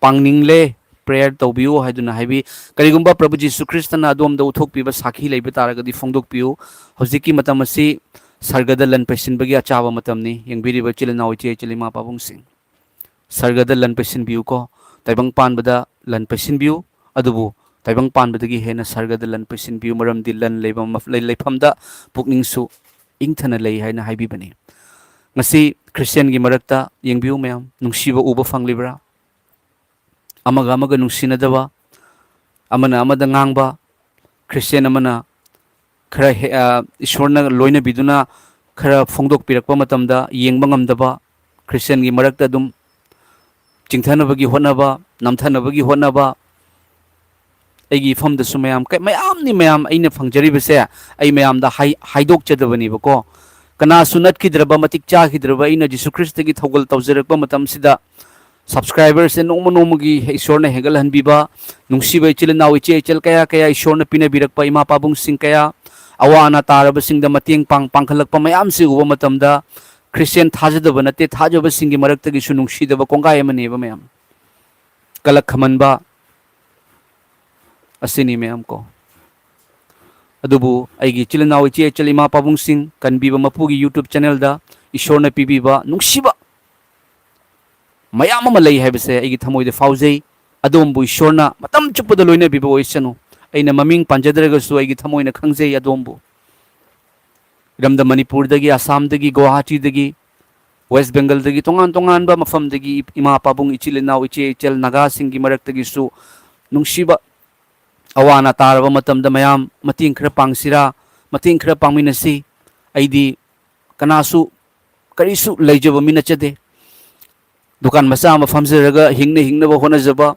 ꯄꯥꯡꯅꯤꯡꯂꯦ, prayer ꯇꯧꯕꯤꯌꯨ" ꯍꯥꯏꯗꯨꯅ ꯍꯥꯏꯕꯤ꯫ ꯀꯔꯤꯒꯨꯝꯕ ꯄ꯭ꯔꯚꯨ ꯖꯤꯁꯨ ꯈ꯭ꯔꯤꯁꯇꯅ ꯑꯗꯣꯝꯗ ꯎꯠꯊꯣꯛꯄꯤꯕ ꯁꯥꯈꯤ ꯂꯩꯕ ꯇꯥꯔꯒꯗꯤ ꯐꯣꯡꯗꯣꯛꯄꯤꯌꯨ꯫ ꯍꯧꯖꯤꯛꯀꯤ ꯃꯇꯝ ꯑꯁꯤ ꯁꯔꯒꯗ ꯂꯟ ꯄꯩꯁꯤꯟꯕꯒꯤ ꯑꯆꯥꯕ ꯃꯇꯝꯅꯤ꯫ ꯌꯦꯡꯕꯤꯔꯤꯕ ꯏꯆꯤꯜ ꯏꯅꯥꯎ, ꯏꯆꯦ ꯏꯆꯜ, ꯏꯃꯥ ꯄꯥꯕꯨꯡꯁꯤꯡ, ꯁꯔꯒꯗ ꯂꯟ ꯄꯩꯁꯤꯟꯕꯤꯌꯨꯀꯣ꯫ ꯇꯥꯏꯕꯪ ꯄꯥꯟꯕꯗ ꯂꯟ ꯄꯩꯁꯤꯟꯕꯤꯌꯨ, ꯑꯗꯨꯕꯨ ꯇꯥꯏꯕꯪ ꯄꯥꯟꯕꯗꯒꯤ ꯍꯦꯟꯅ ꯁꯔꯒꯗ ꯂꯟ ꯄꯩꯁꯤꯟꯕꯤꯌꯨ, ꯃꯔꯝꯗꯤ ꯂꯟ ꯂꯩꯕ ꯃꯐ-, ꯂꯩ-, ꯂꯩꯐꯝꯗ ꯄꯨꯛꯅꯤꯡꯁꯨ ꯏꯪꯊꯅ ꯂꯩ ꯍꯥꯏꯅ ꯍꯥꯏꯕꯤꯕꯅꯤ꯫ ꯉꯁꯤ ꯈ꯭ꯔꯤꯁꯇꯤꯌꯥꯟꯒꯤ ꯃꯔꯛꯇ ꯌꯦꯡꯕꯤꯌꯨ ꯃꯌꯥꯝ, ꯅꯨꯡꯁꯤꯕ ꯎꯕ ꯐꯪꯂꯤꯕ꯭ꯔꯥ? ꯑꯃꯒ ꯑꯃꯒ ꯅꯨꯡꯁꯤꯅꯗꯕ, ꯑꯃꯅ ꯑꯃꯗ ꯉꯥꯡꯕ, ꯈ꯭ꯔꯤꯁꯇꯤꯌꯥꯟ ꯑꯃꯅ ꯈꯔ ꯍꯦ-, ꯑ, ꯏꯁꯣꯔꯅ ꯂꯣꯏꯅꯕꯤꯗꯨꯅ ꯈꯔ ꯐꯣꯡꯗꯣꯛꯄꯤꯔꯛꯄ ꯃꯇꯝꯗ ꯌꯦꯡꯕ ꯉꯝꯗꯕ, ꯈ꯭ꯔꯤꯁꯇꯤꯌꯥꯟꯒꯤ ꯃꯔꯛꯇ ꯑꯗꯨꯝ ꯆꯤꯡꯊꯅꯕꯒꯤ ꯍꯣꯠꯅꯕ, ꯅꯝꯊꯅꯕꯒꯤ ꯍꯣꯠꯅꯕ, ꯑꯩꯒꯤ ꯏꯐꯝꯗꯁꯨ ꯃꯌꯥꯝ, ꯀ-, ꯃꯌꯥꯝꯅꯤ ꯃꯌꯥꯝ ꯑꯩꯅ ꯐꯪꯖꯔꯤꯕꯁꯦ, ꯑꯩ ꯃꯌꯥꯝꯗ ꯍꯥꯏ-, ꯍꯥꯏꯗꯣꯛꯆꯗꯕꯅꯦꯕꯀꯣ꯫ ꯀꯅꯥꯁꯨ ꯅꯠꯈꯤꯗ꯭ꯔꯕ, ꯃꯇꯤꯛ ꯆꯥꯈꯤꯗ꯭ꯔꯕ ꯑꯩꯅ ꯖꯤꯁꯨ ꯈ꯭ꯔꯤꯁꯇꯒꯤ ꯊꯧꯒꯜ ꯇꯧꯖꯔꯛꯄ ꯃꯇꯝꯁꯤꯗ, subscriberꯁꯦ ꯅꯣꯡꯃ ꯅꯣꯡꯃꯒꯤ ꯏꯁꯣꯔꯅ ꯍꯦꯟꯒꯠꯍꯟꯕꯤꯕ, ꯅꯨꯡꯁꯤꯕ ꯏꯆꯤꯜ ꯏꯅꯥꯎ, ꯏꯆꯦ ꯏꯆꯜ ꯀꯌꯥ ꯀꯌꯥ ꯏꯁꯣꯔꯅ ꯄꯤꯅꯕꯤꯔꯛꯄ, ꯏꯃꯥ ꯄꯥꯕꯨꯡꯁꯤꯡ ꯀꯌꯥ, ꯑꯋꯥ ꯑꯅꯥ ꯇꯥꯔꯕꯁꯤꯡꯗ ꯃꯇꯦꯡ ꯄꯥꯡ-, ꯄꯥꯡꯈꯠꯂꯛꯄ ꯃꯌꯥꯝꯁꯤ ꯎꯕ ꯃꯇꯝꯗ, ꯈ꯭ꯔꯤꯁꯇꯤꯌꯥꯟ ꯊꯥꯖꯗꯕ ꯅꯠꯇꯦ, ꯊꯥꯖꯕꯁꯤꯡꯒꯤ ꯃꯔꯛꯇꯒꯤꯁꯨ ꯅꯨꯡꯁꯤꯗꯕ ꯀꯣꯡꯒꯥꯏ ꯑꯃꯅꯦꯕ ꯃꯌꯥꯝ꯫ ꯀꯂꯛ ꯈꯝꯍꯟꯕ ꯑꯁꯤꯅꯤ ꯃꯌꯥꯝ ꯀꯣ꯫ ꯑꯗꯨꯕꯨ ꯑꯩꯒꯤ ꯏꯆꯤꯜ ꯏꯅꯥꯎ, ꯏꯆꯦ ꯏꯆꯜ, ꯏꯃꯥ ꯄꯥꯕꯨꯡꯁꯤꯡ, ꯀꯟꯕꯤꯕ ꯃꯄꯨꯒꯤ YouTube channelꯗ ꯏꯁꯣꯔꯅ ꯄꯤꯕꯤꯕ ꯅꯨꯡꯁꯤꯕ ꯃꯌꯥꯝ ꯑꯃ ꯂꯩ ꯍꯥꯏꯕꯁꯦ ꯑꯩꯒꯤ ꯊꯃꯣꯏꯗ ꯐꯥꯎꯖꯩ꯫ ꯑꯗꯣꯝꯕꯨ ꯏꯁꯣꯔꯅ ꯃꯇꯝ ꯆꯨꯞꯄꯗ ꯂꯣꯏꯅꯕꯤꯕ ꯑꯣꯏꯁꯅꯨ꯫ ꯑꯩꯅ ꯃꯃꯤꯡ ꯄꯟꯖꯗ꯭ꯔꯒꯁꯨ ꯑꯩꯒꯤ ꯊꯃꯣꯏꯅ ꯈꯪꯖꯩ ꯑꯗꯣꯝꯕꯨ꯫ ꯏꯔꯝꯗꯝ ꯃꯅꯤꯄꯨꯔꯗꯒꯤ, ꯑꯁꯥꯝꯗꯒꯤ, ꯒꯨꯋꯥꯍꯥꯇꯤꯗꯒꯤ, ꯋꯦꯁ ꯕꯦꯡꯒꯜꯗꯒꯤ, ꯇꯣꯉꯥꯟ ꯇꯣꯉꯥꯟꯕ ꯃꯐꯝꯗꯒꯤ ꯏꯃꯥ ꯄꯥꯕꯨꯡ, ꯏꯆꯤꯜ ꯏꯅꯥꯎ, ꯏꯆꯦ ꯏꯆꯜ, ꯅꯥꯒꯥꯁꯤꯡꯒꯤ ꯃꯔꯛꯇꯒꯤꯁꯨ ꯅꯨꯡꯁꯤꯕ, ꯑꯋꯥ ꯑꯅꯥ ꯇꯥꯔꯕ ꯃꯇꯝꯗ ꯃꯌꯥꯝ ꯃꯇꯦꯡ ꯈꯔ ꯄꯥꯡꯁꯤꯔꯥ, ꯃꯇꯦꯡ ꯈꯔ ꯄꯥꯡꯃꯤꯟꯅꯁꯤ꯫ ꯑꯩꯗꯤ ꯀꯅꯥꯁꯨ, ꯀꯔꯤꯁꯨ ꯂꯩꯖꯕ ꯃꯤ ꯅꯠꯆꯗꯦ꯫ ꯗꯨꯀꯥꯟ ꯃꯆꯥ ꯑꯃ ꯐꯝꯖꯔꯒ ꯍꯤꯡꯅ ꯍꯤꯡꯅꯕ ꯍꯣꯠꯅꯖꯕ,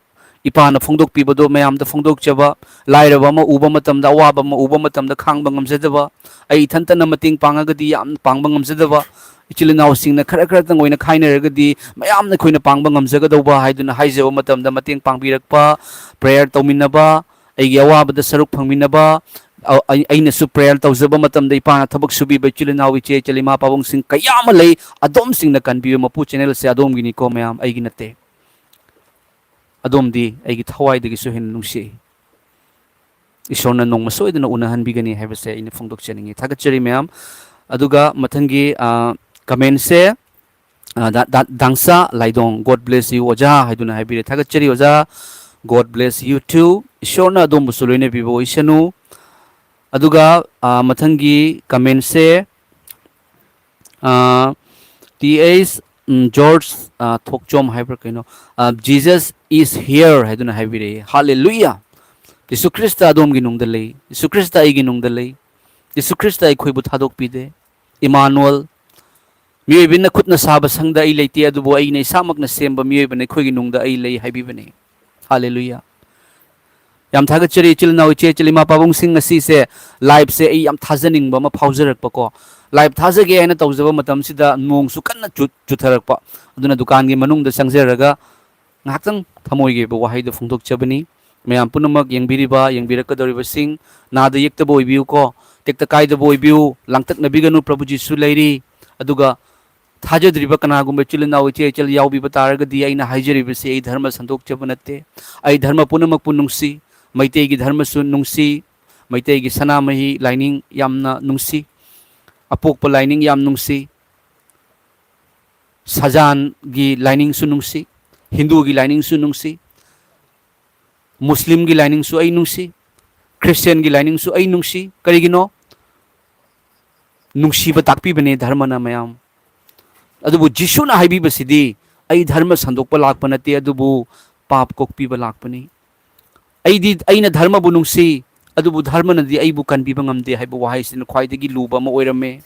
ꯏꯄꯥꯅ ꯐꯣꯡꯗꯣꯛꯄꯤꯕꯗꯣ ꯃꯌꯥꯝꯗ ꯐꯣꯡꯗꯣꯛꯆꯕ, ꯂꯥꯏꯔꯕ ꯑꯃ ꯎꯕ ꯃꯇꯝꯗ, ꯑꯋꯥꯕ ꯑꯃ ꯎꯕ ꯃꯇꯝꯗ ꯈꯥꯡꯕ ꯉꯝꯖꯗꯕ, ꯑꯩ ꯏꯊꯟꯇꯅ ꯃꯇꯦꯡ ꯄꯥꯡꯉꯒꯗꯤ ꯌꯥꯝ ꯄꯥꯡꯕ ꯉꯝꯖꯗꯕ, ꯏꯆꯤꯜ ꯏꯅꯥꯎꯁꯤꯡꯅ ꯈꯔ ꯈꯔꯇꯪ ꯑꯣꯏꯅ ꯈꯥꯏꯅꯔꯒꯗꯤ ꯃꯌꯥꯝꯅ ꯑꯩꯈꯣꯏꯅ ꯄꯥꯡꯕ ꯉꯝꯖꯒꯗꯧꯕ ꯍꯥꯏꯗꯨꯅ ꯍꯥꯏꯖꯕ ꯃꯇꯝꯗ, ꯃꯇꯦꯡ ꯄꯥꯡꯕꯤꯔꯛꯄ, ꯄ꯭ꯔꯦꯌꯔ ꯇꯧꯃꯤꯟꯅꯕ, ꯑꯩꯒꯤ ꯑꯋꯥꯕꯗ ꯁꯔꯨꯛ ꯐꯪꯃꯤꯟꯅꯕ, ꯑ-, ꯑꯩ-, ꯑꯩꯅꯁꯨ ꯄ꯭ꯔꯦꯌꯔ ꯇꯧꯖꯕ ꯃꯇꯝꯗ ꯏꯄꯥꯅ ꯊꯕꯛ ꯁꯨꯕꯤꯕ ꯏꯆꯤꯜ ꯏꯅꯥꯎ, ꯏꯆꯦ ꯏꯆꯜ, ꯏꯃꯥ ꯄꯥꯕꯨꯡꯁꯤꯡ ꯀꯌꯥ ꯑꯃ ꯂꯩ꯫ ꯑꯗꯣꯝꯁꯤꯡꯅ ꯀꯟꯕꯤꯌꯨ꯫ ꯃꯄꯨ ꯆꯦꯅꯦꯜꯁꯦ ꯑꯗꯣꯝꯒꯤꯅꯤꯀꯣ ꯃꯌꯥꯝ, ꯑꯩꯒꯤ ꯅꯠꯇꯦ꯫ ꯑꯗꯣꯝꯗꯤ ꯑꯩꯒꯤ ꯊꯋꯥꯏꯗꯒꯤꯁꯨ ꯍꯦꯟꯅ ꯅꯨꯡꯁꯤ꯫ ꯏꯁꯣꯔꯅ ꯅꯣꯡꯃ ꯁꯣꯏꯗꯅ ꯎꯅꯍꯟꯕꯤꯒꯅꯤ ꯍꯥꯏꯕꯁꯦ ꯑꯩꯅ ꯐꯣꯡꯗꯣꯛꯆꯅꯤꯡꯉꯤ꯫ ꯊꯥꯒꯠꯆꯔꯤ ꯃꯌꯥꯝ꯫ ꯑꯗꯨꯒ ꯃꯊꯪꯒꯤ, ꯑ, ꯀꯃꯦꯟꯁꯦ, ꯑ, ꯗꯥ-, ꯗꯥ-, ꯗꯥꯡꯁꯥ ꯂꯥꯏꯗꯣꯡ, "God bless you ꯑꯣꯖꯥ" ꯍꯥꯏꯗꯨꯅ ꯍꯥꯏꯕꯤꯔꯦ꯫ ꯊꯥꯒꯠꯆꯔꯤ ꯑꯣꯖꯥ꯫ "God bless you too"꯫ ꯏꯁꯣꯔꯅ ꯑꯗꯣꯝꯕꯨꯁꯨ ꯂꯣꯏꯅꯕꯤꯕ ꯑꯣꯏꯁꯅꯨ꯫ ꯑꯗꯨꯒ, ꯑ, ꯃꯊꯪꯒꯤ ꯀꯃꯦꯟꯁꯦ, ꯑ, ꯇꯤ ꯑꯩꯆ, ꯎꯝ, ꯖꯣꯔꯖ, ꯑ, ꯊꯣꯛꯆꯣꯝ ꯍꯥꯏꯕ꯭ꯔꯥ ꯀꯩꯅꯣ, ꯑ, "Jesus is here" ꯍꯥꯏꯗꯨꯅ ꯍꯥꯏꯕꯤꯔꯛꯏ꯫ ꯍꯥꯂꯦꯂꯨꯌꯥ! ꯌꯤꯁꯨ ꯈ꯭ꯔꯤꯁꯇ ꯑꯗꯣꯝꯒꯤ ꯅꯨꯡꯗ ꯂꯩ꯫ ꯌꯤꯁꯨ ꯈ꯭ꯔꯤꯁꯇ ꯑꯩꯒꯤ ꯅꯨꯡꯗ ꯂꯩ꯫ ꯌꯤꯁꯨ ꯈ꯭ꯔꯤꯁꯇ ꯑꯩꯈꯣꯏꯕꯨ ꯊꯥꯗꯣꯛꯄꯤꯗꯦ꯫ ꯏꯃꯥꯅꯨꯑꯦꯜ, ꯃꯤꯑꯣꯏꯕꯅ ꯈꯨꯠꯅ ꯁꯥꯕ ꯁꯪꯗ ꯑꯩ ꯂꯩꯇꯦ, ꯑꯗꯨꯕꯨ ꯑꯩꯅ ꯏꯁꯥꯃꯛꯅ ꯁꯦꯝꯕ ꯃꯤꯑꯣꯏꯕꯅ ꯑꯩꯈꯣꯏꯒꯤ ꯅꯨꯡꯗ ꯑꯩ ꯂꯩ ꯍꯥꯏꯕꯤꯕꯅꯤ꯫ ꯍꯥꯂꯦꯂꯨꯌꯥ! ꯌꯥꯝ ꯊꯥꯒꯠꯆꯔꯤ ꯏꯆꯤꯜ ꯏꯅꯥꯎ, ꯏꯆꯦ ꯏꯆꯜ, ꯏꯃꯥ ꯄꯥꯕꯨꯡꯁꯤꯡ꯫ ꯉꯁꯤꯁꯦ ꯂꯥꯏꯞꯁꯦ ꯑꯩ ꯌꯥꯝ ꯊꯥꯖꯅꯤꯡꯕ ꯑꯃ ꯐꯥꯎꯖꯔꯛꯄꯀꯣ꯫ ꯂꯥꯏꯞ ꯊꯥꯖꯒꯦ ꯍꯥꯏꯅ ꯇꯧꯖꯕ ꯃꯇꯝꯁꯤꯗ ꯅꯣꯡꯁꯨ ꯀꯟꯅ ꯆꯨ-, ꯆꯨꯊꯔꯛꯄ꯫ ꯑꯗꯨꯅ ꯗꯨꯀꯥꯟꯒꯤ ꯃꯅꯨꯡꯗ ꯆꯪꯖꯔꯒ ꯉꯥꯏꯍꯥꯛꯇꯪ ꯊꯃꯣꯏꯒꯤ ꯑꯣꯏꯕ ꯋꯥꯍꯩꯗꯨ ꯐꯣꯡꯗꯣꯛꯆꯕꯅꯤ꯫ ꯃꯌꯥꯝ ꯄꯨꯝꯅꯃꯛ ꯌꯦꯡꯕꯤꯔꯤꯕ, ꯌꯦꯡꯕꯤꯔꯛꯀꯗꯧꯔꯤꯕꯁꯤꯡ, ꯅꯥꯗ ꯌꯦꯛꯇꯕ ꯑꯣꯏꯕꯤꯌꯨꯀꯣ, ꯇꯦꯛꯇ ꯀꯥꯏꯗꯕ ꯑꯣꯏꯕꯤꯌꯨ, ꯂꯥꯡꯇꯛꯅꯕꯤꯒꯅꯨ, ꯄ꯭ꯔꯚꯨ ꯖꯤꯁꯨ ꯂꯩꯔꯤ꯫ ꯑꯗꯨꯒ ꯊꯥꯖꯗ꯭ꯔꯤꯕ ꯀꯅꯥꯒꯨꯝꯕ ꯏꯆꯤꯜ ꯏꯅꯥꯎ, ꯏꯆꯦ ꯏꯆꯜ ꯌꯥꯎꯕꯤꯕ ꯇꯥꯔꯒꯗꯤ, ꯑꯩꯅ ꯍꯥꯏꯖꯔꯤꯕꯁꯤ ꯑꯩ ꯙꯔꯃ ꯁꯟꯗꯣꯛꯆꯕ ꯅꯠꯇꯦ꯫ ꯑꯩ ꯙꯔꯃ ꯄꯨꯝꯅꯃꯛꯄꯨ ꯅꯨꯡꯁꯤ, ꯃꯩꯇꯩꯒꯤ ꯙꯔꯃꯁꯨ ꯅꯨꯡꯁꯤ, ꯃꯩꯇꯩꯒꯤ ꯁꯅꯥꯃꯍꯤ ꯂꯥꯏꯅꯤꯡ ꯌꯥꯝꯅ ꯅꯨꯡꯁꯤ, ꯑꯄꯣꯛꯄ ꯂꯥꯏꯅꯤꯡ ꯌꯥꯝ ꯅꯨꯡꯁꯤ, ꯁꯖꯥꯟꯒꯤ ꯂꯥꯏꯅꯤꯡꯁꯨ ꯅꯨꯡꯁꯤ, ꯍꯤꯟꯗꯨꯒꯤ ꯂꯥꯏꯅꯤꯡꯁꯨ ꯅꯨꯡꯁꯤ, ꯃꯨꯁꯂꯤꯝꯒꯤ ꯂꯥꯏꯅꯤꯡꯁꯨ ꯑꯩ ꯅꯨꯡꯁꯤ, ꯈ꯭ꯔꯤꯁꯇꯤꯌꯥꯟꯒꯤ ꯂꯥꯏꯅꯤꯡꯁꯨ ꯑꯩ ꯅꯨꯡꯁꯤ꯫ ꯀꯔꯤꯒꯤꯅꯣ? ꯅꯨꯡꯁꯤꯕ ꯇꯥꯛꯄꯤꯕꯅꯦ ꯙꯔꯃꯅ ꯃꯌꯥꯝ꯫ ꯑꯗꯨꯕꯨ ꯖꯤꯁꯨꯅ ꯍꯥꯏꯕꯤꯕꯁꯤꯗꯤ, "ꯑꯩ ꯙꯔꯃ ꯁꯟꯗꯣꯛꯄ ꯂꯥꯛꯄ ꯅꯠꯇꯦ, ꯑꯗꯨꯕꯨ ꯄꯥꯞ ꯀꯣꯛꯄꯤꯕ ꯂꯥꯛꯄꯅꯤ"꯫ ꯑꯩꯗꯤ, ꯑꯩꯅ ꯙꯔꯃꯕꯨ ꯅꯨꯡꯁꯤ, ꯑꯗꯨꯕꯨ ꯙꯔꯃꯅꯗꯤ ꯑꯩꯕꯨ ꯀꯟꯕꯤꯕ ꯉꯝꯗꯦ ꯍꯥꯏꯕ ꯋꯥꯍꯩꯁꯤꯅ ꯈ꯭ꯋꯥꯏꯗꯒꯤ ꯂꯨꯕ ꯑꯃ ꯑꯣꯏꯔꯝꯃꯦ꯫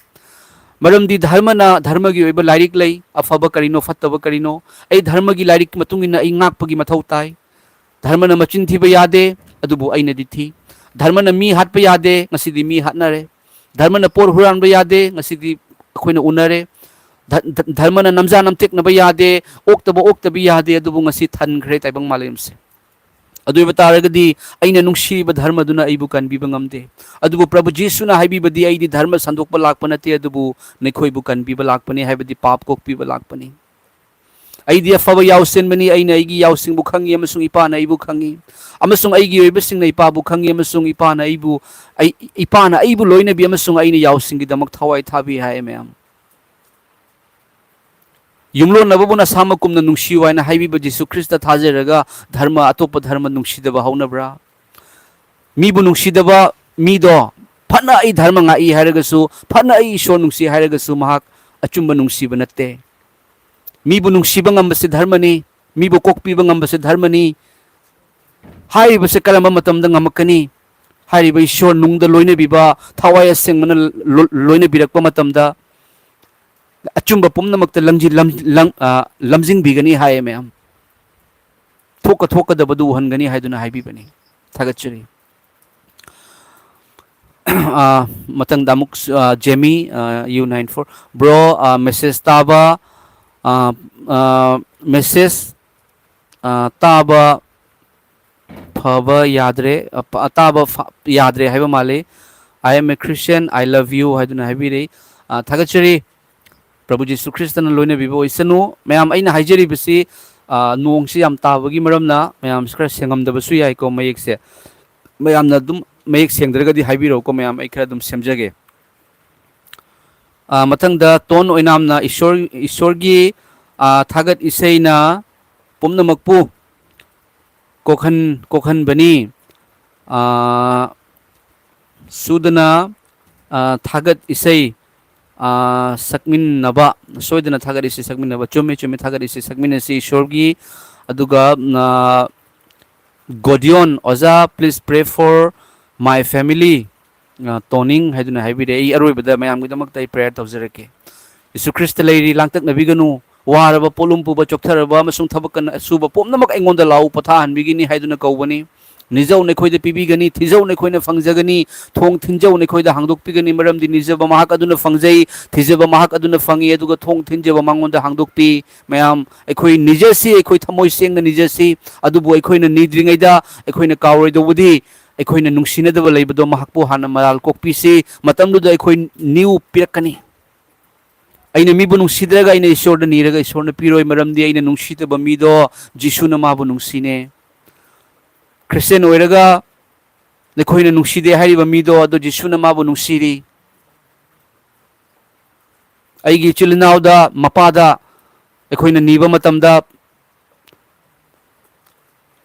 ꯃꯔꯝꯗꯤ ꯙꯔꯃꯅ, ꯙꯔꯃꯒꯤ ꯑꯣꯏꯕ ꯂꯥꯏꯔꯤꯛ ꯂꯩ, ꯑꯐꯕ ꯀꯔꯤꯅꯣ, ꯐꯠꯇꯕ ꯀꯔꯤꯅꯣ꯫ ꯑꯩ ꯙꯔꯃꯒꯤ ꯂꯥꯏꯔꯤꯛꯀꯤ ꯃꯇꯨꯡ ꯏꯟꯅ ꯑꯩ ꯉꯥꯛꯄꯒꯤ ꯃꯊꯧ ꯇꯥꯏ꯫ ꯙꯔꯃꯅ ꯃꯆꯤꯟ ꯊꯤꯕ ꯌꯥꯗꯦ, ꯑꯗꯨꯕꯨ ꯑꯩꯅꯗꯤ ꯊꯤ꯫ ꯙꯔꯃꯅ ꯃꯤ ꯍꯥꯠꯄ ꯌꯥꯗꯦ, ꯉꯁꯤꯗꯤ ꯃꯤ ꯍꯥꯠꯅꯔꯦ꯫ ꯙꯔꯃꯅ ꯄꯣꯠ ꯍꯨꯔꯥꯟꯕ ꯌꯥꯗꯦ, ꯉꯁꯤꯗꯤ ꯑꯩꯈꯣꯏꯅ ꯎꯅꯔꯦ꯫ ꯙ-, ꯙ-, ꯙꯔꯃꯅ ꯅꯝꯖꯥ ꯅꯝꯇꯦꯛꯅꯕ ꯌꯥꯗꯦ, ꯑꯣꯛꯇꯕ ꯑꯣꯛꯇꯕꯤ ꯌꯥꯗꯦ, ꯑꯗꯨꯕꯨ ꯉꯁꯤ ꯊꯟꯈ꯭ꯔꯦ ꯇꯥꯏꯕꯪ ꯃꯥꯂꯦꯝꯁꯦ꯫ ꯑꯗꯨ ꯑꯣꯏꯕ ꯇꯥꯔꯒꯗꯤ ꯑꯩꯅ ꯅꯨꯡꯁꯤꯔꯤꯕ ꯙꯔꯃꯗꯨꯅ ꯑꯩꯕꯨ ꯀꯟꯕꯤꯕ ꯉꯝꯗꯦ꯫ ꯑꯗꯨꯕꯨ ꯄ꯭ꯔꯚꯨ ꯖꯤꯁꯨꯅ ꯍꯥꯏꯕꯤꯕꯗꯤ, "ꯑꯩꯗꯤ ꯙꯔꯃ ꯁꯟꯗꯣꯛꯄ ꯂꯥꯛꯄ ꯅꯠꯇꯦ, ꯑꯗꯨꯕꯨ ꯅꯈꯣꯏꯕꯨ ꯀꯟꯕꯤꯕ ꯂꯥꯛꯄꯅꯤ", ꯍꯥꯏꯕꯗꯤ ꯄꯥꯞ ꯀꯣꯛꯄꯤꯕ ꯂꯥꯛꯄꯅꯤ꯫ "ꯑꯩꯗꯤ ꯑꯐꯕ ꯌꯥꯎꯁꯦꯟꯕꯅꯤ, ꯑꯩꯅ ꯑꯩꯒꯤ ꯌꯥꯎꯁꯤꯡꯕꯨ ꯈꯪꯉꯤ ꯑꯃꯁꯨꯡ ꯏꯄꯥꯅ ꯑꯩꯕꯨ ꯈꯪꯉꯤ, ꯑꯃꯁꯨꯡ ꯑꯩꯒꯤ ꯑꯣꯏꯕꯁꯤꯡꯅ ꯏꯄꯥꯕꯨ ꯈꯪꯉꯤ, ꯑꯃꯁꯨꯡ ꯏꯄꯥꯅ ꯑꯩꯕꯨ, ꯑꯩ, ꯏꯄꯥꯅ ꯑꯩꯕꯨ ꯂꯣꯏꯅꯕꯤ ꯑꯃꯁꯨꯡ ꯑꯩꯅ ꯌꯥꯎꯁꯤꯡꯒꯤꯗꯃꯛ ꯊꯋꯥꯏ ꯊꯥꯕꯤ", ꯍꯥꯏ ꯃꯌꯥꯝ꯫ ꯌꯨꯝꯂꯣꯟꯅꯕꯕꯨ ꯅꯁꯥꯃꯛ ꯀꯨꯝꯅ ꯅꯨꯡꯁꯤꯌꯨ ꯍꯥꯏꯅ ꯍꯥꯏꯕꯤꯕ ꯖꯤꯁꯨ ꯈ꯭ꯔꯤꯁꯇ ꯊꯥꯖꯔꯒ ꯙꯔꯃ, ꯑꯇꯣꯞꯄ ꯙꯔꯃ ꯅꯨꯡꯁꯤꯗꯕ ꯍꯧꯅꯕ꯭ꯔꯥ? ꯃꯤꯕꯨ ꯅꯨꯡꯁꯤꯗꯕ ꯃꯤꯗꯣ, ꯐꯅ ꯑꯩ ꯙꯔꯃ ꯉꯥꯛꯏ ꯍꯥꯏꯔꯒꯁꯨ, ꯐꯅ ꯑꯩ ꯏꯁꯣꯔ ꯅꯨꯡꯁꯤ ꯍꯥꯏꯔꯒꯁꯨ, ꯃꯍꯥꯛ ꯑꯆꯨꯝꯕ ꯅꯨꯡꯁꯤꯕ ꯅꯠꯇꯦ꯫ ꯃꯤꯕꯨ ꯅꯨꯡꯁꯤꯕ ꯉꯝꯕꯁꯤ ꯙꯔꯃꯅꯤ, ꯃꯤꯕꯨ ꯀꯣꯛꯄꯤꯕ ꯉꯝꯕꯁꯤ ꯙꯔꯃꯅꯤ꯫ ꯍꯥꯏꯔꯤꯕꯁꯦ ꯀꯔꯝꯕ ꯃꯇꯝꯗ ꯉꯝꯃꯛꯀꯅꯤ? ꯍꯥꯏꯔꯤꯕ ꯏꯁꯣꯔ ꯅꯨꯡꯗ ꯂꯣꯏꯅꯕꯤꯕ, ꯊꯋꯥꯏ ꯑꯁꯦꯡꯕꯅ ꯂꯣ-, ꯂꯣꯏꯅꯕꯤꯔꯛꯄ ꯃꯇꯝꯗ, ꯑꯆꯨꯝꯕ ꯄꯨꯝꯅꯃꯛꯇ ꯂꯝꯖꯤ-, ꯂꯝ-, ꯂꯝ-, ꯑ, ꯂꯝꯖꯤꯡꯕꯤꯒꯅꯤ ꯍꯥꯏꯌꯦ ꯃꯌꯥꯝ꯫ ꯊꯣꯛꯀ ꯊꯣꯛꯀꯗꯕꯗꯨ ꯎꯍꯟꯒꯅꯤ ꯍꯥꯏꯗꯨꯅ ꯍꯥꯏꯕꯤꯕꯅꯤ꯫ ꯊꯥꯒꯠꯆꯔꯤ꯫ ꯑ, ꯃꯊꯪꯗ ꯑꯃꯨꯛ, ꯑ, ꯖꯦꯃꯤ, ꯑ, ꯌꯨ ꯅꯥꯏꯟ ꯐꯣꯔ꯫ Bro, ꯑ, message ꯇꯥꯕ, ꯑ, ꯑ, message, ꯑ, ꯇꯥꯕ ꯐꯕ ꯌꯥꯗ꯭ꯔꯦ, ꯑ, ꯄ-, ꯇꯥꯕ ꯐ-, ꯌꯥꯗ꯭ꯔꯦ ꯍꯥꯏꯕ ꯃꯥꯜꯂꯤ꯫ "I am a Christian, I love you" ꯍꯥꯏꯗꯨꯅ ꯍꯥꯏꯕꯤꯔꯤ꯫ ꯑ, ꯊꯥꯒꯠꯆꯔꯤ꯫ ꯄ꯭ꯔꯚꯨ ꯖꯤꯁꯨ ꯈ꯭ꯔꯤꯁꯇꯅ ꯂꯣꯏꯅꯕꯤꯕ ꯑꯣꯏꯁꯅꯨ꯫ ꯃꯌꯥꯝ, ꯑꯩꯅ ꯍꯥꯏꯖꯔꯤꯕꯁꯤ, ꯑ, ꯅꯣꯡꯁꯤ ꯌꯥꯝ ꯇꯥꯕꯒꯤ ꯃꯔꯝꯅ ꯃꯌꯥꯝꯁꯤ ꯈꯔ ꯁꯦꯡꯉꯝꯗꯕꯁꯨ ꯌꯥꯏꯀꯣ ꯃꯌꯦꯛꯁꯦ꯫ ꯃꯌꯥꯝꯅ ꯑꯗꯨꯝ ꯃꯌꯦꯛ ꯁꯦꯡꯗ꯭ꯔꯒꯗꯤ ꯍꯥꯏꯕꯤꯔꯛꯎꯀꯣ ꯃꯌꯥꯝ, ꯑꯩ ꯈꯔ ꯑꯗꯨꯝ ꯁꯦꯝꯖꯒꯦ꯫ ꯑ, ꯃꯊꯪꯗ ꯇꯣꯟ ꯑꯣꯏꯅꯥꯝꯅ ꯏꯁꯣꯔ, ꯏꯁꯣꯔꯒꯤ, ꯑ, ꯊꯥꯒꯠ ꯏꯁꯩꯅ ꯄꯨꯝꯅꯃꯛꯄꯨ ꯀꯣꯛꯍꯟ-, ꯀꯣꯛꯍꯟꯕꯅꯤ꯫ ꯑ, ꯁꯨꯗꯅ, ꯑ, ꯊꯥꯒꯠ ꯏꯁꯩ, ꯑ, ꯁꯛꯃꯤꯟꯅꯕ, ꯁꯣꯏꯗꯅ ꯊꯥꯒꯠ ꯏꯁꯩ ꯁꯛꯃꯤꯟꯅꯕ꯫ ꯆꯨꯝꯃꯤ, ꯆꯨꯝꯃꯤ, ꯊꯥꯒꯠ ꯏꯁꯩ ꯁꯛꯃꯤꯟꯅꯁꯤ ꯏꯁꯣꯔꯒꯤ꯫ ꯑꯗꯨꯒ, ꯑ, ꯒꯣꯗꯤꯌꯣꯟ ꯑꯣꯖꯥ, please pray for "My family, ꯑ, toning" ꯍꯥꯏꯗꯨꯅ ꯍꯥꯏꯕꯤꯔꯦ꯫ ꯑꯩ ꯑꯔꯣꯏꯕꯗ ꯃꯌꯥꯝꯒꯤꯗꯃꯛꯇ ꯑꯩ prayer ꯇꯧꯖꯔꯛꯀꯦ꯫ ꯌꯦꯁꯨ ꯈ꯭ꯔꯤꯁꯇ ꯂꯩꯔꯤ, ꯂꯥꯡꯇꯛꯅꯕꯤꯒꯅꯨ꯫ ꯋꯥꯔꯕ, ꯄꯣꯠꯂꯨꯝ ꯄꯨꯕ, ꯆꯣꯛꯊꯔꯕ ꯑꯃꯁꯨꯡ ꯊꯕꯛ ꯀꯟꯅ ꯁꯨꯕ ꯄꯨꯝꯅꯃꯛ ꯑꯩꯉꯣꯟꯗ ꯂꯥꯛꯎ, ꯄꯣꯊꯥꯍꯟꯕꯤꯒꯅꯤ ꯍꯥꯏꯗꯨꯅ ꯀꯧꯕꯅꯤ꯫ ꯅꯤꯖꯧ, ꯅꯈꯣꯏꯗ ꯄꯤꯕꯤꯒꯅꯤ, ꯊꯤꯖꯧ, ꯅꯈꯣꯏꯅ ꯐꯪꯖꯒꯅꯤ, ꯊꯣꯡ ꯊꯤꯟꯖꯧ, ꯅꯈꯣꯏꯗ ꯍꯥꯡꯗꯣꯛꯄꯤꯒꯅꯤ, ꯃꯔꯝꯗꯤ ꯅꯤꯖꯕ ꯃꯍꯥꯛ ꯑꯗꯨꯅ ꯐꯪꯖꯩ, ꯊꯤꯖꯕ ꯃꯍꯥꯛ ꯑꯗꯨꯅ ꯐꯪꯏ, ꯑꯗꯨꯒ ꯊꯣꯡ ꯊꯤꯟꯖꯕ ꯃꯉꯣꯟꯗ ꯍꯥꯡꯗꯣꯛꯄꯤ꯫ ꯃꯌꯥꯝ, ꯑꯩꯈꯣꯏ ꯅꯤꯖꯁꯤ, ꯑꯩꯈꯣꯏ ꯊꯃꯣꯏ ꯁꯦꯡꯅ ꯅꯤꯖꯁꯤ, ꯑꯗꯨꯕꯨ ꯑꯩꯈꯣꯏꯅ ꯅꯤꯗ꯭ꯔꯤꯉꯩꯗ ꯑꯩꯈꯣꯏꯅ ꯀꯥꯎꯔꯣꯏꯗꯧꯕꯗꯤ ꯑꯩꯈꯣꯏꯅ ꯅꯨꯡꯁꯤꯅꯗꯕ ꯂꯩꯕꯗꯣ ꯃꯍꯥꯛꯄꯨ ꯍꯥꯟꯅ ꯃꯔꯥꯜ ꯀꯣꯛꯄꯤꯁꯤ, ꯃꯇꯝꯗꯨꯗ ꯑꯩꯈꯣꯏ new ꯄꯤꯔꯛꯀꯅꯤ꯫ ꯑꯩꯅ ꯃꯤꯕꯨ ꯅꯨꯡꯁꯤꯗ꯭ꯔꯒ ꯑꯩꯅ ꯏꯁꯣꯔꯗ ꯅꯤꯔꯒ ꯏꯁꯣꯔꯅ ꯄꯤꯔꯣꯏ, ꯃꯔꯝꯗꯤ ꯑꯩꯅ ꯅꯨꯡꯁꯤꯗꯕ ꯃꯤꯗꯣ ꯖꯤꯁꯨꯅ ꯃꯥꯕꯨ ꯅꯨꯡꯁꯤꯅꯦ꯫ ꯈ꯭ꯔꯤꯁꯇꯤꯌꯥꯟ ꯑꯣꯏꯔꯒ ꯅꯈꯣꯏꯅ ꯅꯨꯡꯁꯤꯗꯦ ꯍꯥꯏꯔꯤꯕ ꯃꯤꯗꯣ ꯑꯗꯨ ꯖꯤꯁꯨꯅ ꯃꯥꯕꯨ ꯅꯨꯡꯁꯤꯔꯤ꯫ ꯑꯩꯒꯤ ꯏꯆꯤꯜ ꯏꯅꯥꯎꯗ, ꯃꯄꯥꯗ ꯑꯩꯈꯣꯏꯅ ꯅꯤꯕ ꯃꯇꯝꯗ,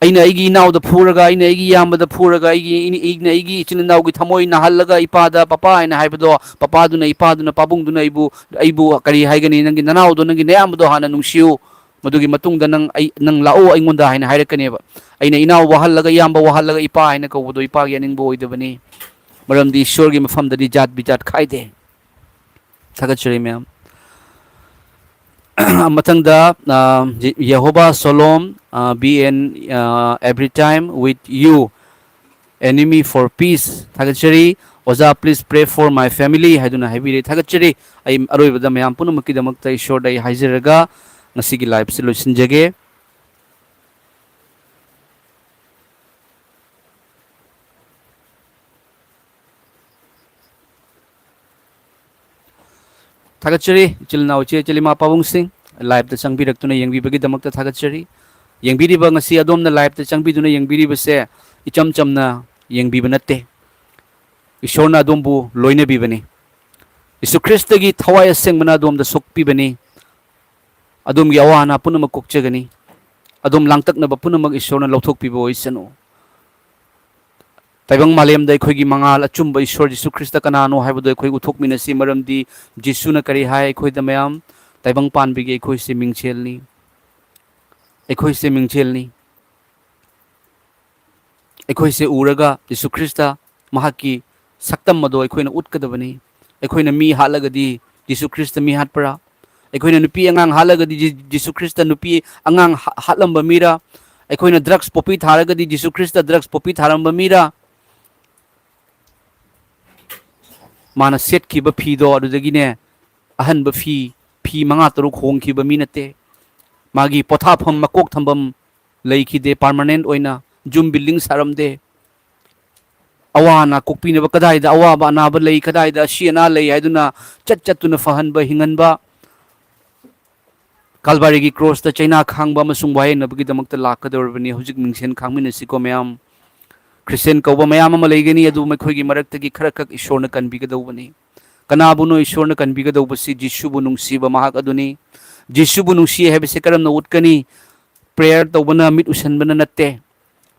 ꯑꯩꯅ ꯑꯩꯒꯤ ꯏꯅꯥꯎꯗ ꯐꯨꯔꯒ, ꯑꯩꯅ ꯑꯩꯒꯤ ꯏꯌꯥꯝꯕꯗ ꯐꯨꯔꯒ, ꯑꯩꯒꯤ, ꯑꯩꯅ ꯑꯩꯒꯤ ꯏꯆꯤꯜ ꯏꯅꯥꯎꯒꯤ ꯊꯃꯣꯏ ꯅꯥꯍꯜꯂꯒ ꯏꯄꯥꯗ "ꯄꯄꯥ" ꯍꯥꯏꯅ ꯍꯥꯏꯕꯗꯣ, ꯄꯄꯥꯗꯨꯅ, ꯏꯄꯥꯗꯨꯅ, ꯄꯥꯕꯨꯡꯗꯨꯅ ꯑꯩꯕꯨ, ꯑꯩꯕꯨ ꯀꯔꯤ ꯍꯥꯏꯒꯅꯤ? "ꯅꯪꯒꯤ ꯅꯅꯥꯎꯗꯣ, ꯅꯪꯒꯤ ꯅꯌꯥꯝꯕꯗꯣ ꯍꯥꯟꯅ ꯅꯨꯡꯁꯤꯌꯨ, ꯃꯗꯨꯒꯤ ꯃꯇꯨꯡꯗ ꯅꯪ, ꯑꯩ, ꯅꯪ ꯂꯥꯛꯎ ꯑꯩꯉꯣꯟꯗ" ꯍꯥꯏꯅ ꯍꯥꯏꯔꯛꯀꯅꯦꯕ꯫ ꯑꯩꯅ ꯏꯅꯥꯎ ꯋꯥꯍꯜꯂꯒ, ꯏꯌꯥꯝꯕ ꯋꯥꯍꯜꯂꯒ ꯏꯄꯥ ꯍꯥꯏꯅ ꯀꯧꯕꯗꯣ ꯏꯄꯥꯒꯤ ꯑꯅꯤꯡꯕ ꯑꯣꯏꯗꯕꯅꯤ, ꯃꯔꯝꯗꯤ ꯏꯁꯣꯔꯒꯤ ꯃꯐꯝꯗꯗꯤ ꯖꯥꯠ ꯕꯤꯖꯥꯠ ꯈꯥꯏꯗꯦ꯫ ꯊꯥꯒꯠꯆꯔꯤ ꯃꯌꯥꯝ꯫ ꯃꯊꯪꯗ, ꯑ, ꯖꯤ-, Jehovah Shalom, ꯑ, be in, ꯑ, every time with you, enemy for peace꯫ ꯊꯥꯒꯠꯆꯔꯤ꯫ "ꯑꯣꯖꯥ, please pray for my family" ꯍꯥꯏꯗꯨꯅ ꯍꯥꯏꯕꯤꯔꯦ꯫ ꯊꯥꯒꯠꯆꯔꯤ꯫ ꯑꯩ ꯑꯔꯣꯏꯕꯗ ꯃꯌꯥꯝ ꯄꯨꯝꯅꯃꯛꯀꯤꯗꯃꯛꯇ ꯏꯁꯣꯔꯗ ꯑꯩ ꯍꯥꯏꯖꯔꯒ ꯉꯁꯤꯒꯤ live ꯑꯁꯤ ꯂꯣꯏꯁꯤꯟꯖꯒꯦ꯫ ꯊꯥꯒꯠꯆꯔꯤ ꯏꯆꯤꯜ ꯏꯅꯥꯎ, ꯏꯆꯦ ꯏꯆꯤꯜ, ꯏꯃꯥ ꯄꯥꯕꯨꯡꯁꯤꯡ, live ꯇ ꯆꯪꯕꯤꯔꯛꯇꯨꯅ ꯌꯦꯡꯕꯤꯕꯒꯤꯗꯃꯛꯇ ꯊꯥꯒꯠꯆꯔꯤ꯫ ꯌꯦꯡꯕꯤꯔꯤꯕ, ꯉꯁꯤ ꯑꯗꯣꯝꯅ live ꯇ ꯆꯪꯕꯤꯗꯨꯅ ꯌꯦꯡꯕꯤꯔꯤꯕꯁꯦ ꯏꯆꯝ ꯆꯝꯅ ꯌꯦꯡꯕꯤꯕ ꯅꯠꯇꯦ꯫ ꯏꯁꯣꯔꯅ ꯑꯗꯣꯝꯕꯨ ꯂꯣꯏꯅꯕꯤꯕꯅꯤ꯫ ꯌꯦꯁꯨ ꯈ꯭ꯔꯤꯁꯇꯒꯤ ꯊꯋꯥꯏ ꯑꯁꯦꯡꯕꯅ ꯑꯗꯣꯝꯗ ꯁꯣꯛꯄꯤꯕꯅꯤ꯫ ꯑꯗꯣꯝꯒꯤ ꯑꯋꯥ ꯑꯅꯥ ꯄꯨꯝꯅꯃꯛ ꯀꯣꯛꯆꯒꯅꯤ꯫ ꯑꯗꯣꯝ ꯂꯥꯡꯇꯛꯅꯕ ꯄꯨꯝꯅꯃꯛ ꯏꯁꯣꯔꯅ ꯂꯧꯊꯣꯛꯄꯤꯕ ꯑꯣꯏꯁꯅꯨ꯫ ꯇꯥꯏꯕꯪ ꯃꯥꯂꯦꯝꯗ ꯑꯩꯈꯣꯏꯒꯤ ꯃꯉꯥꯜ ꯑꯆꯨꯝꯕ ꯏꯁꯣꯔ ꯖꯤꯁꯨ ꯈ꯭ꯔꯤꯁꯇ ꯀꯅꯥꯅꯣ ꯍꯥꯏꯕꯗꯨ ꯑꯩꯈꯣꯏ ꯎꯠꯊꯣꯛꯃꯤꯟꯅꯁꯤ, ꯃꯔꯝꯗꯤ ꯖꯤꯁꯨꯅ ꯀꯔꯤ ꯍꯥꯏ ꯑꯩꯈꯣꯏꯗ ꯃꯌꯥꯝ? "ꯇꯥꯏꯕꯪ ꯄꯥꯟꯕꯤꯒꯤ ꯑꯩꯈꯣꯏꯁꯦ ꯃꯤꯡꯁꯦꯜꯅꯤ, ꯑꯩꯈꯣꯏꯁꯦ ꯃꯤꯡꯁꯦꯜꯅꯤ, ꯑꯩꯈꯣꯏꯁꯦ ꯎꯔꯒ ꯖꯤꯁꯨ ꯈ꯭ꯔꯤꯁꯇ ꯃꯍꯥꯛꯀꯤ ꯁꯛꯇꯝ ꯑꯗꯣ ꯑꯩꯈꯣꯏꯅ ꯎꯠꯀꯗꯕꯅꯤ꯫ ꯑꯩꯈꯣꯏꯅ ꯃꯤ ꯍꯥꯠꯂꯒꯗꯤ ꯖꯤꯁꯨ ꯈ꯭ꯔꯤꯁꯇ ꯃꯤ ꯍꯥꯠꯄ꯭ꯔꯥ? ꯑꯩꯈꯣꯏꯅ ꯅꯨꯄꯤ ꯑꯉꯥꯡ ꯍꯥꯠꯂꯒꯗꯤ ꯖꯤ-, ꯖꯤꯁꯨ ꯈ꯭ꯔꯤꯁꯇ ꯅꯨꯄꯤ ꯑꯉꯥꯡ ꯍꯥ-, ꯍꯥꯠꯂꯝꯕ ꯃꯤꯔꯥ? ꯑꯩꯈꯣꯏꯅ drugs poppy ꯊꯥꯔꯒꯗꯤ Jesus Christ drugs poppy ꯊꯥꯔꯝꯕ ꯃꯤꯔꯥ? ꯃꯥꯅ ꯁꯦꯠꯈꯤꯕ ꯐꯤꯗꯣ ꯑꯗꯨꯗꯒꯤꯅꯦ ꯑꯍꯟꯕ ꯐꯤ, ꯐꯤ ꯃꯉꯥ ꯇꯔꯨꯛ ꯍꯣꯡꯈꯤꯕ ꯃꯤ ꯅꯠꯇꯦ꯫ ꯃꯥꯒꯤ ꯄꯣꯊꯥꯐꯝ, ꯃꯀꯣꯛ ꯊꯝꯐꯝ ꯂꯩꯈꯤꯗꯦ, ꯄꯥꯔꯃꯅꯦꯟꯠ ꯑꯣꯏꯅ ꯌꯨꯝ ꯕꯤꯜꯗꯤꯡ ꯁꯥꯔꯝꯗꯦ꯫ ꯑꯋꯥ ꯑꯅꯥ ꯀꯣꯛꯄꯤꯅꯕ ꯀꯗꯥꯏꯗ ꯑꯋꯥꯕ ꯑꯅꯥꯕ ꯂꯩ, ꯀꯗꯥꯏꯗ ꯑꯁꯤ ꯑꯅꯥ ꯂꯩ ꯍꯥꯏꯗꯨꯅ ꯆꯠ ꯆꯠꯇꯨꯅ ꯐꯍꯟꯕ, ꯍꯤꯡꯍꯟꯕ, ꯀꯥꯜꯚꯥꯔꯤꯒꯤ ꯀ꯭ꯔꯣꯁꯇ ꯆꯩꯅꯥ ꯈꯥꯡꯕ ꯑꯃꯁꯨꯡ ꯋꯥꯌꯦꯟꯅꯕꯒꯤꯗꯃꯛꯇ ꯂꯥꯛꯀꯗꯧꯔꯕꯅꯤ꯫ ꯍꯧꯖꯤꯛ ꯃꯤꯡꯁꯦꯟ ꯈꯥꯡꯃꯤꯟꯅꯁꯤꯀꯣ ꯃꯌꯥꯝ꯫ ꯈ꯭ꯔꯤꯁꯇꯤꯌꯥꯟ ꯀꯧꯕ ꯃꯌꯥꯝ ꯑꯃ ꯂꯩꯒꯅꯤ, ꯑꯗꯨꯕꯨ ꯃꯈꯣꯏꯒꯤ ꯃꯔꯛꯇꯒꯤ ꯈꯔꯈꯛ ꯏꯁꯣꯔꯅ ꯀꯟꯕꯤꯒꯗꯧꯕꯅꯤ꯫ ꯀꯅꯥꯕꯨꯅꯣ ꯏꯁꯣꯔꯅ ꯀꯟꯕꯤꯒꯗꯧꯕꯁꯤ? ꯖꯤꯁꯨꯕꯨ ꯅꯨꯡꯁꯤꯕ ꯃꯍꯥꯛ ꯑꯗꯨꯅꯤ꯫ ꯖꯤꯁꯨꯕꯨ ꯅꯨꯡꯁꯤ ꯍꯥꯏꯕꯁꯤ ꯀꯔꯝꯅ ꯎꯠꯀꯅꯤ? ꯄ꯭ꯔꯦꯌꯔ ꯇꯧꯕꯅ, ꯃꯤꯠ ꯎꯁꯟꯕꯅ ꯅꯠꯇꯦ꯫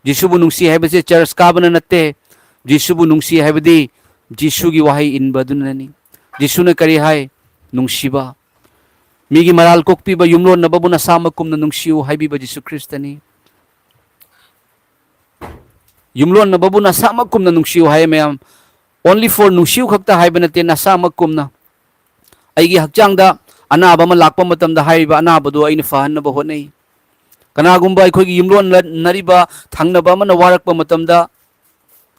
ꯖꯤꯁꯨꯕꯨ ꯅꯨꯡꯁꯤ ꯍꯥꯏꯕꯁꯤ ꯆꯔꯆ ꯀꯥꯕꯅ ꯅꯠꯇꯦ꯫ ꯖꯤꯁꯨꯕꯨ ꯅꯨꯡꯁꯤ ꯍꯥꯏꯕꯗꯤ ꯖꯤꯁꯨꯒꯤ ꯋꯥꯍꯩ ꯏꯟꯕ ꯑꯗꯨꯅꯅꯤ꯫ ꯖꯤꯁꯨꯅ ꯀꯔꯤ ꯍꯥꯏ? ꯅꯨꯡꯁꯤꯕ꯫ ꯃꯤꯒꯤ ꯃꯔꯥꯜ ꯀꯣꯛꯄꯤꯕ, ꯌꯨꯝꯂꯣꯟꯅꯕꯕꯨ ꯅꯁꯥꯃꯛ ꯀꯨꯝꯅ ꯅꯨꯡꯁꯤꯌꯨ ꯍꯥꯏꯕꯤꯕ ꯖꯤꯁꯨ ꯈ꯭ꯔꯤꯁꯇꯅꯤ꯫ ꯌꯨꯝꯂꯣꯟꯅꯕꯕꯨ ꯅꯁꯥꯃꯛ ꯀꯨꯝꯅ ꯅꯨꯡꯁꯤꯌꯨ ꯍꯥꯏꯌꯦ ꯃꯌꯥꯝ꯫ Only for ꯅꯨꯡꯁꯤꯌꯨ ꯈꯛꯇ ꯍꯥꯏꯕ ꯅꯠꯇꯦ, ꯅꯁꯥꯃꯛ ꯀꯨꯝꯅ꯫ ꯑꯩꯒꯤ ꯍꯛꯆꯥꯡꯗ ꯑꯅꯥꯕ ꯑꯃ ꯂꯥꯛꯄ ꯃꯇꯝꯗ ꯍꯥꯏꯔꯤꯕ ꯑꯅꯥꯕꯗꯨ ꯑꯩꯅ ꯐꯍꯟꯅꯕ ꯍꯣꯠꯅꯩ꯫ ꯀꯅꯥꯒꯨꯝꯕ ꯑꯩꯈꯣꯏꯒꯤ ꯌꯨꯝꯂꯣꯟꯅꯔꯤꯕ ꯊꯪꯅꯕ ꯑꯃꯅ ꯋꯥꯔꯛꯄ ꯃꯇꯝꯗ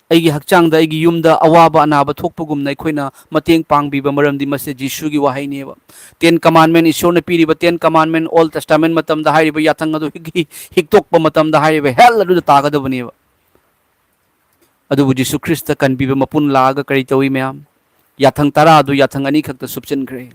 ꯑꯩꯒꯤ ꯍꯛꯆꯥꯡꯗ, ꯑꯩꯒꯤ ꯌꯨꯝꯗ ꯑꯋꯥꯕ ꯑꯅꯥꯕ ꯊꯣꯛꯄꯒꯨꯝꯅ ꯑꯩꯈꯣꯏꯅ ꯃꯇꯦꯡ ꯄꯥꯡꯕꯤꯕ, ꯃꯔꯝꯗꯤ ꯃꯁꯤ ꯖꯤꯁꯨꯒꯤ ꯋꯥꯍꯩꯅꯦꯕ꯫ ꯇꯦꯟ ꯀꯃꯥꯟꯃꯦꯟ, ꯏꯁꯣꯔꯅ ꯄꯤꯔꯤꯕ ꯇꯦꯟ ꯀꯃꯥꯟꯃꯦꯟ, ꯑꯣꯜ ꯇꯦꯁꯇꯥꯃꯦꯟ ꯃꯇꯝꯗ ꯍꯥꯏꯔꯤꯕ ꯌꯥꯊꯪ ꯑꯗꯨ ꯍꯤꯛ-, ꯍꯤꯛꯇꯣꯛꯄ ꯃꯇꯝꯗ ꯍꯥꯏꯔꯤꯕ ꯍꯦꯜ ꯑꯗꯨꯗ ꯇꯥꯒꯗꯕꯅꯦꯕ꯫ ꯑꯗꯨꯕꯨ ꯖꯤꯁꯨ ꯈ꯭ꯔꯤꯁꯇ ꯀꯟꯕꯤꯕ ꯃꯄꯨꯅ ꯂꯥꯛꯑꯒ ꯀꯔꯤ ꯇꯧꯏ ꯃꯌꯥꯝ? ꯌꯥꯊꯪ ꯇꯔꯥ ꯑꯗꯨ ꯌꯥꯊꯪ ꯑꯅꯤꯈꯛꯇ ꯁꯨꯞꯆꯤꯟꯈ꯭ꯔꯦ꯫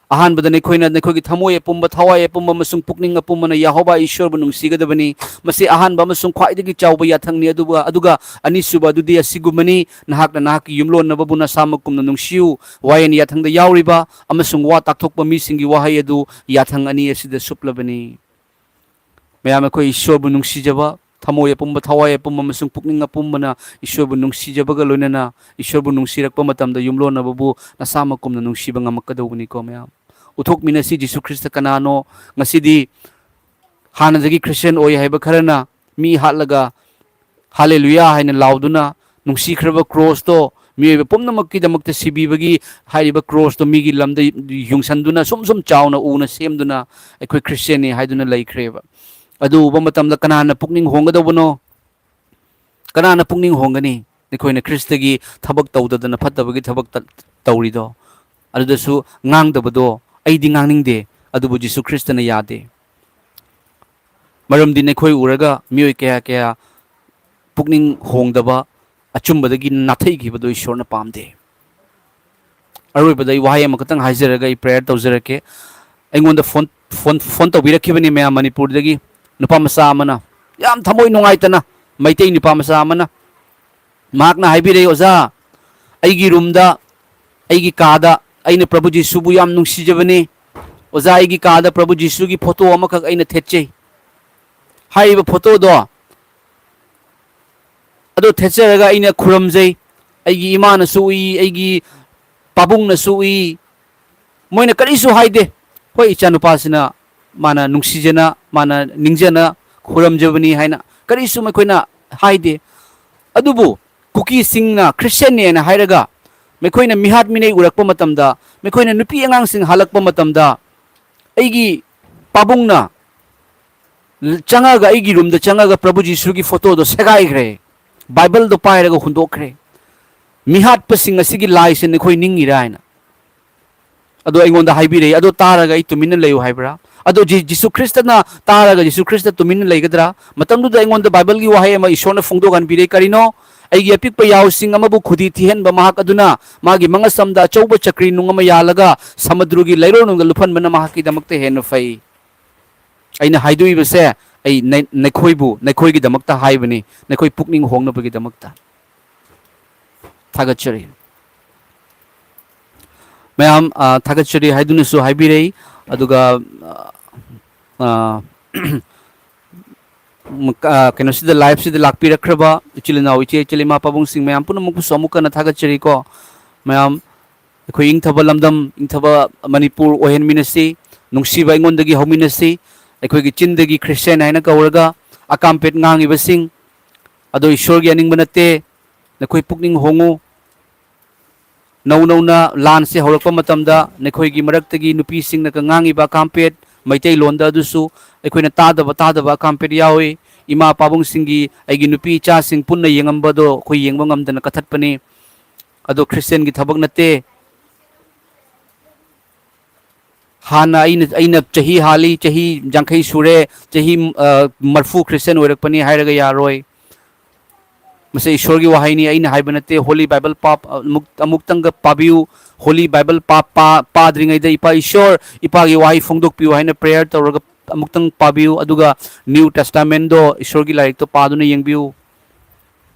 ꯑꯍꯥꯟꯕꯗ ꯅꯈꯣꯏꯅ ꯅꯈꯣꯏꯒꯤ ꯊꯃꯣꯏ ꯑꯄꯨꯝꯕ, ꯊꯋꯥꯏ ꯑꯄꯨꯝꯕ ꯑꯃꯁꯨꯡ ꯄꯨꯛꯅꯤꯡ ꯑꯄꯨꯝꯕꯅ ꯌꯦꯍꯣꯋꯥ ꯏꯁꯣꯔꯕꯨ ꯅꯨꯡꯁꯤꯒꯗꯕꯅꯤ꯫ ꯃꯁꯤ ꯑꯍꯥꯟꯕ ꯑꯃꯁꯨꯡ ꯈ꯭ꯋꯥꯏꯗꯒꯤ ꯆꯥꯎꯕ ꯌꯥꯊꯪꯅꯤ꯫ ꯑꯗꯨꯒ, ꯑꯗꯨꯒ ꯑꯅꯤꯁꯨꯕ ꯑꯗꯨꯗꯤ ꯑꯁꯤꯒꯨꯝꯕꯅꯤ, "ꯅꯍꯥꯛꯅ ꯅꯍꯥꯛꯀꯤ ꯌꯨꯝꯂꯣꯟꯅꯕꯕꯨ ꯅꯁꯥꯃꯛ ꯀꯨꯝꯅ ꯅꯨꯡꯁꯤꯌꯨ"꯫ ꯋꯥꯌꯦꯟ ꯌꯥꯊꯪꯗ ꯌꯥꯎꯔꯤꯕ ꯑꯃꯁꯨꯡ ꯋꯥ ꯇꯥꯛꯊꯣꯛꯄ ꯃꯤꯁꯤꯡꯒꯤ ꯋꯥꯍꯩ ꯑꯗꯨ ꯌꯥꯊꯪ ꯑꯅꯤ ꯑꯁꯤꯗ ꯁꯨꯞꯂꯕꯅꯤ꯫ ꯃꯌꯥꯝ ꯑꯩꯈꯣꯏ ꯏꯁꯣꯔꯕꯨ ꯅꯨꯡꯁꯤꯖꯕ, ꯊꯃꯣꯏ ꯑꯄꯨꯝꯕ, ꯊꯋꯥꯏ ꯑꯄꯨꯝꯕ ꯑꯃꯁꯨꯡ ꯄꯨꯛꯅꯤꯡ ꯑꯄꯨꯝꯕꯅ ꯏꯁꯣꯔꯕꯨ ꯅꯨꯡꯁꯤꯖꯕꯒ ꯂꯣꯏꯅꯅ ꯏꯁꯣꯔꯕꯨ ꯅꯨꯡꯁꯤꯔꯛꯄ ꯃꯇꯝꯗ ꯌꯨꯝꯂꯣꯟꯅꯕꯕꯨ ꯅꯁꯥꯃꯛ ꯀꯨꯝꯅ ꯅꯨꯡꯁꯤꯕ ꯉꯝꯃꯛꯀꯗꯧꯕꯅꯤꯀꯣ ꯃꯌꯥꯝ꯫ ꯎꯠꯊꯣꯛꯃꯤꯟꯅꯁꯤ ꯖꯤꯁꯨ ꯈ꯭ꯔꯤꯁꯇ ꯀꯅꯥꯅꯣ꯫ ꯉꯁꯤꯗꯤ ꯍꯥꯟꯅꯗꯒꯤ ꯈ꯭ꯔꯤꯁꯇꯤꯌꯥꯟ ꯑꯣꯏ ꯍꯥꯏꯕ ꯈꯔꯅ ꯃꯤ ꯍꯥꯠꯂꯒ "ꯍꯥꯂꯦꯂꯨꯌꯥ" ꯍꯥꯏꯅ ꯂꯥꯎꯗꯨꯅ ꯅꯨꯡꯁꯤꯈ꯭ꯔꯕ ꯀ꯭ꯔꯣꯁꯇꯣ, ꯃꯤꯑꯣꯏꯕ ꯄꯨꯝꯅꯃꯛꯀꯤꯗꯃꯛꯇ ꯁꯤꯕꯤꯕꯒꯤ ꯍꯥꯏꯔꯤꯕ ꯀ꯭ꯔꯣꯁꯇꯣ ꯃꯤꯒꯤ ꯂꯝꯗ ꯌꯨꯡꯁꯟꯗꯨꯅ, ꯁꯨꯝ ꯁꯨꯝ ꯆꯥꯎꯅ ꯎꯅ ꯁꯦꯝꯗꯨꯅ ꯑꯩꯈꯣꯏ ꯈ꯭ꯔꯤꯁꯇꯤꯌꯥꯟꯅꯤ ꯍꯥꯏꯗꯨꯅ ꯂꯩꯈ꯭ꯔꯦꯕ꯫ ꯑꯗꯨ ꯎꯕ ꯃꯇꯝꯗ ꯀꯅꯥꯅ ꯄꯨꯛꯅꯤꯡ ꯍꯣꯡꯒꯗꯧꯕꯅꯣ? ꯀꯅꯥꯅ ꯄꯨꯛꯅꯤꯡ ꯍꯣꯡꯒꯅꯤ? ꯑꯩꯈꯣꯏꯅ ꯈ꯭ꯔꯤꯁꯇꯒꯤ ꯊꯕꯛ ꯇꯧꯗꯗꯅ ꯐꯠꯇꯕꯒꯤ ꯊꯕꯛ ꯇ-, ꯇꯧꯔꯤꯗꯣ꯫ ꯑꯗꯨꯗꯁꯨ ꯉꯥꯡꯗꯕꯗꯣ ꯑꯩꯗꯤ ꯉꯥꯡꯅꯤꯡꯗꯦ, ꯑꯗꯨꯕꯨ ꯖꯤꯁꯨ ꯈ꯭ꯔꯤꯁꯇꯅ ꯌꯥꯗꯦ꯫ ꯃꯔꯝꯗꯤ ꯅꯈꯣꯏ ꯎꯔꯒ ꯃꯤꯑꯣꯏ ꯀꯌꯥ ꯀꯌꯥ ꯄꯨꯛꯅꯤꯡ ꯍꯣꯡꯗꯕ, ꯑꯆꯨꯝꯕꯗꯒꯤ ꯅꯥꯊꯩꯈꯤꯕꯗꯨ ꯏꯁꯣꯔꯅ ꯄꯥꯝꯗꯦ꯫ ꯑꯔꯣꯏꯕꯗ ꯑꯩ ꯋꯥꯍꯩ ꯑꯃꯈꯛꯇꯪ ꯍꯥꯏꯖꯔꯒ ꯑꯩ ꯄ꯭ꯔꯦꯌꯔ ꯇꯧꯖꯔꯛꯀꯦ꯫ ꯑꯩꯉꯣꯟꯗ ꯐꯣꯟ, ꯐꯣꯟ, ꯐꯣꯟ ꯇꯧꯕꯤꯔꯛꯈꯤꯕꯅꯤ ꯃꯌꯥꯝ ꯃꯅꯤꯄꯨꯔꯗꯒꯤ꯫ ꯅꯨꯄꯥ ꯃꯆꯥ ꯑꯃꯅ ꯌꯥꯝ ꯊꯃꯣꯏ ꯅꯨꯡꯉꯥꯏꯇꯅ, ꯃꯩꯇꯩ ꯅꯨꯄꯥ ꯃꯆꯥ ꯑꯃꯅ, ꯃꯍꯥꯛꯅ ꯍꯥꯏꯕꯤꯔꯛꯏ, "ꯑꯣꯖꯥ, ꯑꯩꯒꯤ ꯔꯨꯝꯗ, ꯑꯩꯒꯤ ꯀꯥꯗ ꯑꯩꯅ ꯄ꯭ꯔꯚꯨ ꯖꯤꯁꯨꯕꯨ ꯌꯥꯝ ꯅꯨꯡꯁꯤꯖꯕꯅꯤ꯫ ꯑꯣꯖꯥ, ꯑꯩꯒꯤ ꯀꯥꯗ ꯄ꯭ꯔꯚꯨ ꯖꯤꯁꯨꯒꯤ ꯐꯣꯇꯣ ꯑꯃꯈꯛ ꯑꯩꯅ ꯊꯦꯠꯆꯩ꯫ ꯍꯥꯏꯔꯤꯕ ꯐꯣꯇꯣꯗꯣ ꯑꯗꯣ ꯊꯦꯠꯆꯔꯒ ꯑꯩꯅ ꯈꯨꯔꯨꯝꯖꯩ꯫ ꯑꯩꯒꯤ ꯏꯃꯥꯅꯁꯨ ꯎꯏ, ꯑꯩꯒꯤ ꯄꯥꯕꯨꯡꯅꯁꯨ ꯎꯏ꯫ ꯃꯣꯏꯅ ꯀꯔꯤꯁꯨ ꯍꯥꯏꯗꯦ꯫ ꯍꯣꯏ, ꯏꯆꯥꯅꯨꯄꯥꯁꯤꯅ ꯃꯥꯅ ꯅꯨꯡꯁꯤꯖꯅ, ꯃꯥꯅ ꯅꯤꯡꯖꯅ ꯈꯨꯔꯨꯝꯖꯕꯅꯤ" ꯍꯥꯏꯅ ꯀꯔꯤꯁꯨ ꯃꯈꯣꯏꯅ ꯍꯥꯏꯗꯦ꯫ ꯑꯗꯨꯕꯨ ꯀꯨꯀꯤꯁꯤꯡꯅ ꯈ꯭ꯔꯤꯁꯇꯤꯌꯥꯟꯅꯦꯅ ꯍꯥꯏꯔꯒ ꯃꯈꯣꯏꯅ ꯃꯤꯍꯥꯠ ꯃꯤꯅꯩ ꯎꯔꯛꯄ ꯃꯇꯝꯗ, ꯃꯈꯣꯏꯅ ꯅꯨꯄꯤ ꯑꯉꯥꯡꯁꯤꯡ ꯍꯥꯠꯂꯛꯄ ꯃꯇꯝꯗ, ꯑꯩꯒꯤ ꯄꯥꯕꯨꯡꯅ ꯆꯪꯉꯒ, ꯑꯩꯒꯤ ꯔꯨꯝꯗ ꯆꯪꯉꯒ ꯄ꯭ꯔꯚꯨ ꯖꯤꯁꯨꯒꯤ ꯐꯣꯇꯣꯗꯣ ꯁꯦꯒꯥꯏꯈ꯭ꯔꯦ, ꯕꯥꯏꯕꯜꯗꯣ ꯄꯥꯏꯔꯒ ꯍꯨꯟꯗꯣꯛꯈ꯭ꯔꯦ꯫ ꯃꯤꯍꯥꯠꯄꯁꯤꯡ ꯑꯁꯤꯒꯤ ꯂꯥꯏꯁꯦ ꯅꯈꯣꯏ ꯅꯤꯡꯉꯤꯔꯥ ꯍꯥꯏꯅ꯫ ꯑꯗꯣ ꯑꯩꯉꯣꯟꯗ ꯍꯥꯏꯕꯤꯔꯛꯏ, "ꯑꯗꯣ ꯇꯥꯔꯒ ꯑꯩ ꯇꯨꯃꯤꯟꯅ ꯂꯩꯌꯨ ꯍꯥꯏꯕ꯭ꯔꯥ?" ꯑꯗꯣ ꯖꯤ-, ꯖꯤꯁꯨ ꯈ꯭ꯔꯤꯁꯇꯅ ꯇꯥꯔꯒ ꯖꯤꯁꯨ ꯈ꯭ꯔꯤꯁꯇ ꯇꯨꯃꯤꯟꯅ ꯂꯩꯒꯗ꯭ꯔꯥ? ꯃꯇꯝꯗꯨꯗ ꯑꯩꯉꯣꯟꯗ ꯕꯥꯏꯕꯜꯒꯤ ꯋꯥꯍꯩ ꯑꯃ ꯏꯁꯣꯔꯅ ꯐꯣꯡꯗꯣꯛꯍꯟꯕꯤꯔꯦ꯫ ꯀꯔꯤꯅꯣ? "ꯑꯩꯒꯤ ꯑꯄꯤꯛꯄ ꯌꯥꯎꯁꯤꯡ ꯑꯃꯕꯨ ꯈꯨꯗꯤ ꯊꯤꯍꯟꯕ ꯃꯍꯥꯛ ꯑꯗꯨꯅ ꯃꯥꯒꯤ ꯃꯉꯁꯝꯗ ꯑꯆꯧꯕ ꯆꯀ꯭ꯔꯤ ꯅꯨꯡ ꯑꯃ ꯌꯥꯜꯂꯒ ꯁꯃꯨꯗ꯭ꯔꯒꯤ ꯂꯩꯔꯣꯜꯅꯨꯡꯗ ꯂꯨꯞꯍꯟꯕꯅ ꯃꯍꯥꯛꯀꯤꯗꯃꯛꯇ ꯍꯦꯟꯅ ꯐꯩ"꯫ ꯑꯩꯅ ꯍꯥꯏꯗꯣꯛꯏꯕꯁꯦ ꯑꯩ ꯅ-, ꯅꯈꯣꯏꯕꯨ, ꯅꯈꯣꯏꯒꯤꯗꯃꯛꯇ ꯍꯥꯏꯕꯅꯤ, ꯅꯈꯣꯏ ꯄꯨꯛꯅꯤꯡ ꯍꯣꯡꯅꯕꯒꯤꯗꯃꯛꯇ꯫ ꯊꯥꯒꯠꯆꯔꯤ꯫ ꯃꯌꯥꯝ, ꯑ, ꯊꯥꯒꯠꯆꯔꯤ ꯍꯥꯏꯗꯨꯅꯁꯨ ꯍꯥꯏꯕꯤꯔꯛꯏ꯫ ꯑꯗꯨꯒ, ꯑ, ꯑ, ꯀꯩꯅꯣꯁꯤꯗ, ꯂꯥꯏꯞꯁꯤꯗ ꯂꯥꯛꯄꯤꯔꯛꯈ꯭ꯔꯕ ꯏꯆꯤꯜ ꯏꯅꯥꯎ, ꯏꯆꯦ ꯏꯆꯤꯜ, ꯏꯃꯥ ꯄꯥꯕꯨꯡꯁꯤꯡ ꯃꯌꯥꯝ ꯄꯨꯝꯅꯃꯛꯄꯨꯁꯨ ꯑꯃꯨꯛ ꯍꯟꯅ ꯊꯥꯒꯠꯆꯔꯤꯀꯣ꯫ ꯃꯌꯥꯝ, ꯑꯩꯈꯣꯏ ꯏꯪꯊꯕ ꯂꯝꯗꯝ, ꯏꯪꯊꯕ ꯃꯅꯤꯄꯨꯔ ꯑꯣꯏꯍꯟꯃꯤꯟꯅꯁꯤ꯫ ꯅꯨꯡꯁꯤꯕ ꯑꯩꯉꯣꯟꯗꯒꯤ ꯍꯧꯃꯤꯟꯅꯁꯤ꯫ ꯑꯩꯈꯣꯏꯒꯤ ꯆꯤꯟꯗꯒꯤ ꯈ꯭ꯔꯤꯁꯇꯤꯌꯥꯟ ꯍꯥꯏꯅ ꯀꯧꯔꯒ ꯑꯀꯥꯝꯄꯦꯠ ꯉꯥꯡꯉꯤꯕꯁꯤꯡ ꯑꯗꯣ ꯏꯁꯣꯔꯒꯤ ꯑꯅꯤꯡꯕ ꯅꯠꯇꯦ꯫ ꯅꯈꯣꯏ ꯄꯨꯛꯅꯤꯡ ꯍꯣꯡꯉꯨ꯫ ꯅꯧ ꯅꯧꯅ ꯂꯥꯟꯁꯦ ꯍꯧꯔꯛꯄ ꯃꯇꯝꯗ ꯅꯈꯣꯏꯒꯤ ꯃꯔꯛꯇꯒꯤ ꯅꯨꯄꯤꯁꯤꯡꯅꯒ ꯉꯥꯡꯉꯤꯕ ꯑꯀꯥꯝꯄꯦꯠ ꯃꯩꯇꯩꯂꯣꯟꯗ, ꯑꯗꯨꯁꯨ ꯑꯩꯈꯣꯏꯅ ꯇꯥꯗꯕ ꯇꯥꯗꯕ ꯑꯀꯥꯝꯄꯦꯠ ꯌꯥꯎꯏ꯫ ꯏꯃꯥ ꯄꯥꯕꯨꯡꯁꯤꯡꯒꯤ, ꯑꯩꯒꯤ ꯅꯨꯄꯤ ꯏꯆꯥꯁꯤꯡ ꯄꯨꯟꯅ ꯌꯦꯡꯉꯝꯕꯗꯣ ꯑꯩꯈꯣꯏ ꯌꯦꯡꯕ ꯉꯝꯗꯅ ꯀꯊꯠꯄꯅꯤ꯫ ꯑꯗꯣ ꯈ꯭ꯔꯤꯁꯇꯤꯌꯥꯟꯒꯤ ꯊꯕꯛ ꯅꯠꯇꯦ꯫ ꯍꯥꯟꯅ ꯑꯩꯅ, ꯑꯩꯅ ꯆꯍꯤ ꯍꯥꯜꯂꯤ, ꯆꯍꯤ ꯌꯥꯡꯈꯩ ꯁꯨꯔꯦ, ꯆꯍꯤ, ꯑ, ꯃꯔꯐꯨ ꯈ꯭ꯔꯤꯁꯇꯤꯌꯥꯟ ꯑꯣꯏꯔꯛꯄꯅꯤ ꯍꯥꯏꯔꯒ ꯌꯥꯔꯣꯏ꯫ ꯃꯁꯤ ꯏꯁꯣꯔꯒꯤ ꯋꯥꯍꯩꯅꯤ, ꯑꯩꯅ ꯍꯥꯏꯕ ꯅꯠꯇꯦ꯫ ꯍꯣꯂꯤ ꯕꯥꯏꯕꯜ ꯄꯥꯞ-, ꯑꯃꯨꯛ-, ꯑꯃꯨꯛꯇꯪꯒ ꯄꯥꯕꯤꯌꯨ꯫ ꯍꯣꯂꯤ ꯕꯥꯏꯕꯜ ꯄꯥꯞ-, ꯄꯥ-, ꯄꯥꯗ꯭ꯔꯤꯉꯩꯗ, "ꯏꯄꯥ ꯏꯁꯣꯔ, ꯏꯄꯥꯒꯤ ꯋꯥꯍꯩ ꯐꯣꯡꯗꯣꯛꯄꯤꯌꯨ" ꯍꯥꯏꯅ ꯄ꯭ꯔꯦꯌꯔ ꯇꯧꯔꯒ ꯑꯃꯨꯛꯇꯪ ꯄꯥꯕꯤꯌꯨ, ꯑꯗꯨꯒ ꯅ꯭ꯌꯨ ꯇꯦꯁꯇꯥꯃꯦꯟꯗꯣ, ꯏꯁꯣꯔꯒꯤ ꯂꯥꯏꯔꯤꯛꯇꯣ ꯄꯥꯗꯨꯅ ꯌꯦꯡꯕꯤꯌꯨ꯫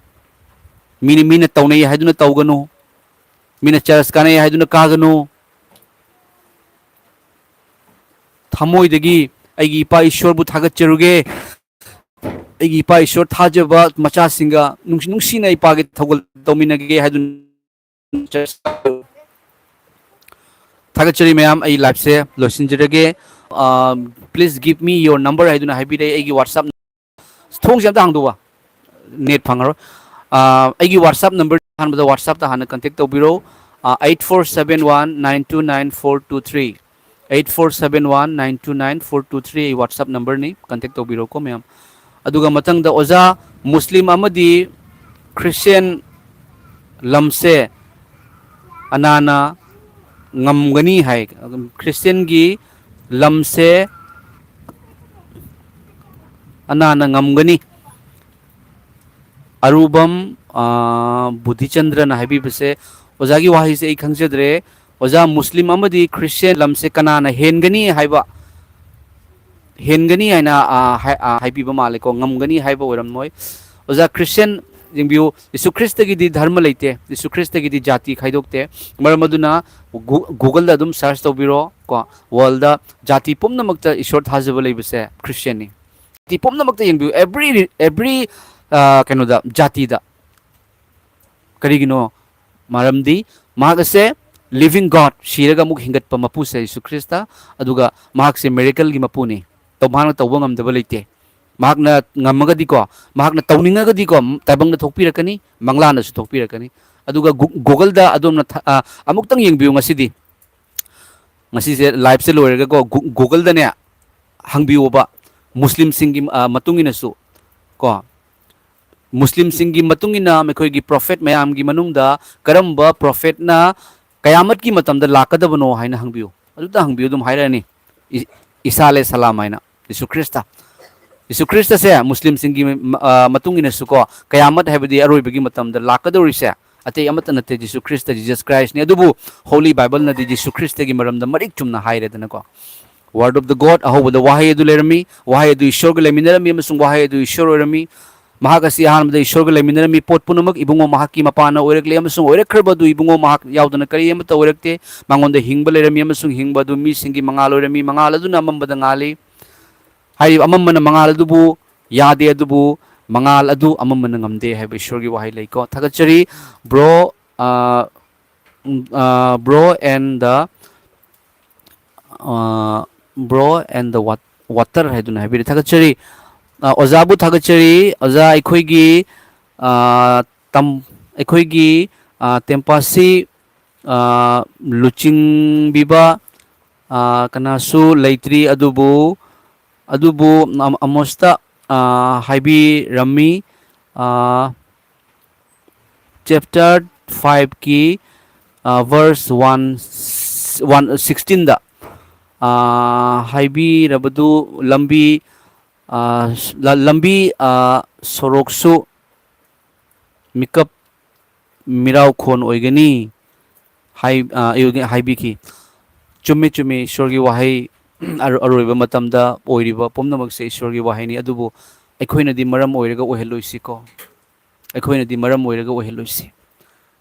ꯃꯤꯅ, ꯃꯤꯅ ꯇꯧꯅꯩ ꯍꯥꯏꯗꯨꯅ ꯇꯧꯒꯅꯨ꯫ ꯃꯤꯅ ꯆꯔꯆ ꯀꯥꯟꯅꯩ ꯍꯥꯏꯗꯨꯅ ꯀꯥꯒꯅꯨ꯫ ꯊꯃꯣꯏꯗꯒꯤ ꯑꯩꯒꯤ ꯏꯄꯥ ꯏꯁꯣꯔꯕꯨ ꯊꯥꯒꯠꯆꯔꯨꯒꯦ꯫ ꯑꯩꯒꯤ ꯏꯄꯥ ꯏꯁꯣꯔ ꯊꯥꯖꯕ ꯃꯆꯥꯁꯤꯡꯒ ꯅꯨꯡꯁꯤ ꯅꯨꯡꯁꯤꯅ ꯏꯄꯥꯒꯤ ꯊꯧꯒꯜ ꯇꯧꯃꯤꯟꯅꯒꯦ ꯍꯥꯏꯗꯨꯅ ꯆꯔꯆ ꯊꯥꯒꯠꯆꯔꯤ ꯃꯌꯥꯝ, ꯑꯩ ꯂꯥꯏꯐꯁꯦ ꯂꯣꯏꯁꯤꯟꯖꯔꯒꯦ꯫ Please give me your number ꯍꯥꯏꯗꯨꯅ ꯍꯥꯏꯕꯤꯔꯛꯑꯦ꯫ ꯑꯩꯒꯤ WhatsApp, ꯊꯣꯡꯁꯦ ꯑꯝꯇ ꯍꯥꯡꯗꯣꯛꯄ, ꯅꯦꯠ ꯐꯪꯉꯔꯣꯏ꯫ ꯑꯩꯒꯤ WhatsApp number ꯑꯍꯥꯟꯕꯗ WhatsAppꯇ ꯍꯥꯟꯅ contact ꯇꯧꯕꯤꯔꯣ꯫ Eight four seven one nine two nine four two three, eight four seven one nine two nine four two three ꯑꯩ WhatsApp numberꯅꯤ, contact ꯇꯧꯕꯤꯔꯣꯀꯣ ꯃꯌꯥꯝ꯫ ꯑꯗꯨꯒ ꯃꯊꯪꯗ ꯑꯣꯖꯥ, ꯃꯨꯁꯂꯤꯝ ꯑꯃꯗꯤ ꯈ꯭ꯔꯤꯁꯇꯤꯌꯥꯟ ꯂꯝꯁꯦ ꯑꯅꯥꯅ ꯉꯝꯒꯅꯤ ꯍꯥꯏ꯫ ꯈ꯭ꯔꯤꯁꯇꯤꯌꯥꯟꯒꯤ ꯂꯝꯁꯦ ꯑꯅꯥꯅ ꯉꯝꯒꯅꯤ꯫ ꯑꯔꯨꯕꯝ, ꯑ, ꯕꯨꯙꯤꯆꯟꯗ꯭ꯔꯅ ꯍꯥꯏꯕꯤꯕꯁꯦ, ꯑꯣꯖꯥꯒꯤ ꯋꯥꯍꯩꯁꯦ ꯑꯩ ꯈꯪꯖꯗ꯭ꯔꯦ꯫ ꯑꯣꯖꯥ, ꯃꯨꯁꯂꯤꯝ ꯑꯃꯗꯤ ꯈ꯭ꯔꯤꯁꯇꯤꯌꯥꯟ ꯂꯝꯁꯦ ꯀꯅꯥꯅ ꯍꯦꯟꯒꯅꯤ ꯍꯥꯏꯕ, ꯍꯦꯟꯒꯅꯤ ꯍꯥꯏꯅ, ꯑ, ꯍꯥꯏ-, ꯑ, ꯍꯥꯏꯕꯤꯕ ꯃꯥꯜꯂꯦꯀꯣ, ꯉꯝꯒꯅꯤ ꯍꯥꯏꯕ ꯑꯣꯏꯔꯝꯃꯣꯏ꯫ ꯑꯣꯖꯥ, ꯈ꯭ꯔꯤꯁꯇꯤꯌꯥꯟ, ꯌꯦꯡꯕꯤꯌꯨ, ꯌꯤꯁꯨ ꯈ꯭ꯔꯤꯁꯇꯒꯤꯗꯤ ꯙꯔꯃ ꯂꯩꯇꯦ, ꯌꯤꯁꯨ ꯈ꯭ꯔꯤꯁꯇꯒꯤꯗꯤ ꯖꯥꯇꯤ ꯈꯥꯏꯗꯣꯛꯇꯦ꯫ ꯃꯔꯝ ꯑꯗꯨꯅ Goo-, Googleꯗ ꯑꯗꯨꯝ search ꯇꯧꯕꯤꯔꯣ ꯀꯣ, worldꯗ ꯖꯥꯇꯤ ꯄꯨꯝꯅꯃꯛꯇ ꯏꯁꯣꯔ ꯊꯥꯖꯕ ꯂꯩꯕꯁꯦ ꯈ꯭ꯔꯤꯁꯇꯤꯌꯥꯟꯅꯤ꯫ ꯖꯥꯇꯤ ꯄꯨꯝꯅꯃꯛꯇ ꯌꯦꯡꯕꯤꯌꯨ, every, every, ꯑ, ꯀꯩꯅꯣꯗ, ꯖꯥꯇꯤꯗ꯫ ꯀꯔꯤꯒꯤꯅꯣ? ꯃꯔꯝꯗꯤ ꯃꯍꯥꯛ ꯑꯁꯦ living God, ꯁꯤꯔꯒ ꯑꯃꯨꯛ ꯍꯤꯡꯒꯠꯄ ꯃꯄꯨꯁꯦ ꯌꯤꯁꯨ ꯈ꯭ꯔꯤꯁꯇ, ꯑꯗꯨꯒ ꯃꯍꯥꯛꯁꯦ miracleꯒꯤ ꯃꯄꯨꯅꯤ꯫ ꯇꯧ-, ꯃꯍꯥꯛꯅ ꯇꯧꯕ ꯉꯝꯗꯕ ꯂꯩꯇꯦ꯫ ꯃꯍꯥꯛꯅ ꯉꯝꯃꯒꯗꯤꯀꯣ, ꯃꯍꯥꯛꯅ ꯇꯧꯅꯤꯡꯉꯒꯗꯤꯀꯣ, ꯇꯥꯏꯕꯪꯗ ꯊꯣꯛꯄꯤꯔꯛꯀꯅꯤ, ꯃꯪꯂꯥꯟꯗꯁꯨ ꯊꯣꯛꯄꯤꯔꯛꯀꯅꯤ꯫ ꯑꯗꯨꯒ ꯒꯨ-, ꯒꯨꯒꯜꯗ ꯑꯗꯣꯝꯅ ꯊ-, ꯑ, ꯑꯃꯨꯛꯇꯪ ꯌꯦꯡꯕꯤꯌꯨ ꯉꯁꯤꯗꯤ꯫ ꯉꯁꯤꯁꯦ ꯂꯥꯏꯞꯁꯦ ꯂꯣꯏꯔꯒꯀꯣ, ꯒꯨ-, ꯒꯨꯒꯜꯗꯅꯦ ꯍꯪꯕꯤꯌꯣꯕ, ꯃꯨꯁꯂꯤꯝꯁꯤꯡꯒꯤ, ꯑ, ꯃꯇꯨꯡ ꯏꯟꯅꯁꯨ ꯀꯣ, ꯃꯨꯁꯂꯤꯝꯁꯤꯡꯒꯤ ꯃꯇꯨꯡ ꯏꯟꯅ ꯃꯈꯣꯏꯒꯤ ꯄ꯭ꯔꯣꯐꯦꯠ ꯃꯌꯥꯝꯒꯤ ꯃꯅꯨꯡꯗ ꯀꯔꯝꯕ ꯄ꯭ꯔꯣꯐꯦꯠꯅ ꯀꯌꯥꯃꯠꯀꯤ ꯃꯇꯝꯗ ꯂꯥꯛꯀꯗꯕꯅꯣ ꯍꯥꯏꯅ ꯍꯪꯕꯤꯌꯨ꯫ ꯑꯗꯨꯗ ꯍꯪꯕꯤꯌꯨ, ꯑꯗꯨꯝ ꯍꯥꯏꯔꯛꯑꯅꯤ꯫ ꯏ-, ꯏꯁꯥ ꯑꯂꯩꯍꯤ ꯁꯂꯥꯝ ꯍꯥꯏꯅ, ꯌꯦꯁꯨ ꯈ꯭ꯔꯤꯁꯇ꯫ ꯌꯦꯁꯨ ꯈ꯭ꯔꯤꯁꯇꯁꯦ ꯃꯨꯁꯂꯤꯝꯁꯤꯡꯒꯤ ꯃ-, ꯑ, ꯃꯇꯨꯡ ꯏꯟꯅꯁꯨꯀꯣ, ꯀꯌꯥꯃꯠ ꯍꯥꯏꯕꯗꯤ ꯑꯔꯣꯏꯕꯒꯤ ꯃꯇꯝꯗ ꯂꯥꯛꯀꯗꯧꯔꯤꯁꯦ ꯑꯇꯩ ꯑꯃꯠꯇ ꯅꯠꯇꯦ, ꯖꯤꯁꯨ ꯈ꯭ꯔꯤꯁꯇ, Jesus Christ ꯅꯤ꯫ ꯑꯗꯨꯕꯨ ꯍꯣꯂꯤ ꯕꯥꯏꯕꯜꯅꯗꯤ ꯖꯤꯁꯨ ꯈ꯭ꯔꯤꯁꯇꯒꯤ ꯃꯔꯝꯗ ꯃꯔꯤꯛ ꯆꯨꯝꯅ ꯍꯥꯏꯔꯦꯗꯅꯀꯣ꯫ Word of the God, ꯑꯍꯧꯕꯗ ꯋꯥꯍꯩ ꯑꯗꯨ ꯂꯩꯔꯝꯃꯤ, ꯋꯥꯍꯩ ꯑꯗꯨ ꯏꯁꯣꯔꯒ ꯂꯩꯃꯤꯟꯅꯔꯝꯃꯤ ꯑꯃꯁꯨꯡ ꯋꯥꯍꯩ ꯑꯗꯨ ꯏꯁꯣꯔ ꯑꯣꯏꯔꯝꯃꯤ꯫ ꯃꯍꯥꯛ ꯑꯁꯤ ꯑꯍꯥꯟꯕꯗ ꯏꯁꯣꯔꯒ ꯂꯩꯃꯤꯟꯅꯔꯝꯃꯤ꯫ ꯄꯣꯠ ꯄꯨꯝꯅꯃꯛ ꯏꯕꯨꯡꯉꯣ ꯃꯍꯥꯛꯀꯤ ꯃꯄꯥꯅ ꯑꯣꯏꯔꯛꯂꯦ, ꯑꯃꯁꯨꯡ ꯑꯣꯏꯔꯛꯈ꯭ꯔꯕ ꯑꯗꯨ ꯏꯕꯨꯡꯉꯣ ꯃꯍꯥꯛ ꯌꯥꯎꯗꯅ ꯀꯔꯤ ꯑꯃꯠꯇ ꯑꯣꯏꯔꯛꯇꯦ꯫ ꯃꯉꯣꯟꯗ ꯍꯤꯡꯕ ꯂꯩꯔꯝꯃꯤ, ꯑꯃꯁꯨꯡ ꯍꯤꯡꯕ ꯑꯗꯨ ꯃꯤꯁꯤꯡꯒꯤ ꯃꯉꯥꯜ ꯑꯣꯏꯔꯝꯃꯤ꯫ ꯃꯉꯥꯜ ꯑꯗꯨꯅ ꯑꯃꯝꯕꯗ ꯉꯥꯜꯂꯤ꯫ ꯍꯥꯏꯔꯤꯕ ꯑꯃꯝꯕꯅ ꯃꯉꯥꯜ ꯑꯗꯨꯕꯨ ꯌꯥꯗꯦ, ꯑꯗꯨꯕꯨ ꯃꯉꯥꯜ ꯑꯗꯨ ꯑꯃꯝꯕꯅ ꯉꯝꯗꯦ ꯍꯥꯏꯕ ꯏꯁꯣꯔꯒꯤ ꯋꯥꯍꯩ ꯂꯩꯀꯣ꯫ ꯊꯥꯒꯠꯆꯔꯤ, bro, ꯑ, ꯎꯝ, ꯑ, bro and the, ꯑ, bro and the wat-, water ꯍꯥꯏꯗꯨꯅ ꯍꯥꯏꯕꯤꯔꯦ꯫ ꯊꯥꯒꯠꯆꯔꯤ꯫ ꯑ, ꯑꯣꯖꯥꯕꯨ ꯊꯥꯒꯠꯆꯔꯤ꯫ ꯑꯣꯖꯥ, ꯑꯩꯈꯣꯏꯒꯤ, ꯑ, ꯇꯝ-, ꯑꯩꯈꯣꯏꯒꯤ, ꯑ, ꯇꯦꯝꯄꯥꯁꯤ, ꯑ, ꯂꯨꯆꯤꯡꯕꯤꯕ, ꯑ, ꯀꯅꯥꯁꯨ ꯂꯩꯇ꯭ꯔꯤ, ꯑꯗꯨꯕꯨ, ꯑꯗꯨꯕꯨ ꯑꯝ-, ꯑꯃꯣꯁꯇ, ꯑ, ꯍꯥꯏꯕꯤꯔꯝꯃꯤ꯫ ꯑ, chapter five ꯀꯤ, ꯑ, verse one, one sixteen ꯗ, ꯑ, ꯍꯥꯏꯕꯤꯔꯕꯗꯨ ꯂꯝꯕꯤ, ꯑ, ꯂ-, ꯂꯝꯕꯤ, ꯑ, ꯁꯣꯔꯣꯛꯁꯨ ꯃꯤꯀꯞ ꯃꯤꯔꯥꯎꯈꯣꯟ ꯑꯣꯏꯒꯅꯤ ꯍꯥꯏ-, ꯑ, ꯍꯥꯏꯕꯤꯈꯤ꯫ ꯆꯨꯝꯃꯤ, ꯆꯨꯝꯃꯤ, ꯏꯁꯣꯔꯒꯤ ꯋꯥꯍꯩ ꯑꯔꯣ-, ꯑꯔꯣꯏꯕ ꯃꯇꯝꯗ ꯑꯣꯏꯔꯤꯕ ꯄꯨꯝꯅꯃꯛꯁꯦ ꯏꯁꯣꯔꯒꯤ ꯋꯥꯍꯩꯅꯤ, ꯑꯗꯨꯕꯨ ꯑꯩꯈꯣꯏꯅꯗꯤ ꯃꯔꯝ ꯑꯣꯏꯔꯒ ꯑꯣꯏꯍꯜꯂꯣꯏꯁꯤꯀꯣ꯫ ꯑꯩꯈꯣꯏꯅꯗꯤ ꯃꯔꯝ ꯑꯣꯏꯔꯒ ꯑꯣꯏꯍꯜꯂꯣꯏꯁꯤ꯫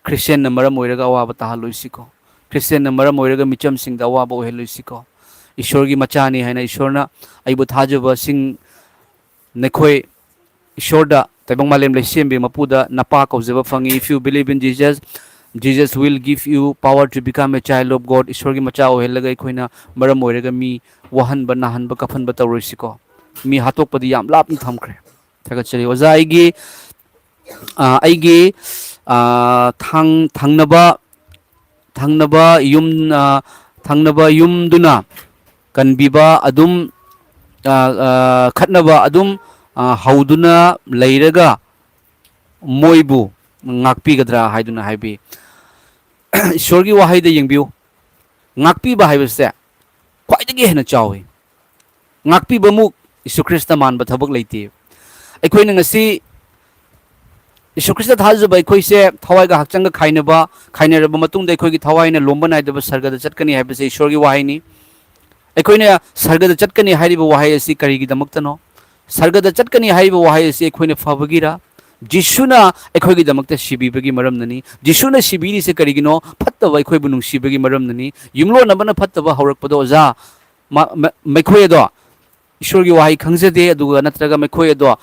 ꯈ꯭ꯔꯤꯁꯇꯤꯌꯥꯟꯅ ꯃꯔꯝ ꯑꯣꯏꯔꯒ ꯑꯋꯥꯕ ꯇꯥꯍꯜꯂꯣꯏꯁꯤꯀꯣ꯫ ꯈ꯭ꯔꯤꯁꯇꯤꯌꯥꯟꯅ ꯃꯔꯝ ꯑꯣꯏꯔꯒ ꯃꯤꯆꯝꯁꯤꯡꯗ ꯑꯋꯥꯕ ꯑꯣꯏꯍꯜꯂꯣꯏꯁꯤꯀꯣ꯫ ꯏꯁꯣꯔꯒꯤ ꯃꯆꯥꯅꯤ ꯍꯥꯏꯅ ꯏꯁꯣꯔꯅ ꯑꯩꯕꯨ ꯊꯥꯖꯕꯁꯤꯡ, ꯅꯈꯣꯏ ꯏꯁꯣꯔꯗ, ꯇꯥꯏꯕꯪ ꯃꯥꯂꯦꯝ ꯂꯩꯁꯦꯝꯕꯤ ꯃꯄꯨꯗ ꯅꯄꯥ ꯀꯧꯖꯕ ꯐꯪꯉꯤ꯫ If you believe in Jesus, Jesus will give you power to become a child of God. ꯏꯁꯣꯔꯒꯤ ꯃꯆꯥ ꯑꯣꯏꯍꯜꯂꯒ ꯑꯩꯈꯣꯏꯅ ꯃꯔꯝ ꯑꯣꯏꯔꯒ ꯃꯤ ꯋꯥꯍꯟꯕ, ꯅꯥꯍꯟꯕ, ꯀꯞꯍꯟꯕ ꯇꯧꯔꯣꯏꯁꯤꯀꯣ꯫ ꯃꯤ ꯍꯥꯠꯇꯣꯛꯄꯗꯤ ꯌꯥꯝ ꯂꯥꯞꯅ ꯊꯝꯈ꯭ꯔꯦ꯫ ꯊꯥꯒꯠꯆꯔꯤ ꯑꯣꯖꯥ꯫ ꯑꯩꯒꯤ ꯑ, ꯑꯩꯒꯤ ꯑ, ꯊꯪ ꯊꯪꯅꯕ ꯊꯪꯅꯕ ꯌꯨꯝ ꯑ, ꯊꯪꯅꯕ ꯌꯨꯝꯗꯨꯅ ꯀꯟꯕꯤꯕ ꯑꯗꯨꯝ ꯑ, ꯑ, ꯈꯠꯅꯕ ꯑꯗꯨꯝ ꯑ, ꯍꯧꯗꯨꯅ ꯂꯩꯔꯒ ꯃꯣꯏꯕꯨ ꯉꯥꯛꯄꯤꯒꯗ꯭ꯔꯥ ꯍꯥꯏꯗꯨꯅ ꯍꯥꯏꯕꯤ꯫ ꯏꯁꯣꯔꯒꯤ ꯋꯥꯍꯩꯗ ꯌꯦꯡꯕꯤꯌꯨ꯫ ꯉꯥꯛꯄꯤꯕ ꯍꯥꯏꯕꯁꯦ ꯈ꯭ꯋꯥꯏꯗꯒꯤ ꯍꯦꯟꯅ ꯆꯥꯎꯏ꯫ ꯉꯥꯛꯄꯤꯕꯃꯨꯛ ꯏꯁꯨ ꯈ꯭ꯔꯤꯁꯇ ꯃꯥꯟꯕ ꯊꯕꯛ ꯂꯩꯇꯦ꯫ ꯑꯩꯈꯣꯏꯅ ꯉꯁꯤ ꯏꯁꯨ ꯈ꯭ꯔꯤꯁꯇ ꯊꯥꯖꯕ ꯑꯩꯈꯣꯏꯁꯦ ꯊꯋꯥꯏꯒ ꯍꯛꯆꯥꯡꯒ ꯈꯥꯏꯅꯕ, ꯈꯥꯏꯅꯔꯕ ꯃꯇꯨꯡꯗ ꯑꯩꯈꯣꯏꯒꯤ ꯊꯋꯥꯏꯅ ꯂꯣꯝꯕ ꯅꯥꯏꯗꯕ ꯁꯔꯒꯗ ꯆꯠꯀꯅꯤ ꯍꯥꯏꯕꯁꯦ ꯏꯁꯣꯔꯒꯤ ꯋꯥꯍꯩꯅꯤ꯫ ꯑꯩꯈꯣꯏꯅ ꯁꯔꯒꯗ ꯆꯠꯀꯅꯤ ꯍꯥꯏꯔꯤꯕ ꯋꯥꯍꯩ ꯑꯁꯤ ꯀꯔꯤꯒꯤꯗꯃꯛꯇꯅꯣ? ꯁꯔꯒꯗ ꯆꯠꯀꯅꯤ ꯍꯥꯏꯔꯤꯕ ꯋꯥꯍꯩ ꯑꯁꯤ ꯑꯩꯈꯣꯏꯅ ꯐꯕꯒꯤꯔ? ꯖꯤꯁꯨꯅ ꯑꯩꯈꯣꯏꯒꯤꯗꯃꯛꯇ ꯁꯤꯕꯤꯕꯒꯤ ꯃꯔꯝꯅꯅꯤ꯫ ꯖꯤꯁꯨꯅ ꯁꯤꯕꯤꯔꯤꯁꯦ ꯀꯔꯤꯒꯤꯅꯣ? ꯐꯠꯇꯕ ꯑꯩꯈꯣꯏꯕꯨ ꯅꯨꯡꯁꯤꯕꯒꯤ ꯃꯔꯝꯅꯅꯤ꯫ ꯌꯨꯝꯂꯣꯟꯅꯕꯅ ꯐꯠꯇꯕ ꯍꯧꯔꯛꯄꯗꯣ, ꯑꯣꯖꯥ, ꯃ-, ꯃ-, ꯃꯈꯣꯏ ꯑꯗꯣ ꯏꯁꯣꯔꯒꯤ ꯋꯥꯍꯩ ꯈꯪꯖꯗꯦ, ꯑꯗꯨꯒ ꯅꯠꯇ꯭ꯔꯒ ꯃꯈꯣꯏ ꯑꯗꯣ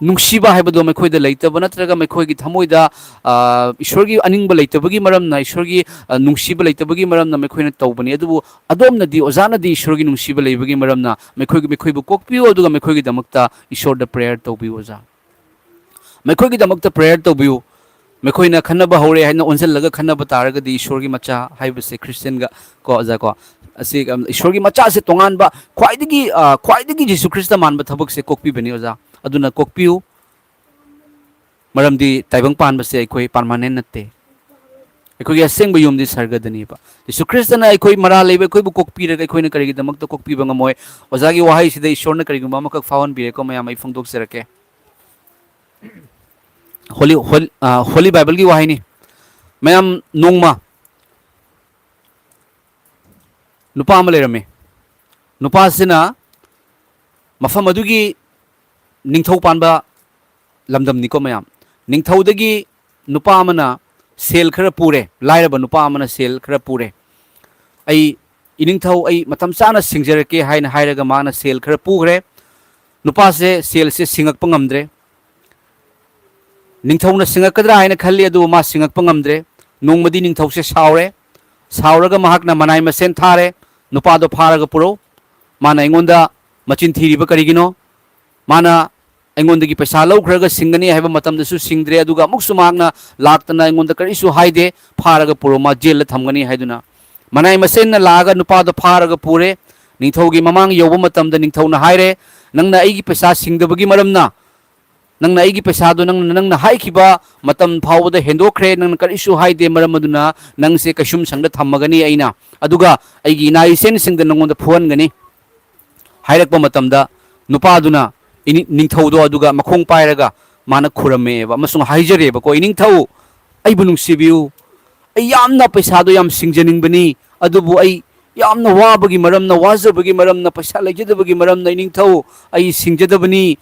ꯅꯨꯡꯁꯤꯕ ꯍꯥꯏꯕꯗꯣ ꯃꯈꯣꯏꯗ ꯂꯩꯇꯕ, ꯅꯠꯇ꯭ꯔꯒ ꯃꯈꯣꯏꯒꯤ ꯊꯃꯣꯏꯗ, ꯑ, ꯏꯁꯣꯔꯒꯤ ꯑꯅꯤꯡꯕ ꯂꯩꯇꯕꯒꯤ ꯃꯔꯝꯅ, ꯏꯁꯣꯔꯒꯤ, ꯑ, ꯅꯨꯡꯁꯤꯕ ꯂꯩꯇꯕꯒꯤ ꯃꯔꯝꯅ ꯃꯈꯣꯏꯅ ꯇꯧꯕꯅꯤ꯫ ꯑꯗꯨꯕꯨ ꯑꯗꯣꯝꯅꯗꯤ, ꯑꯣꯖꯥꯅꯗꯤ ꯏꯁꯣꯔꯒꯤ ꯅꯨꯡꯁꯤꯕ ꯂꯩꯕꯒꯤ ꯃꯔꯝꯅ ꯃꯈꯣꯏꯒꯤ, ꯃꯈꯣꯏꯕꯨ ꯀꯣꯛꯄꯤꯌꯨ, ꯑꯗꯨꯒ ꯃꯈꯣꯏꯒꯤꯗꯃꯛꯇ ꯏꯁꯣꯔꯗ prayer ꯇꯧꯕꯤꯌꯨ, ꯑꯣꯖꯥ꯫ ꯃꯈꯣꯏꯒꯤꯗꯃꯛꯇ prayer ꯇꯧꯕꯤꯌꯨ꯫ ꯃꯈꯣꯏꯅ ꯈꯟꯅꯕ ꯍꯧꯔꯦ ꯍꯥꯏꯅ ꯑꯣꯟꯁꯤꯜꯂꯒ ꯈꯟꯅꯕ ꯇꯥꯔꯒꯗꯤ ꯏꯁꯣꯔꯒꯤ ꯃꯆꯥ ꯍꯥꯏꯕꯁꯦ ꯈ꯭ꯔꯤꯁꯇꯤꯌꯥꯟꯒ ꯀꯣ, ꯑꯣꯖꯥ ꯀꯣ, ꯑꯁꯤ, ꯎꯝ, ꯏꯁꯣꯔꯒꯤ ꯃꯆꯥꯁꯦ ꯇꯣꯉꯥꯟꯕ, ꯈ꯭ꯋꯥꯏꯗꯒꯤ, ꯑ, ꯈ꯭ꯋꯥꯏꯗꯒꯤ ꯖꯤꯁꯨ ꯈ꯭ꯔꯤꯁꯇ ꯃꯥꯟꯕ ꯊꯕꯛꯁꯦ ꯀꯣꯛꯄꯤꯕꯅꯤ, ꯑꯣꯖꯥ꯫ ꯑꯗꯨꯅ ꯀꯣꯛꯄꯤꯌꯨ꯫ ꯃꯔꯝꯗꯤ ꯇꯥꯏꯕꯪ ꯄꯥꯟꯕꯁꯦ ꯑꯩꯈꯣꯏ permanent ꯅꯠꯇꯦ꯫ ꯑꯩꯈꯣꯏꯒꯤ ꯑꯁꯦꯡꯕ ꯌꯨꯝꯗꯤ ꯁꯔꯒꯗꯅꯦꯕ꯫ ꯖꯤꯁꯨ ꯈ꯭ꯔꯤꯁꯇꯅ ꯑꯩꯈꯣꯏ ꯃꯔꯥ ꯂꯩꯕ ꯑꯩꯈꯣꯏꯕꯨ ꯀꯣꯛꯄꯤꯔꯒ ꯑꯩꯈꯣꯏꯅ ꯀꯔꯤꯒꯤꯗꯃꯛꯇ ꯀꯣꯛꯄꯤꯕ ꯉꯝꯃꯣꯏ? ꯑꯣꯖꯥꯒꯤ ꯋꯥꯍꯩꯁꯤꯗ ꯏꯁꯣꯔꯅ ꯀꯔꯤꯒꯨꯝꯕ ꯑꯃꯈꯛ ꯐꯥꯎꯍꯟꯕꯤꯔꯦꯀꯣ, ꯃꯌꯥꯝ, ꯑꯩ ꯐꯣꯡꯗꯣꯛꯆꯔꯛꯀꯦ꯫ Holy, Holy, ꯑ, Holy Bible ꯒꯤ ꯋꯥꯍꯩꯅꯤ꯫ ꯃꯌꯥꯝ, ꯅꯣꯡꯃ ꯅꯨꯄꯥ ꯑꯃ ꯂꯩꯔꯝꯃꯤ꯫ ꯅꯨꯄꯥꯁꯤꯅ ꯃꯐꯝ ꯑꯗꯨꯒꯤ ꯅꯤꯡꯊꯧ ꯄꯥꯟꯕ ꯂꯝꯗꯝꯅꯤꯀꯣ, ꯃꯌꯥꯝ꯫ ꯅꯤꯡꯊꯧꯗꯒꯤ ꯅꯨꯄꯥ ꯑꯃꯅ ꯁꯦꯜ ꯈꯔ ꯄꯨꯔꯦ, ꯂꯥꯏꯔꯕ ꯅꯨꯄꯥ ꯑꯃꯅ ꯁꯦꯜ ꯈꯔ ꯄꯨꯔꯦ꯫ "ꯑꯩ, ꯏꯅꯤꯡꯊꯧ, ꯑꯩ ꯃꯇꯝ ꯆꯥꯅ ꯁꯤꯡꯖꯔꯛꯀꯦ" ꯍꯥꯏꯅ ꯍꯥꯏꯔꯒ ꯃꯥꯅ ꯁꯦꯜ ꯈꯔ ꯄꯨꯈ꯭ꯔꯦ꯫ ꯅꯨꯄꯥꯁꯦ ꯁꯦꯜꯁꯦ ꯁꯤꯡꯉꯛꯄ ꯉꯝꯗ꯭ꯔꯦ꯫ ꯅꯤꯡꯊꯧꯅ ꯁꯤꯡꯉꯛꯀꯗ꯭ꯔꯥ ꯍꯥꯏꯅ ꯈꯜꯂꯤ, ꯑꯗꯨꯕꯨ ꯃꯥ ꯁꯤꯡꯉꯛꯄ ꯉꯝꯗ꯭ꯔꯦ꯫ ꯅꯣꯡꯃꯗꯤ ꯅꯤꯡꯊꯧꯁꯦ ꯁꯥꯎꯔꯦ꯫ ꯁꯥꯎꯔꯒ ꯃꯍꯥꯛꯅ ꯃꯅꯥꯏ ꯃꯁꯤꯟ ꯊꯥꯔꯦ, "ꯅꯨꯄꯥꯗꯣ ꯐꯥꯔꯒ ꯄꯨꯔꯛꯎ"꯫ ꯃꯥꯅ ꯑꯩꯉꯣꯟꯗ ꯃꯆꯤꯟ ꯊꯤꯔꯤꯕ ꯀꯔꯤꯒꯤꯅꯣ? ꯃꯥꯅ ꯑꯩꯉꯣꯟꯗꯒꯤ ꯄꯩꯁꯥ ꯂꯧꯈ꯭ꯔꯒ ꯁꯤꯡꯒꯅꯤ ꯍꯥꯏꯕ ꯃꯇꯝꯗꯁꯨ ꯁꯤꯡꯗ꯭ꯔꯦ, ꯑꯗꯨꯒ ꯑꯃꯨꯛꯁꯨ ꯃꯍꯥꯛꯅ ꯂꯥꯛꯇꯅ ꯑꯩꯉꯣꯟꯗ ꯀꯔꯤꯁꯨ ꯍꯥꯏꯗꯦ, "ꯐꯥꯔꯒ ꯄꯨꯔꯣ, ꯃꯥ ꯖꯦꯜꯗ ꯊꯝꯒꯅꯤ" ꯍꯥꯏꯗꯨꯅ꯫ ꯃꯅꯥꯏ ꯃꯁꯤꯟꯅ ꯂꯥꯛꯑꯒ ꯅꯨꯄꯥꯗꯣ ꯐꯥꯔꯒ ꯄꯨꯔꯦ꯫ ꯅꯤꯡꯊꯧꯒꯤ ꯃꯃꯥꯡ ꯌꯧꯕ ꯃꯇꯝꯗ ꯅꯤꯡꯊꯧꯅ ꯍꯥꯏꯔꯦ, "ꯅꯪꯅ ꯑꯩꯒꯤ ꯄꯩꯁꯥ ꯁꯤꯡꯗꯕꯒꯤ ꯃꯔꯝꯅ, ꯅꯪꯅ ꯑꯩꯒꯤ ꯄꯩꯁꯥꯗꯣ ꯅꯪꯅ, ꯅꯪꯅ ꯍꯥꯏꯈꯤꯕ ꯃꯇꯝ ꯐꯥꯎꯕꯗ ꯍꯦꯟꯗꯣꯛꯈ꯭ꯔꯦ, ꯅꯪꯅ ꯀꯔꯤꯁꯨ ꯍꯥꯏꯗꯦ, ꯃꯔꯝ ꯑꯗꯨꯅ ꯅꯪꯁꯦ ꯀꯩꯁꯨꯝꯁꯪꯗ ꯊꯝꯃꯒꯅꯤ ꯑꯩꯅ, ꯑꯗꯨꯒ ꯑꯩꯒꯤ ꯏꯅꯥ ꯏꯁꯦꯟꯁꯤꯡꯗ ꯅꯪꯉꯣꯟꯗ ꯐꯨꯍꯟꯒꯅꯤ" ꯍꯥꯏꯔꯛꯄ ꯃꯇꯝꯗ, ꯅꯨꯄꯥꯗꯨꯅ ꯏꯅꯤ-, ꯅꯤꯡꯊꯧꯗꯣ ꯑꯗꯨꯒ ꯃꯈꯣꯡ ꯄꯥꯏꯔꯒ ꯃꯥꯅ ꯈꯨꯔꯝꯃꯦꯕ ꯑꯃꯁꯨꯡ ꯍꯥꯏꯖꯔꯦꯕꯀꯣ, "ꯏꯅꯤꯡꯊꯧ, ꯑꯩꯕꯨ ꯅꯨꯡꯁꯤꯕꯤꯌꯨ꯫ ꯑꯩ ꯌꯥꯝꯅ ꯄꯩꯁꯥꯗꯣ ꯌꯥꯝ ꯁꯤꯡꯖꯅꯤꯡꯕꯅꯤ, ꯑꯗꯨꯕꯨ ꯑꯩ ꯌꯥꯝꯅ ꯋꯥꯕꯒꯤ ꯃꯔꯝꯅ, ꯋꯥꯖꯕꯒꯤ ꯃꯔꯝꯅ, ꯄꯩꯁꯥ ꯂꯩꯖꯗꯕꯒꯤ ꯃꯔꯝꯅ, ꯏꯅꯤꯡꯊꯧ, ꯑꯩ ꯁꯤꯡꯖꯗꯕꯅꯤ꯫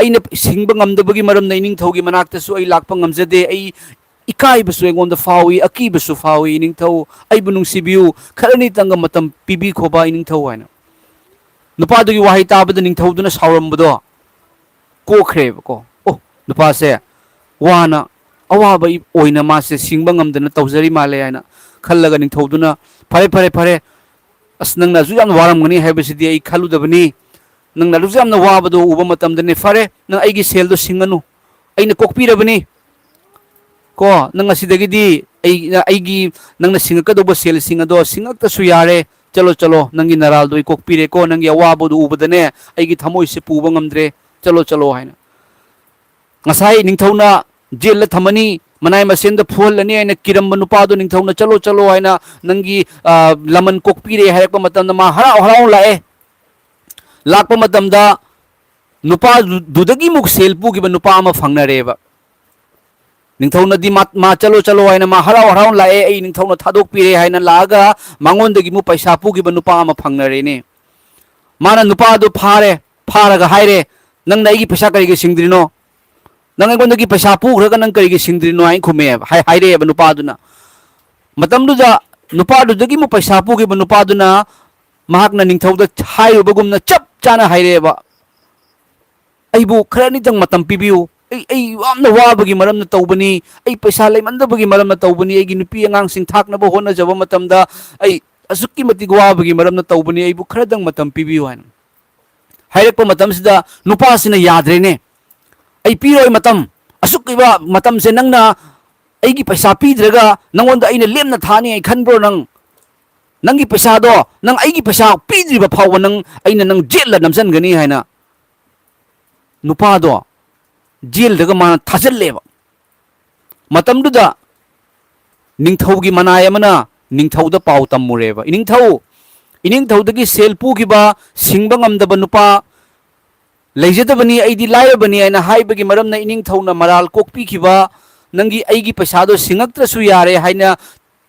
ꯑꯩꯅ ꯁꯤꯡꯕ ꯉꯝꯗꯕꯒꯤ ꯃꯔꯝꯅ ꯏꯅꯤꯡꯊꯧꯒꯤ ꯃꯅꯥꯛꯇꯁꯨ ꯑꯩ ꯂꯥꯛꯄ ꯉꯝꯖꯗꯦ꯫ ꯑꯩ ꯏꯀꯥꯏꯕꯁꯨ ꯑꯩꯉꯣꯟꯗ ꯐꯥꯎꯏ, ꯑꯀꯤꯕꯁꯨ ꯐꯥꯎꯏ, ꯏꯅꯤꯡꯊꯧ꯫ ꯑꯩꯕꯨ ꯅꯨꯡꯁꯤꯕꯤꯌꯨ, ꯈꯔꯅꯤꯇꯪꯒ ꯃꯇꯝ ꯄꯤꯕꯤꯈꯣꯕ, ꯏꯅꯤꯡꯊꯧ" ꯍꯥꯏꯅ꯫ ꯅꯨꯄꯥꯗꯨꯒꯤ ꯋꯥꯍꯩ ꯇꯥꯕꯗ ꯅꯤꯡꯊꯧꯗꯨꯅ ꯁꯥꯎꯔꯝꯕꯗꯣ ꯀꯣꯛꯈ꯭ꯔꯦꯕꯀꯣ꯫ "ꯑꯣ, ꯅꯨꯄꯥꯁꯦ ꯋꯥꯅ, ꯑꯋꯥꯕ ꯏ-, ꯑꯣꯏꯅ ꯃꯥꯁꯦ ꯁꯤꯡꯕ ꯉꯝꯗꯅ ꯇꯧꯖꯔꯤ ꯃꯥꯜꯂꯦ" ꯍꯥꯏꯅ ꯈꯜꯂꯒ ꯅꯤꯡꯊꯧꯗꯨꯅ, "ꯐꯔꯦ, ꯐꯔꯦ, ꯐꯔꯦ꯫ ꯑꯁ, ꯅꯪꯅ ꯑꯁꯨꯛ ꯌꯥꯝꯅ ꯋꯥꯔꯝꯒꯅꯤ ꯍꯥꯏꯕꯁꯤꯗꯤ ꯑꯩ ꯈꯜꯂꯨꯗꯕꯅꯤ꯫ ꯅꯪꯅ ꯑꯁꯨꯛ ꯌꯥꯝꯅ ꯋꯥꯕꯗꯣ ꯎꯕ ꯃꯇꯝꯗꯅꯦ, ꯐꯔꯦ, ꯅꯪ ꯑꯩꯒꯤ ꯁꯦꯜꯗꯣ ꯁꯤꯡꯉꯅꯨ꯫ ꯑꯩꯅ ꯀꯣꯛꯄꯤꯔꯕꯅꯤ꯫ ꯀꯣ, ꯅꯪ ꯑꯁꯤꯗꯒꯤꯗꯤ ꯑꯩ, ꯑꯩꯒꯤ, ꯅꯪꯅ ꯁꯤꯡꯉꯛꯀꯗꯧꯕ ꯁꯦꯜꯁꯤꯡ ꯑꯗꯣ ꯁꯤꯡꯉꯛꯇꯁꯨ ꯌꯥꯔꯦ꯫ ꯆꯠꯂꯣ, ꯆꯠꯂꯣ, ꯅꯪꯒꯤ ꯅꯔꯥꯜꯗꯣ ꯑꯩ ꯀꯣꯛꯄꯤꯔꯦꯀꯣ꯫ ꯅꯪꯒꯤ ꯑꯋꯥꯕꯗꯨ ꯎꯕꯗꯅꯦ ꯑꯩꯒꯤ ꯊꯃꯣꯏꯁꯦ ꯄꯨꯕ ꯉꯝꯗ꯭ꯔꯦ꯫ ꯆꯠꯂꯣ, ꯆꯠꯂꯣ" ꯍꯥꯏꯅ꯫ ꯉꯁꯥꯏ ꯅꯤꯡꯊꯧꯅ ꯖꯦꯜꯗ ꯊꯝꯃꯅꯤ, ꯃꯅꯥꯏ ꯃꯁꯤꯟꯗ ꯐꯨꯍꯜꯂꯅꯤ ꯍꯥꯏꯅ ꯀꯤꯔꯝꯕ ꯅꯨꯄꯥꯗꯣ ꯅꯤꯡꯊꯧꯅ "ꯆꯠꯂꯣ, ꯆꯠꯂꯣ" ꯍꯥꯏꯅ ꯅꯪꯒꯤ, ꯑ, ꯂꯃꯟ ꯀꯣꯛꯄꯤꯔꯦ ꯍꯥꯏꯔꯛꯄ ꯃꯇꯝꯗ ꯃꯥ ꯍꯔꯥꯎ ꯍꯔꯥꯎ ꯂꯥꯛꯑꯦ꯫ ꯂꯥꯛꯄ ꯃꯇꯝꯗ ꯅꯨꯄꯥꯗꯨꯗꯒꯤ ꯑꯃꯨꯛ ꯁꯦꯜ ꯄꯨꯈꯤꯕ ꯅꯨꯄꯥ ꯑꯃ ꯐꯪꯅꯔꯦꯕ꯫ ꯅꯤꯡꯊꯧꯅꯗꯤ ꯃꯥ, ꯃꯥ "ꯆꯠꯂꯣ, ꯆꯠꯂꯣ" ꯍꯥꯏꯅ ꯃꯥ ꯍꯔꯥꯎ ꯍꯔꯥꯎ ꯂꯥꯛꯑꯦ, "ꯑꯩ ꯅꯤꯡꯊꯧꯅ ꯊꯥꯗꯣꯛꯄꯤꯔꯦ" ꯍꯥꯏꯅ ꯂꯥꯛꯑꯒ ꯃꯉꯣꯟꯗꯒꯤ ꯑꯃꯨꯛ ꯄꯩꯁꯥ ꯄꯨꯈꯤꯕ ꯅꯨꯄꯥ ꯑꯃ ꯐꯪꯅꯔꯦꯅꯦ꯫ ꯃꯥꯅ ꯅꯨꯄꯥꯗꯨ ꯐꯥꯔꯦ, ꯐꯥꯔꯒ ꯍꯥꯏꯔꯦ, "ꯅꯪꯅ ꯑꯩꯒꯤ ꯄꯩꯁꯥ ꯀꯔꯤꯒꯤ ꯁꯤꯡꯗ꯭ꯔꯤꯅꯣ? ꯅꯪ ꯑꯩꯉꯣꯟꯗꯒꯤ ꯄꯩꯁꯥ ꯄꯨꯈ꯭ꯔꯒ ꯅꯪ ꯀꯔꯤꯒꯤ ꯁꯤꯡꯗ꯭ꯔꯤꯅꯣ?" ꯍꯥꯏꯅ ꯈꯨꯝꯃꯦꯕ, ꯍꯥꯏ-, ꯍꯥꯏꯔꯛꯑꯦꯕ ꯅꯨꯄꯥꯗꯨꯅ꯫ ꯃꯇꯝꯗꯨꯗ ꯅꯨꯄꯥꯗꯨꯗꯒꯤ ꯑꯃꯨꯛ ꯄꯩꯁꯥ ꯄꯨꯈꯤꯕ ꯅꯨꯄꯥꯗꯨꯅ ꯃꯍꯥꯛꯅ ꯅꯤꯡꯊꯧꯗ ꯍꯥꯏꯔꯨꯕꯒꯨꯝꯅ ꯆꯞ ꯆꯥꯅ ꯍꯥꯏꯔꯛꯑꯦꯕ, "ꯑꯩꯕꯨ ꯈꯔ ꯑꯅꯤꯇꯪ ꯃꯇꯝ ꯄꯤꯕꯤꯌꯨ꯫ ꯑꯩ, ꯑꯩ ꯌꯥꯝꯅ ꯋꯥꯕꯒꯤ ꯃꯔꯝꯅ ꯇꯧꯕꯅꯤ꯫ ꯑꯩ ꯄꯩꯁꯥ ꯂꯩꯃꯟꯗꯕꯒꯤ ꯃꯔꯝꯅ ꯇꯧꯕꯅꯤ꯫ ꯑꯩꯒꯤ ꯅꯨꯄꯤ ꯑꯉꯥꯡꯁꯤꯡ ꯊꯥꯛꯅꯕ ꯍꯣꯠꯅꯖꯕ ꯃꯇꯝꯗ ꯑꯩ ꯑꯁꯨꯛꯀꯤ ꯃꯇꯤꯛ ꯋꯥꯕꯒꯤ ꯃꯔꯝꯅ ꯇꯧꯕꯅꯤ, ꯑꯩꯕꯨ ꯈꯔꯗꯪ ꯃꯇꯝ ꯄꯤꯕꯤꯌꯨ" ꯍꯥꯏꯅ ꯍꯥꯏꯔꯛꯄ ꯃꯇꯝꯁꯤꯗ ꯅꯨꯄꯥꯁꯤꯅ ꯌꯥꯗ꯭ꯔꯦꯅꯦ꯫ "ꯑꯩ ꯄꯤꯔꯣꯏ ꯃꯇꯝ, ꯑꯁꯨꯛ ꯀꯨꯏꯕ ꯃꯇꯝꯁꯦ ꯅꯪꯅ ꯑꯩꯒꯤ ꯄꯩꯁꯥ ꯄꯤꯗ꯭ꯔꯒ ꯅꯪꯉꯣꯟꯗ ꯑꯩꯅ ꯂꯦꯝꯅ ꯊꯥꯅꯤ ꯍꯥꯏ ꯈꯟꯕ꯭ꯔꯣ? ꯅꯪ, ꯅꯪꯒꯤ ꯄꯩꯁꯥꯗꯣ, ꯅꯪ ꯑꯩꯒꯤ ꯄꯩꯁꯥ ꯄꯤꯗ꯭ꯔꯤꯕ ꯐꯥꯎꯕ ꯅꯪ, ꯑꯩꯅ ꯅꯪ ꯖꯦꯜꯗ ꯅꯝꯁꯤꯟꯒꯅꯤ" ꯍꯥꯏꯅ ꯅꯨꯄꯥꯗꯣ ꯖꯦꯜꯗꯒ ꯃꯥꯅ ꯊꯥꯖꯤꯜꯂꯦꯕ꯫ ꯃꯇꯝꯗꯨꯗ ꯅꯤꯡꯊꯧꯒꯤ ꯃꯅꯥꯏ ꯑꯃꯅ ꯅꯤꯡꯊꯧꯗ ꯄꯥꯎ ꯇꯝꯃꯨꯔꯦꯕ꯫ "ꯏꯅꯤꯡꯊꯧ, ꯏꯅꯤꯡꯊꯧꯗꯒꯤ ꯁꯦꯜ ꯄꯨꯈꯤꯕ ꯁꯤꯡꯕ ꯉꯝꯗꯕ ꯅꯨꯄꯥ ꯂꯩꯖꯗꯕꯅꯤ, ꯑꯩꯗꯤ ꯂꯥꯏꯔꯕꯅꯤ" ꯍꯥꯏꯅ ꯍꯥꯏꯕꯒꯤ ꯃꯔꯝꯅ ꯏꯅꯤꯡꯊꯧꯅ ꯃꯔꯥꯜ ꯀꯣꯛꯄꯤꯈꯤꯕ, "ꯅꯪꯒꯤ, ꯑꯩꯒꯤ ꯄꯩꯁꯥꯗꯣ ꯁꯤꯡꯉꯛꯇ꯭ꯔꯁꯨ ꯌꯥꯔꯦ" ꯍꯥꯏꯅ,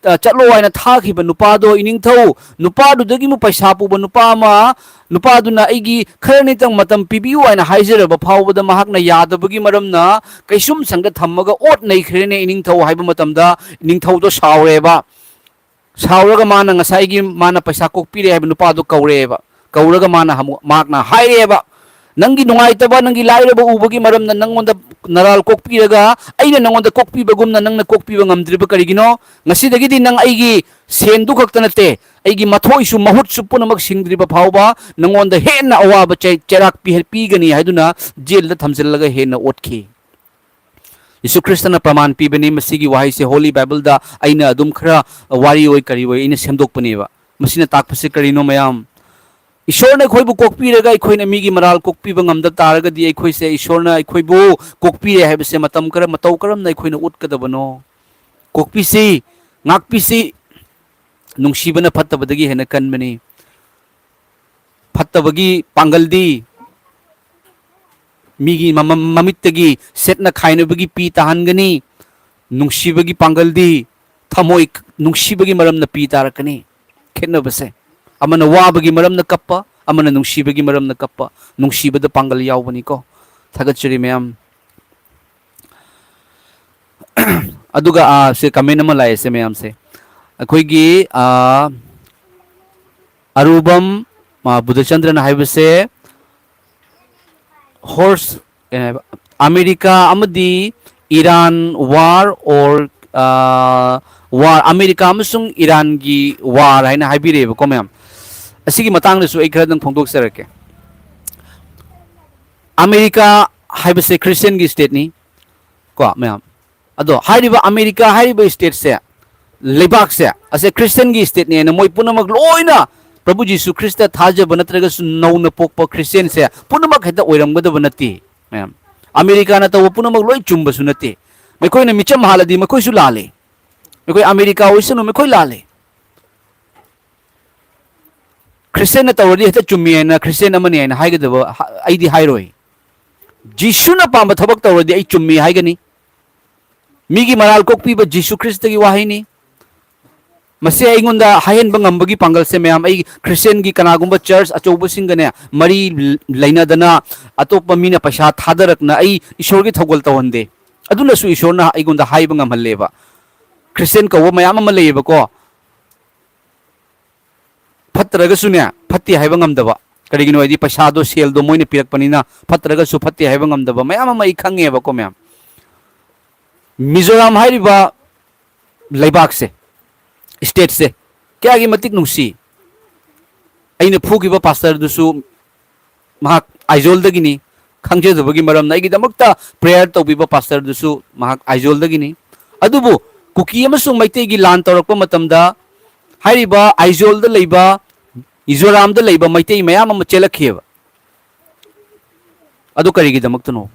ꯑ, ꯆꯠꯂꯣ ꯍꯥꯏꯅ ꯊꯥꯈꯤꯕ ꯅꯨꯄꯥꯗꯣ, ꯏꯅꯤꯡꯊꯧ, ꯅꯨꯄꯥꯗꯨꯗꯒꯤ ꯑꯃꯨꯛ ꯄꯩꯁꯥ ꯄꯨꯕ ꯅꯨꯄꯥ ꯑꯃ, ꯅꯨꯄꯥꯗꯨꯅ "ꯑꯩꯒꯤ ꯈꯔ ꯅꯤꯇꯪ ꯃꯇꯝ ꯄꯤꯕꯤꯌꯨ" ꯍꯥꯏꯅ ꯍꯥꯏꯖꯔꯕ ꯐꯥꯎꯕꯗ ꯃꯍꯥꯛꯅ ꯌꯥꯗꯕꯒꯤ ꯃꯔꯝꯅ ꯀꯩꯁꯨꯝꯁꯪꯗ ꯊꯝꯃꯒ ꯑꯣꯠ ꯅꯩꯈ꯭ꯔꯦꯅꯦ ꯏꯅꯤꯡꯊꯧ ꯍꯥꯏꯕ ꯃꯇꯝꯗ, ꯏꯅꯤꯡꯊꯧꯗꯣ ꯁꯥꯎꯔꯦꯕ꯫ ꯁꯥꯎꯔꯒ ꯃꯥꯅ ꯉꯁꯥꯏꯒꯤ ꯃꯥꯅ ꯄꯩꯁꯥ ꯀꯣꯛꯄꯤꯔꯦ ꯍꯥꯏꯕ ꯅꯨꯄꯥꯗꯣ ꯀꯧꯔꯦꯕ꯫ ꯀꯧꯔꯒ ꯃꯥꯅ ꯑꯃꯨꯛ, ꯃꯍꯥꯛꯅ ꯍꯥꯏꯔꯦꯕ, "ꯅꯪꯒꯤ ꯅꯨꯡꯉꯥꯏꯇꯕ, ꯅꯪꯒꯤ ꯂꯥꯏꯔꯕ ꯎꯕꯒꯤ ꯃꯔꯝꯅ ꯅꯪꯉꯣꯟꯗ ꯅꯔꯥꯜ ꯀꯣꯛꯄꯤꯔꯒ ꯑꯩꯅ ꯅꯪꯉꯣꯟꯗ ꯀꯣꯛꯄꯤꯕꯒꯨꯝꯅ ꯅꯪꯅ ꯀꯣꯛꯄꯤꯕ ꯉꯝꯗ꯭ꯔꯤꯕ ꯀꯔꯤꯒꯤꯅꯣ? ꯉꯁꯤꯗꯒꯤꯗꯤ ꯅꯪ ꯑꯩꯒꯤ ꯁꯦꯟꯗꯨ ꯈꯛꯇ ꯅꯠꯇꯦ, ꯑꯩꯒꯤ ꯃꯊꯣꯏꯁꯨ ꯃꯍꯨꯠꯁꯨ ꯄꯨꯝꯅꯃꯛ ꯁꯤꯡꯗ꯭ꯔꯤꯕ ꯐꯥꯎꯕ ꯅꯪꯉꯣꯟꯗ ꯍꯦꯟꯅ ꯑꯋꯥꯕ ꯆꯩ-, ꯆꯩꯔꯥꯛ ꯄꯤ-, ꯄꯤꯒꯅꯤ" ꯍꯥꯏꯗꯨꯅ ꯖꯦꯜꯗ ꯊꯝꯖꯤꯜꯂꯒ ꯍꯦꯟꯅ ꯑꯣꯠꯈꯤ꯫ ꯌꯤꯁꯨ ꯈ꯭ꯔꯤꯁꯇꯅ ꯄ꯭ꯔꯃꯥꯟ ꯄꯤꯕꯅꯤ꯫ ꯃꯁꯤꯒꯤ ꯋꯥꯍꯩꯁꯦ ꯍꯣꯂꯤ ꯕꯥꯏꯕꯜꯗ ꯑꯩꯅ ꯑꯗꯨꯝ ꯈꯔ ꯋꯥꯔꯤ ꯑꯣꯏ ꯀꯔꯤ ꯑꯣꯏ ꯑꯩꯅ ꯁꯦꯝꯗꯣꯛꯄꯅꯦꯕ꯫ ꯃꯁꯤꯅ ꯇꯥꯛꯄꯁꯦ ꯀꯔꯤꯅꯣ ꯃꯌꯥꯝ? ꯏꯁꯣꯔꯅ ꯑꯩꯈꯣꯏꯕꯨ ꯀꯣꯛꯄꯤꯔꯒ ꯑꯩꯈꯣꯏꯅ ꯃꯤꯒꯤ ꯃꯔꯥꯜ ꯀꯣꯛꯄꯤꯕ ꯉꯝꯗ ꯇꯥꯔꯒꯗꯤ ꯑꯩꯈꯣꯏꯁꯦ ꯏꯁꯣꯔꯅ ꯑꯩꯈꯣꯏꯕꯨ ꯀꯣꯛꯄꯤꯔꯦ ꯍꯥꯏꯕꯁꯦ ꯃꯇꯝ ꯈꯔ, ꯃꯇꯧ ꯀꯔꯝꯅ ꯑꯩꯈꯣꯏꯅ ꯎꯠꯀꯗꯕꯅꯣ? ꯀꯣꯛꯄꯤꯁꯤ, ꯉꯥꯛꯄꯤꯁꯤ꯫ ꯅꯨꯡꯁꯤꯕꯅ ꯐꯠꯇꯕꯗꯒꯤ ꯍꯦꯟꯅ ꯀꯟꯕꯅꯤ꯫ ꯐꯠꯇꯕꯒꯤ ꯄꯥꯡꯒꯜꯗꯤ ꯃꯤꯒꯤ ꯃꯃ-, ꯃꯃꯤꯠꯇꯒꯤ ꯁꯦꯠꯅ ꯈꯥꯏꯅꯕꯒꯤ ꯄꯤ ꯇꯥꯍꯟꯒꯅꯤ꯫ ꯅꯨꯡꯁꯤꯕꯒꯤ ꯄꯥꯡꯒꯜꯗꯤ ꯊꯃꯣꯏ ꯅꯨꯡꯁꯤꯕꯒꯤ ꯃꯔꯝꯅ ꯄꯤ ꯇꯥꯔꯛꯀꯅꯤ꯫ ꯈꯦꯠꯅꯕꯁꯦ, ꯑꯃꯅ ꯋꯥꯕꯒꯤ ꯃꯔꯝꯅ ꯀꯞꯄ, ꯑꯃꯅ ꯅꯨꯡꯁꯤꯕꯒꯤ ꯃꯔꯝꯅ ꯀꯞꯄ꯫ ꯅꯨꯡꯁꯤꯕꯗ ꯄꯥꯡꯒꯜ ꯌꯥꯎꯕꯅꯤꯀꯣ꯫ ꯊꯥꯒꯠꯆꯔꯤ ꯃꯌꯥꯝ꯫ ꯑꯗꯨꯒ, ꯑꯥ, ꯁꯦ comment ꯑꯃ ꯂꯥꯛꯑꯦ ꯁꯦ ꯃꯌꯥꯝꯁꯦ꯫ ꯑꯩꯈꯣꯏꯒꯤ, ꯑꯥ, ꯑꯔꯨꯕꯝ, ꯑꯥ, ꯕꯨꯙꯆꯟꯗ꯭ꯔꯅ ꯍꯥꯏꯕꯁꯦ, ꯍꯣꯔꯁ, ꯀꯩ ꯍꯥꯏꯕ, ꯑꯃꯦꯔꯤꯀꯥ ꯑꯃꯗꯤ Iran war or war, America ꯑꯃꯁꯨꯡ ꯏꯔꯥꯟꯒꯤ ꯋꯥꯔ ꯍꯥꯏꯅ ꯍꯥꯏꯕꯤꯔꯛꯑꯦꯕꯀꯣ ꯃꯌꯥꯝ꯫ ꯑꯁꯤꯒꯤ ꯃꯇꯥꯡꯗꯁꯨ ꯑꯩ ꯈꯔꯗꯪ ꯐꯣꯡꯗꯣꯛꯆꯔꯛꯀꯦ꯫ ꯑꯃꯦꯔꯤꯀꯥ ꯍꯥꯏꯕꯁꯦ ꯈ꯭ꯔꯤꯁꯇꯤꯌꯟꯒꯤ ꯁ꯭ꯇꯦꯠꯅꯤ ꯀꯣ ꯃꯌꯥꯝ꯫ ꯑꯗꯣ ꯍꯥꯏꯔꯤꯕ ꯑꯃꯦꯔꯤꯀꯥ ꯍꯥꯏꯔꯤꯕ ꯁ꯭ꯇꯦꯠꯁꯦ, ꯂꯩꯕꯥꯛꯁꯦ ꯑꯁꯦ ꯈ꯭ꯔꯤꯁꯇꯤꯌꯟꯒꯤ ꯁ꯭ꯇꯦꯠꯅꯦꯅ ꯃꯣꯏ ꯄꯨꯝꯅꯃꯛ ꯂꯣꯏꯅ ꯄ꯭ꯔꯚꯨ ꯖꯤꯁꯨ ꯈ꯭ꯔꯤꯁꯇ ꯊꯥꯖꯕ ꯅꯠꯇ꯭ꯔꯒꯁꯨ ꯅꯧꯅ ꯄꯣꯛꯄ ꯈ꯭ꯔꯤꯁꯇꯤꯌꯟꯁꯦ ꯄꯨꯝꯅꯃꯛ ꯍꯦꯛꯇ ꯑꯣꯏꯔꯝꯒꯗꯕ ꯅꯠꯇꯦ ꯃꯌꯥꯝ꯫ ꯑꯃꯦꯔꯤꯀꯥꯅ ꯇꯧꯕ ꯄꯨꯝꯅꯃꯛ ꯂꯣꯏ ꯆꯨꯝꯕꯁꯨ ꯅꯠꯇꯦ꯫ ꯃꯈꯣꯏꯅ ꯃꯤꯆꯝ ꯍꯥꯠꯂꯗꯤ ꯃꯈꯣꯏꯁꯨ ꯂꯥꯜꯂꯦ꯫ ꯃꯈꯣꯏ ꯑꯃꯦꯔꯤꯀꯥ ꯑꯣꯏꯁꯅꯨ, ꯃꯈꯣꯏ ꯂꯥꯜꯂꯦ꯫ ꯈ꯭ꯔꯤꯁꯇꯤꯌꯟꯅ ꯇꯧꯔꯗꯤ ꯍꯦꯛꯇ ꯆꯨꯝꯃꯤ ꯍꯥꯏꯅ ꯈ꯭ꯔꯤꯁꯇꯤꯌꯟ ꯑꯃꯅꯤ ꯍꯥꯏꯅ ꯍꯥꯏꯒꯗꯕ ꯍ-, ꯑꯩꯗꯤ ꯍꯥꯏꯔꯣꯏ꯫ ꯖꯤꯁꯨꯅ ꯄꯥꯝꯕ ꯊꯕꯛ ꯇꯧꯔꯗꯤ ꯑꯩ ꯆꯨꯝꯃꯤ ꯍꯥꯏꯒꯅꯤ꯫ ꯃꯤꯒꯤ ꯃꯔꯥꯜ ꯀꯣꯛꯄꯤꯕ ꯖꯤꯁꯨ ꯈ꯭ꯔꯤꯁꯇꯒꯤ ꯋꯥꯍꯩꯅꯤ꯫ ꯃꯁꯤ ꯑꯩꯉꯣꯟꯗ ꯍꯥꯏꯍꯟꯕ ꯉꯝꯕꯒꯤ ꯄꯥꯡꯒꯜꯁꯦ ꯃꯌꯥꯝ, ꯑꯩ ꯈ꯭ꯔꯤꯁꯇꯤꯌꯟꯒꯤ ꯀꯅꯥꯒꯨꯝꯕ ꯆꯔꯆ ꯑꯆꯧꯕꯁꯤꯡꯒꯅꯦ ꯃꯔꯤ ꯂꯩꯅꯗꯅ ꯑꯇꯣꯞꯄ ꯃꯤꯅ ꯄꯩꯁꯥ ꯊꯥꯗꯔꯛꯅ ꯑꯩ ꯏꯁꯣꯔꯒꯤ ꯊꯧꯒꯜ ꯇꯧꯍꯟꯗꯦ꯫ ꯑꯗꯨꯅꯁꯨ ꯏꯁꯣꯔꯅ ꯑꯩꯉꯣꯟꯗ ꯍꯥꯏꯕ ꯉꯝꯍꯜꯂꯦꯕ꯫ ꯈ꯭ꯔꯤꯁꯇꯤꯌꯟ ꯀꯧꯕ ꯃꯌꯥꯝ ꯑꯃ ꯂꯩꯌꯦꯕꯀꯣ, ꯐꯠꯇ꯭ꯔꯒꯁꯨꯅꯦ ꯐꯠꯇꯦ ꯍꯥꯏꯕ ꯉꯝꯗꯕ꯫ ꯀꯔꯤꯒꯤꯅꯣ ꯍꯥꯏꯗꯤ ꯄꯩꯁꯥꯗꯣ, ꯁꯦꯜꯗꯣ ꯃꯣꯏꯅ ꯄꯤꯔꯛꯄꯅꯤꯅ ꯐꯠꯇ꯭ꯔꯒꯁꯨ ꯐꯠꯇꯦ ꯍꯥꯏꯕ ꯉꯝꯗꯕ ꯃꯌꯥꯝ ꯑꯃ ꯑꯩ ꯈꯪꯉꯦꯕꯀꯣ ꯃꯌꯥꯝ꯫ ꯃꯤꯖꯣꯔꯥꯝ ꯍꯥꯏꯔꯤꯕ ꯂꯩꯕꯥꯛꯁꯦ, ꯁ꯭ꯇꯦꯠꯁꯦ ꯀꯌꯥꯒꯤ ꯃꯇꯤꯛ ꯅꯨꯡꯁꯤ꯫ ꯑꯩꯅ ꯐꯨꯈꯤꯕ ꯄꯥꯁꯇꯔꯗꯨꯁꯨ ꯃꯍꯥꯛ ꯑꯥꯏꯖꯣꯜꯗꯒꯤꯅꯤ꯫ ꯈꯪꯖꯗꯕꯒꯤ ꯃꯔꯝꯅ ꯑꯩꯒꯤꯗꯃꯛꯇ ꯄ꯭ꯔꯦꯌꯔ ꯇꯧꯕꯤꯕ ꯄꯥꯁꯇꯔꯗꯨꯁꯨ ꯃꯍꯥꯛ ꯑꯥꯏꯖꯣꯜꯗꯒꯤꯅꯤ꯫ ꯑꯗꯨꯕꯨ ꯀꯨꯀꯤ ꯑꯃꯁꯨꯡ ꯃꯩꯇꯩꯒꯤ ꯂꯥꯟ ꯇꯧꯔꯛꯄ ꯃꯇꯝꯗ ꯍꯥꯏꯔꯤꯕ ꯑꯥꯏꯖꯣꯜꯗ ꯂꯩꯕ, ꯃꯤꯖꯣꯔꯥꯝꯗ ꯂꯩꯕ ꯃꯩꯇꯩ ꯃꯌꯥꯝ ꯑꯃ ꯆꯦꯜꯂꯛꯈꯤꯑꯕ꯫ ꯑꯗꯨ ꯀꯔꯤꯒꯤꯗꯃꯛꯇꯅꯣ?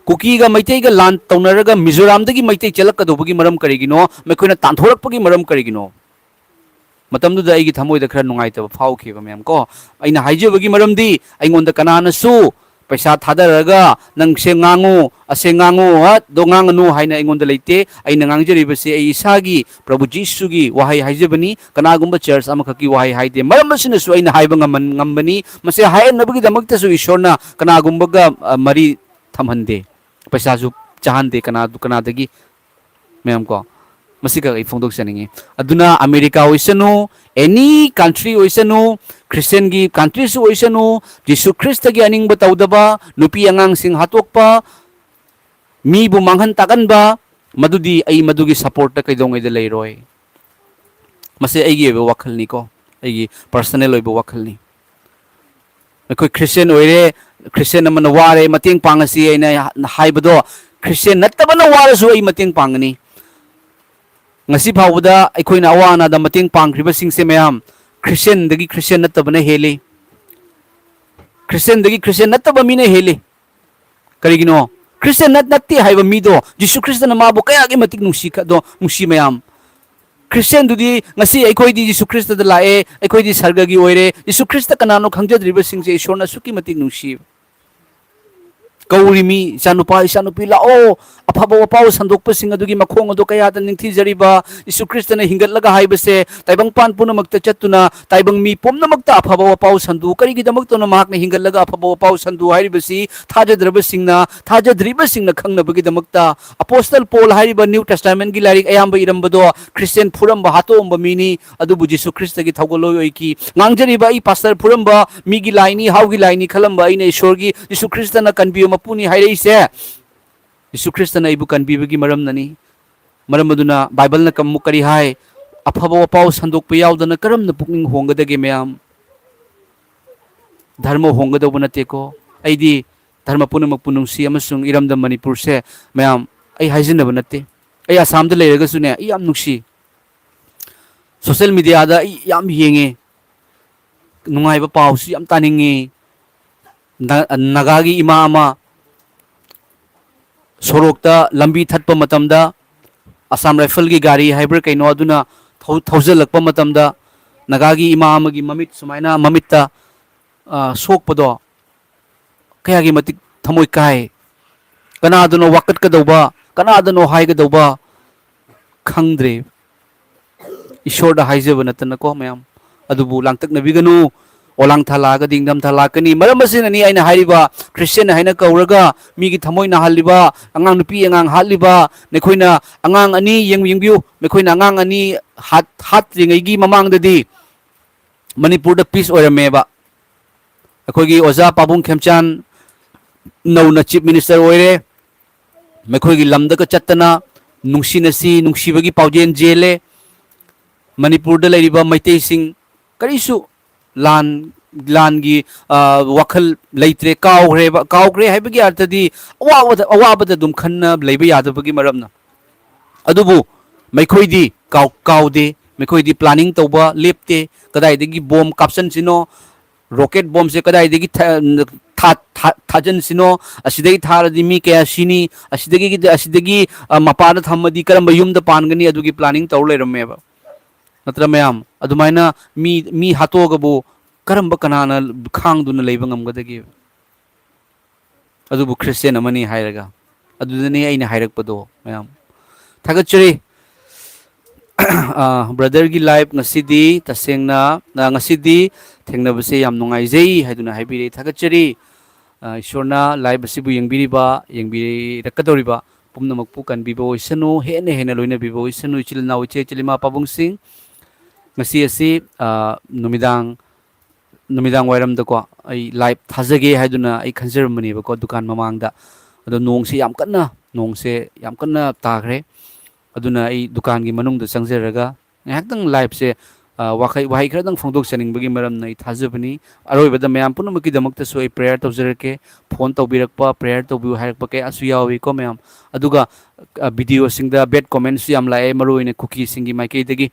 ꯀꯨꯀꯤꯒ ꯃꯩꯇꯩꯒ ꯂꯥꯟ ꯇꯧꯅꯔꯒ ꯃꯤꯖꯣꯔꯥꯝꯗꯒꯤ ꯃꯩꯇꯩ ꯆꯦꯜꯂꯛꯀꯗꯧꯕꯒꯤ ꯃꯔꯝ ꯀꯔꯤꯒꯤꯅꯣ? ꯃꯈꯣꯏꯅ ꯇꯥꯟꯊꯣꯔꯛꯄꯒꯤ ꯃꯔꯝ ꯀꯔꯤꯒꯤꯅꯣ? ꯃꯇꯝꯗꯨꯗ ꯑꯩꯒꯤ ꯊꯃꯣꯏꯗ ꯈꯔ ꯅꯨꯡꯉꯥꯏꯇꯕ ꯐꯥꯎꯈꯤꯕ ꯃꯌꯥꯝ ꯀꯣ꯫ ꯑꯩꯅ ꯍꯥꯏꯖꯕꯒꯤ ꯃꯔꯝꯗꯤ ꯑꯩꯉꯣꯟꯗ ꯀꯅꯥꯅꯁꯨ ꯄꯩꯁꯥ ꯊꯥꯗꯔꯒ ꯅꯪ ꯁꯦ ꯉꯥꯡꯉꯨ, ꯑꯁꯦ ꯉꯥꯡꯉꯨ, ꯑꯗꯣ ꯉꯥꯡꯉꯅꯨ ꯍꯥꯏꯅ ꯑꯩꯉꯣꯟꯗ ꯂꯩꯇꯦ꯫ ꯑꯩꯅ ꯉꯥꯡꯖꯔꯤꯕꯁꯤ ꯑꯩ ꯏꯁꯥꯒꯤ ꯄ꯭ꯔꯚꯨ ꯖꯤꯁꯨꯒꯤ ꯋꯥꯍꯩ ꯍꯥꯏꯖꯕꯅꯤ, ꯀꯅꯥꯒꯨꯝꯕ ꯆꯔꯆ ꯑꯃꯈꯛꯀꯤ ꯋꯥꯍꯩ ꯍꯥꯏꯗꯦ꯫ ꯃꯔꯝ ꯑꯁꯤꯅꯁꯨ ꯑꯩꯅ ꯍꯥꯏꯕ ꯉꯝꯃꯟ-, ꯉꯝꯕꯅꯤ꯫ ꯃꯁꯤ ꯍꯥꯏꯍꯟꯅꯕꯒꯤꯗꯃꯛꯇꯁꯨ ꯏꯁꯣꯔꯅ ꯀꯅꯥꯒꯨꯝꯕꯒ, ꯑ, ꯃꯔꯤ ꯊꯝꯍꯟꯗꯦ, ꯄꯩꯁꯥꯁꯨ ꯆꯥꯍꯟꯗꯦ ꯀꯅꯥ-, ꯀꯅꯥꯗꯒꯤ꯫ ꯃꯌꯥꯝ ꯀꯣ, ꯃꯁꯤꯈꯛ ꯑꯩ ꯐꯣꯡꯗꯣꯛꯆꯅꯤꯡꯉꯤ꯫ ꯑꯗꯨꯅ ꯑꯃꯦꯔꯤꯀꯥ ꯑꯣꯏꯁꯅꯨ, ꯑꯦꯅꯤ ꯀꯟꯇ꯭ꯔꯤ ꯑꯣꯏꯁꯅꯨ, ꯈ꯭ꯔꯤꯁꯇꯤꯌꯟꯒꯤ ꯀꯟꯇ꯭ꯔꯤꯁꯨ ꯑꯣꯏꯁꯅꯨ, ꯖꯤꯁꯨ ꯈ꯭ꯔꯤꯁꯇꯒꯤ ꯑꯅꯤꯡꯕ ꯇꯧꯗꯕ, ꯅꯨꯄꯤ ꯑꯉꯥꯡꯁꯤꯡ ꯍꯥꯠꯇꯣꯛꯄ, ꯃꯤꯕꯨ ꯃꯥꯡꯍꯟ ꯇꯥꯛꯍꯟꯕ, ꯃꯗꯨꯗꯤ ꯑꯩ ꯃꯗꯨꯒꯤ ꯁꯞꯄꯣꯔꯠꯇ ꯀꯩꯗꯧꯉꯩꯗ ꯂꯩꯔꯣꯏ꯫ ꯃꯁꯤ ꯑꯩꯒꯤ ꯑꯣꯏꯕ ꯋꯥꯈꯜꯅꯤꯀꯣ, ꯑꯩꯒꯤ ꯄꯔꯁꯅꯦꯜ ꯑꯣꯏꯕ ꯋꯥꯈꯜꯅꯤ꯫ ꯑꯩꯈꯣꯏ ꯈ꯭ꯔꯤꯁꯇꯤꯌꯟ ꯑꯣꯏꯔꯦ, ꯈ꯭ꯔꯤꯁꯇꯤꯌꯟ ꯑꯃꯅ ꯋꯥꯔꯦ, ꯃꯇꯦꯡ ꯄꯥꯡꯉꯁꯤ ꯑꯩꯅ ꯍꯥꯏꯕꯗꯣ, ꯈ꯭ꯔꯤꯁꯇꯤꯌꯟ ꯅꯠꯇꯕꯅ ꯋꯥꯔꯁꯨ ꯑꯩ ꯃꯇꯦꯡ ꯄꯥꯡꯒꯅꯤ꯫ ꯉꯁꯤ ꯐꯥꯎꯕꯗ ꯑꯩꯈꯣꯏꯅ ꯑꯋꯥ ꯑꯅꯥꯗ ꯃꯇꯦꯡ ꯄꯥꯡꯈ꯭ꯔꯤꯕꯁꯤꯡꯁꯦ ꯃꯌꯥꯝ ꯈ꯭ꯔꯤꯁꯇꯤꯌꯟꯗꯒꯤ ꯈ꯭ꯔꯤꯁꯇꯤꯌꯟ ꯅꯠꯇꯕꯅ ꯍꯦꯜꯂꯤ꯫ ꯈ꯭ꯔꯤꯁꯇꯤꯌꯟꯗꯒꯤ ꯈ꯭ꯔꯤꯁꯇꯤꯌꯟ ꯅꯠꯇꯕ ꯃꯤꯅ ꯍꯦꯜꯂꯤ꯫ ꯀꯔꯤꯒꯤꯅꯣ? ꯈ꯭ꯔꯤꯁꯇꯤꯌꯟ ꯅꯠ-, ꯅꯠꯇꯦ ꯍꯥꯏꯕ ꯃꯤꯗꯣ ꯖꯤꯁꯨ ꯈ꯭ꯔꯤꯁꯇꯅ ꯃꯥꯕꯨ ꯀꯌꯥꯒꯤ ꯃꯇꯤꯛ ꯅꯨꯡꯁꯤ ꯈꯗꯣ-, ꯅꯨꯡꯁꯤ ꯃꯌꯥꯝ꯫ ꯈ꯭ꯔꯤꯁꯇꯤꯌꯟꯗꯨꯗꯤ ꯉꯁꯤ ꯑꯩꯈꯣꯏꯗꯤ ꯖꯤꯁꯨ ꯈ꯭ꯔꯤꯁꯇꯗ ꯂꯥꯛꯑꯦ, ꯑꯩꯈꯣꯏꯗꯤ ꯁꯔꯒꯒꯤ ꯑꯣꯏꯔꯦ, ꯖꯤꯁꯨ ꯈ꯭ꯔꯤꯁꯇ ꯀꯅꯥꯅꯣ ꯈꯪꯖꯗ꯭ꯔꯤꯕꯁꯤꯡꯁꯦ ꯏꯁꯣꯔꯅ ꯑꯁꯨꯛꯀꯤ ꯃꯇꯤꯛ ꯅꯨꯡꯁꯤ꯫ ꯀꯧꯔꯤ ꯃꯤ, "ꯏꯆꯥꯅꯨꯄꯥ, ꯏꯆꯥꯅꯨꯄꯤ, ꯂꯥꯛꯑꯣ, ꯑꯐꯕ ꯋꯥꯄꯥꯎ ꯁꯟꯗꯣꯛꯄꯁꯤꯡ ꯑꯗꯨꯒꯤ ꯃꯈꯣꯡ ꯑꯗꯣ ꯀꯌꯥꯗ ꯅꯤꯡꯊꯤꯖꯔꯤꯕ ꯖꯤꯁꯨ ꯈ꯭ꯔꯤꯁꯇꯅ ꯍꯤꯡꯒꯠꯂꯒ ꯍꯥꯏꯕꯁꯦ ꯇꯥꯏꯕꯪꯄꯥꯟ ꯄꯨꯝꯅꯃꯛꯇ ꯆꯠꯇꯨꯅ ꯇꯥꯏꯕꯪ ꯃꯤ ꯄꯨꯝꯅꯃꯛꯇ ꯑꯐꯕ ꯋꯥꯄꯥꯎ ꯁꯟꯗꯨ꯫ ꯀꯔꯤꯒꯤꯗꯃꯛꯇꯅꯣ ꯃꯍꯥꯛꯅ ꯍꯤꯡꯒꯠꯂꯒ ꯑꯐꯕ ꯋꯥꯄꯥꯎ ꯁꯟꯗꯨ ꯍꯥꯏꯔꯤꯕꯁꯤ? ꯊꯥꯖꯗ꯭ꯔꯕꯁꯤꯡꯅ, ꯊꯥꯖꯗ꯭ꯔꯤꯕꯁꯤꯡꯅ ꯈꯪꯅꯕꯒꯤꯗꯃꯛꯇ꯫ ꯑꯄꯣꯁꯇꯜ ꯄꯣꯜ ꯍꯥꯏꯔꯤꯕ ꯅ꯭ꯌꯨ ꯇꯦꯁꯇꯥꯃꯦꯟꯒꯤ ꯂꯥꯏꯔꯤꯛ ꯑꯌꯥꯝꯕ ꯏꯔꯝꯕꯗꯣ ꯈ꯭ꯔꯤꯁꯇꯤꯌꯟ ꯐꯨꯔꯝꯕ, ꯍꯥꯠꯇꯣꯛꯑꯝꯕ ꯃꯤꯅꯤ꯫ ꯑꯗꯨꯕꯨ ꯖꯤꯁꯨ ꯈ꯭ꯔꯤꯁꯇꯒꯤ ꯊꯧꯒꯜꯂꯣꯏ ꯑꯣꯏꯈꯤ꯫ ꯉꯥꯡꯖꯔꯤꯕ ꯑꯩ ꯄꯥꯁꯇꯔ ꯐꯨꯔꯝꯕ ꯃꯤꯒꯤ ꯂꯥꯏꯅꯤ, ꯍꯥꯎꯒꯤ ꯂꯥꯏꯅꯤ ꯈꯜꯂꯝꯕ ꯑꯩꯅ ꯏꯁꯣꯔꯒꯤ, ꯖꯤꯁꯨ ꯈ꯭ꯔꯤꯁꯇꯅ ꯀꯟꯕꯤꯕ ꯃꯄꯨꯅꯤ ꯍꯥꯏꯔꯛꯏꯁꯦ꯫ ꯖꯤꯁꯨ ꯈ꯭ꯔꯤꯁꯇꯅ ꯑꯩꯕꯨ ꯀꯟꯕꯤꯕꯒꯤ ꯃꯔꯝꯅꯅꯤ꯫ ꯃꯔꯝ ꯑꯗꯨꯅ ꯕꯥꯏꯕꯜꯅ ꯀꯝ-, ꯀꯔꯤ ꯍꯥꯏ? "ꯑꯐꯕ ꯋꯥꯄꯥꯎ ꯁꯟꯗꯣꯛꯄ ꯌꯥꯎꯗꯅ ꯀꯔꯝꯅ ꯄꯨꯛꯅꯤꯡ ꯍꯣꯡꯒꯗꯒꯦ ꯃꯌꯥꯝ?" ꯙꯔꯃ ꯍꯣꯡꯒꯗꯧꯕ ꯅꯠꯇꯦꯀꯣ꯫ ꯑꯩꯗꯤ ꯙꯔꯃ ꯄꯨꯝꯅꯃꯛꯄꯨ ꯅꯨꯡꯁꯤ ꯑꯃꯁꯨꯡ ꯏꯔꯝꯗꯝ ꯃꯅꯤꯄꯨꯔꯁꯦ ꯃꯌꯥꯝ ꯑꯩ ꯍꯥꯏꯖꯤꯟꯅꯕ ꯅꯠꯇꯦ꯫ ꯑꯩ ꯑꯁꯥꯝꯗ ꯂꯩꯔꯒꯁꯨꯅꯦ, ꯑꯩ ꯌꯥꯝ ꯅꯨꯡꯁꯤ꯫ ꯁꯣꯁꯦꯜ ꯃꯦꯗꯤꯌꯥꯗ ꯑꯩ ꯌꯥꯝ ꯌꯦꯡꯉꯦ꯫ ꯅꯨꯡꯉꯥꯏꯕ ꯄꯥꯎꯁꯨ ꯌꯥꯝ ꯇꯥꯅꯤꯡꯉꯤ꯫ ꯅ-, ꯅꯥꯒꯥꯒꯤ ꯏꯃꯥ ꯑꯃ ꯁꯣꯔꯣꯛꯇ ꯂꯝꯕꯤ ꯊꯠꯄ ꯃꯇꯝꯗ ꯑꯁꯥꯝ ꯔꯥꯏꯐꯜꯒꯤ ꯒꯥꯔꯤ ꯍꯥꯏꯕ꯭ꯔꯥ ꯀꯩꯅꯣ ꯑꯗꯨꯅ ꯊꯧ-, ꯊꯧꯖꯤꯜꯂꯛꯄ ꯃꯇꯝꯗ ꯅꯥꯒꯥꯒꯤ ꯏꯃꯥ ꯑꯃꯒꯤ ꯃꯃꯤꯠ ꯁꯨꯃꯥꯏꯅ ꯃꯃꯤꯠꯇ, ꯑ, ꯁꯣꯛꯄꯗꯣ ꯀꯌꯥꯒꯤ ꯃꯇꯤꯛ ꯊꯃꯣꯏ ꯀꯥꯏ꯫ ꯀꯅꯥꯗꯅꯣ ꯋꯥꯀꯠꯀꯗꯧꯕ, ꯀꯅꯥꯗꯅꯣ ꯍꯥꯏꯒꯗꯧꯕ ꯈꯪꯗ꯭ꯔꯦ꯫ ꯏꯁꯣꯔꯗ ꯍꯥꯏꯖꯕ ꯅꯠꯇꯅꯀꯣ ꯃꯌꯥꯝ꯫ ꯑꯗꯨꯕꯨ ꯂꯥꯡꯇꯛꯅꯕꯤꯒꯅꯨ꯫ ꯑꯣꯂꯥꯡ ꯊꯥ ꯂꯥꯛꯑꯒꯗꯤ ꯏꯪꯊꯝ ꯊꯥ ꯂꯥꯛꯀꯅꯤ꯫ ꯃꯔꯝ ꯑꯁꯤꯅꯅꯤ ꯑꯩꯅ ꯍꯥꯏꯔꯤꯕ, ꯈ꯭ꯔꯤꯁꯇꯤꯌꯟ ꯍꯥꯏꯅ ꯀꯧꯔꯒ ꯃꯤꯒꯤ ꯊꯃꯣꯏ ꯅꯥꯍꯜꯂꯤꯕ, ꯑꯉꯥꯡ ꯅꯨꯄꯤ ꯑꯉꯥꯡ ꯍꯥꯠꯂꯤꯕ, ꯅꯈꯣꯏꯅ ꯑꯉꯥꯡ ꯑꯅꯤ ꯌꯦꯡ-, ꯌꯦꯡꯕꯤꯌꯨ, ꯅꯈꯣꯏꯅ ꯑꯉꯥꯡ ꯑꯅꯤ ꯍꯥꯠ-, ꯍꯥꯠꯇ꯭ꯔꯤꯉꯩꯒꯤ ꯃꯃꯥꯡꯗꯗꯤ ꯃꯅꯤꯄꯨꯔꯗ ꯄꯤꯁ ꯑꯣꯏꯔꯝꯃꯦꯕ꯫ ꯑꯩꯈꯣꯏꯒꯤ ꯑꯣꯖꯥ ꯄꯥꯕꯨꯡ ꯈꯦꯝꯆꯥꯟ ꯅꯧꯅ ꯆꯤꯐ ꯃꯤꯅꯤꯁꯇꯔ ꯑꯣꯏꯔꯦ꯫ ꯃꯈꯣꯏꯒꯤ ꯂꯝꯗꯒ ꯆꯠꯇꯅ ꯅꯨꯡꯁꯤꯅꯁꯤ, ꯅꯨꯡꯁꯤꯕꯒꯤ ꯄꯥꯎꯖꯦꯜ ꯆꯦꯜꯂꯦ꯫ ꯃꯅꯤꯄꯨꯔꯗ ꯂꯩꯔꯤꯕ ꯃꯩꯇꯩꯁꯤꯡ ꯀꯔꯤꯁꯨ ꯂꯥꯟ, ꯂꯥꯟꯒꯤ, ꯑ, ꯋꯥꯈꯜ ꯂꯩꯇ꯭ꯔꯦ, ꯀꯥꯎꯈ꯭ꯔꯦꯕ꯫ ꯀꯥꯎꯈ꯭ꯔꯦ ꯍꯥꯏꯕꯒꯤ ꯑꯔꯊꯗꯤ ꯑꯋꯥꯕꯗ, ꯑꯋꯥꯕꯗ ꯑꯗꯨꯝ ꯈꯟꯅ ꯂꯩꯕ ꯌꯥꯗꯕꯒꯤ ꯃꯔꯝꯅ꯫ ꯑꯗꯨꯕꯨ ꯃꯈꯣꯏꯗꯤ ꯀꯥꯎ-, ꯀꯥꯎꯗꯦ, ꯃꯈꯣꯏꯗꯤ planning ꯇꯧꯕ ꯂꯦꯞꯇꯦ꯫ ꯀꯗꯥꯏꯗꯒꯤ ꯕꯣꯝ ꯀꯥꯞꯁꯟꯁꯤꯅꯣ, ꯔꯣꯀꯦꯠ ꯕꯣꯝꯁꯦ ꯀꯗꯥꯏꯗꯒꯤ ꯊꯥ-, ꯊꯥ-, ꯊꯥ-, ꯊꯥꯖꯤꯟꯁꯤꯅꯣ, ꯑꯁꯤꯗꯒꯤ ꯊꯥꯔꯗꯤ ꯃꯤ ꯀꯌꯥ ꯁꯤꯅꯤ, ꯑꯁꯤꯗꯒꯤ, ꯑꯁꯤꯗꯒꯤ, ꯑ, ꯃꯄꯥꯗ ꯊꯝꯃꯗꯤ ꯀꯔꯝꯕ ꯌꯨꯝꯗ ꯄꯥꯟꯒꯅꯤ, ꯑꯗꯨꯒꯤ planning ꯇꯧꯔ ꯂꯩꯔꯝꯃꯦꯕ꯫ ꯅꯠꯇ꯭ꯔ ꯃꯌꯥꯝ? ꯑꯗꯨꯃꯥꯏꯅ ꯃꯤ, ꯃꯤ ꯍꯥꯠꯇꯣꯛꯑꯒꯕꯨ ꯀꯔꯝꯕ ꯀꯅꯥꯅ ꯈꯥꯡꯗꯨꯅ ꯂꯩꯕ ꯉꯝꯒꯗꯒꯦ? ꯑꯗꯨꯕꯨ ꯈ꯭ꯔꯤꯁꯇꯤꯌꯥꯟ ꯑꯃꯅꯤ ꯍꯥꯏꯔꯒ꯫ ꯑꯗꯨꯗꯅꯤ ꯑꯩꯅ ꯍꯥꯏꯔꯛꯄꯗꯣ ꯃꯌꯥꯝ꯫ ꯊꯥꯒꯠꯆꯔꯤ꯫ ꯑ, brotherꯒꯤ live ꯉꯁꯤꯗꯤ ꯇꯁꯦꯡꯅ, ꯑ, ꯉꯁꯤꯗꯤ ꯊꯦꯡꯅꯕꯁꯦ ꯌꯥꯝ ꯅꯨꯡꯉꯥꯏꯖꯩ ꯍꯥꯏꯗꯨꯅ ꯍꯥꯏꯕꯤꯔꯦ꯫ ꯊꯥꯒꯠꯆꯔꯤ꯫ ꯑ, ꯏꯁꯣꯔꯅ live ꯑꯁꯤꯕꯨ ꯌꯦꯡꯕꯤꯔꯤꯕ, ꯌꯦꯡꯕꯤꯔꯛꯀꯗꯧꯔꯤꯕ ꯄꯨꯝꯅꯃꯛꯄꯨ ꯀꯟꯕꯤꯕ ꯑꯣꯏꯁꯅꯨ, ꯍꯦꯟꯅ ꯍꯦꯟꯅ ꯂꯣꯏꯅꯕꯤꯕ ꯑꯣꯏꯁꯅꯨ, ꯏꯆꯤꯜ ꯏꯅꯥꯎ, ꯏꯆꯦ ꯏꯆꯤꯜ, ꯏꯃꯥ ꯄꯥꯕꯨꯡꯁꯤꯡ꯫ ꯉꯁꯤ ꯑꯁꯤ, ꯑ, ꯅꯨꯃꯤꯗꯥꯡ, ꯅꯨꯃꯤꯗꯥꯡ ꯋꯥꯏꯔꯝꯗꯀꯣ, ꯑꯩ live ꯊꯥꯖꯒꯦ ꯍꯥꯏꯗꯨꯅ ꯑꯩ ꯈꯟꯖꯔꯝꯕꯅꯦꯕꯀꯣ, ꯗꯨꯀꯥꯟ ꯃꯃꯥꯡꯗ꯫ ꯑꯗꯣ ꯅꯣꯡꯁꯦ ꯌꯥꯝ ꯀꯟꯅ, ꯅꯣꯡꯁꯦ ꯌꯥꯝ ꯀꯟꯅ ꯇꯥꯈ꯭ꯔꯦ꯫ ꯑꯗꯨꯅ ꯑꯩ ꯗꯨꯀꯥꯟꯒꯤ ꯃꯅꯨꯡꯗ ꯆꯪꯖꯔꯒ ꯉꯥꯏꯍꯥꯛꯇꯪ liveꯁꯦ, ꯑ, ꯋꯥꯈꯩ, ꯋꯥꯍꯩ ꯈꯔꯗꯪ ꯐꯣꯡꯗꯣꯛꯆꯅꯤꯡꯕꯒꯤ ꯃꯔꯝꯅ ꯑꯩ ꯊꯥꯖꯕꯅꯤ꯫ ꯑꯔꯣꯏꯕꯗ ꯃꯌꯥꯝ ꯄꯨꯝꯅꯃꯛꯀꯤꯗꯃꯛꯇꯁꯨ ꯑꯩ prayer ꯇꯧꯖꯔꯛꯀꯦ꯫ Phone ꯇꯧꯕꯤꯔꯛꯄ, prayer ꯇꯧꯕꯤꯌꯨ ꯍꯥꯏꯔꯛꯄ ꯀꯌꯥꯁꯨ ꯌꯥꯎꯏꯀꯣ ꯃꯌꯥꯝ꯫ ꯑꯗꯨꯒ, ꯑ, videoꯁꯤꯡꯗ bad commentꯁꯨ ꯌꯥꯝ ꯂꯥꯛꯑꯦ, ꯃꯔꯨꯑꯣꯏꯅ ꯀꯨꯀꯤꯁꯤꯡꯒꯤ ꯃꯥꯏꯀꯩꯗꯒꯤ꯫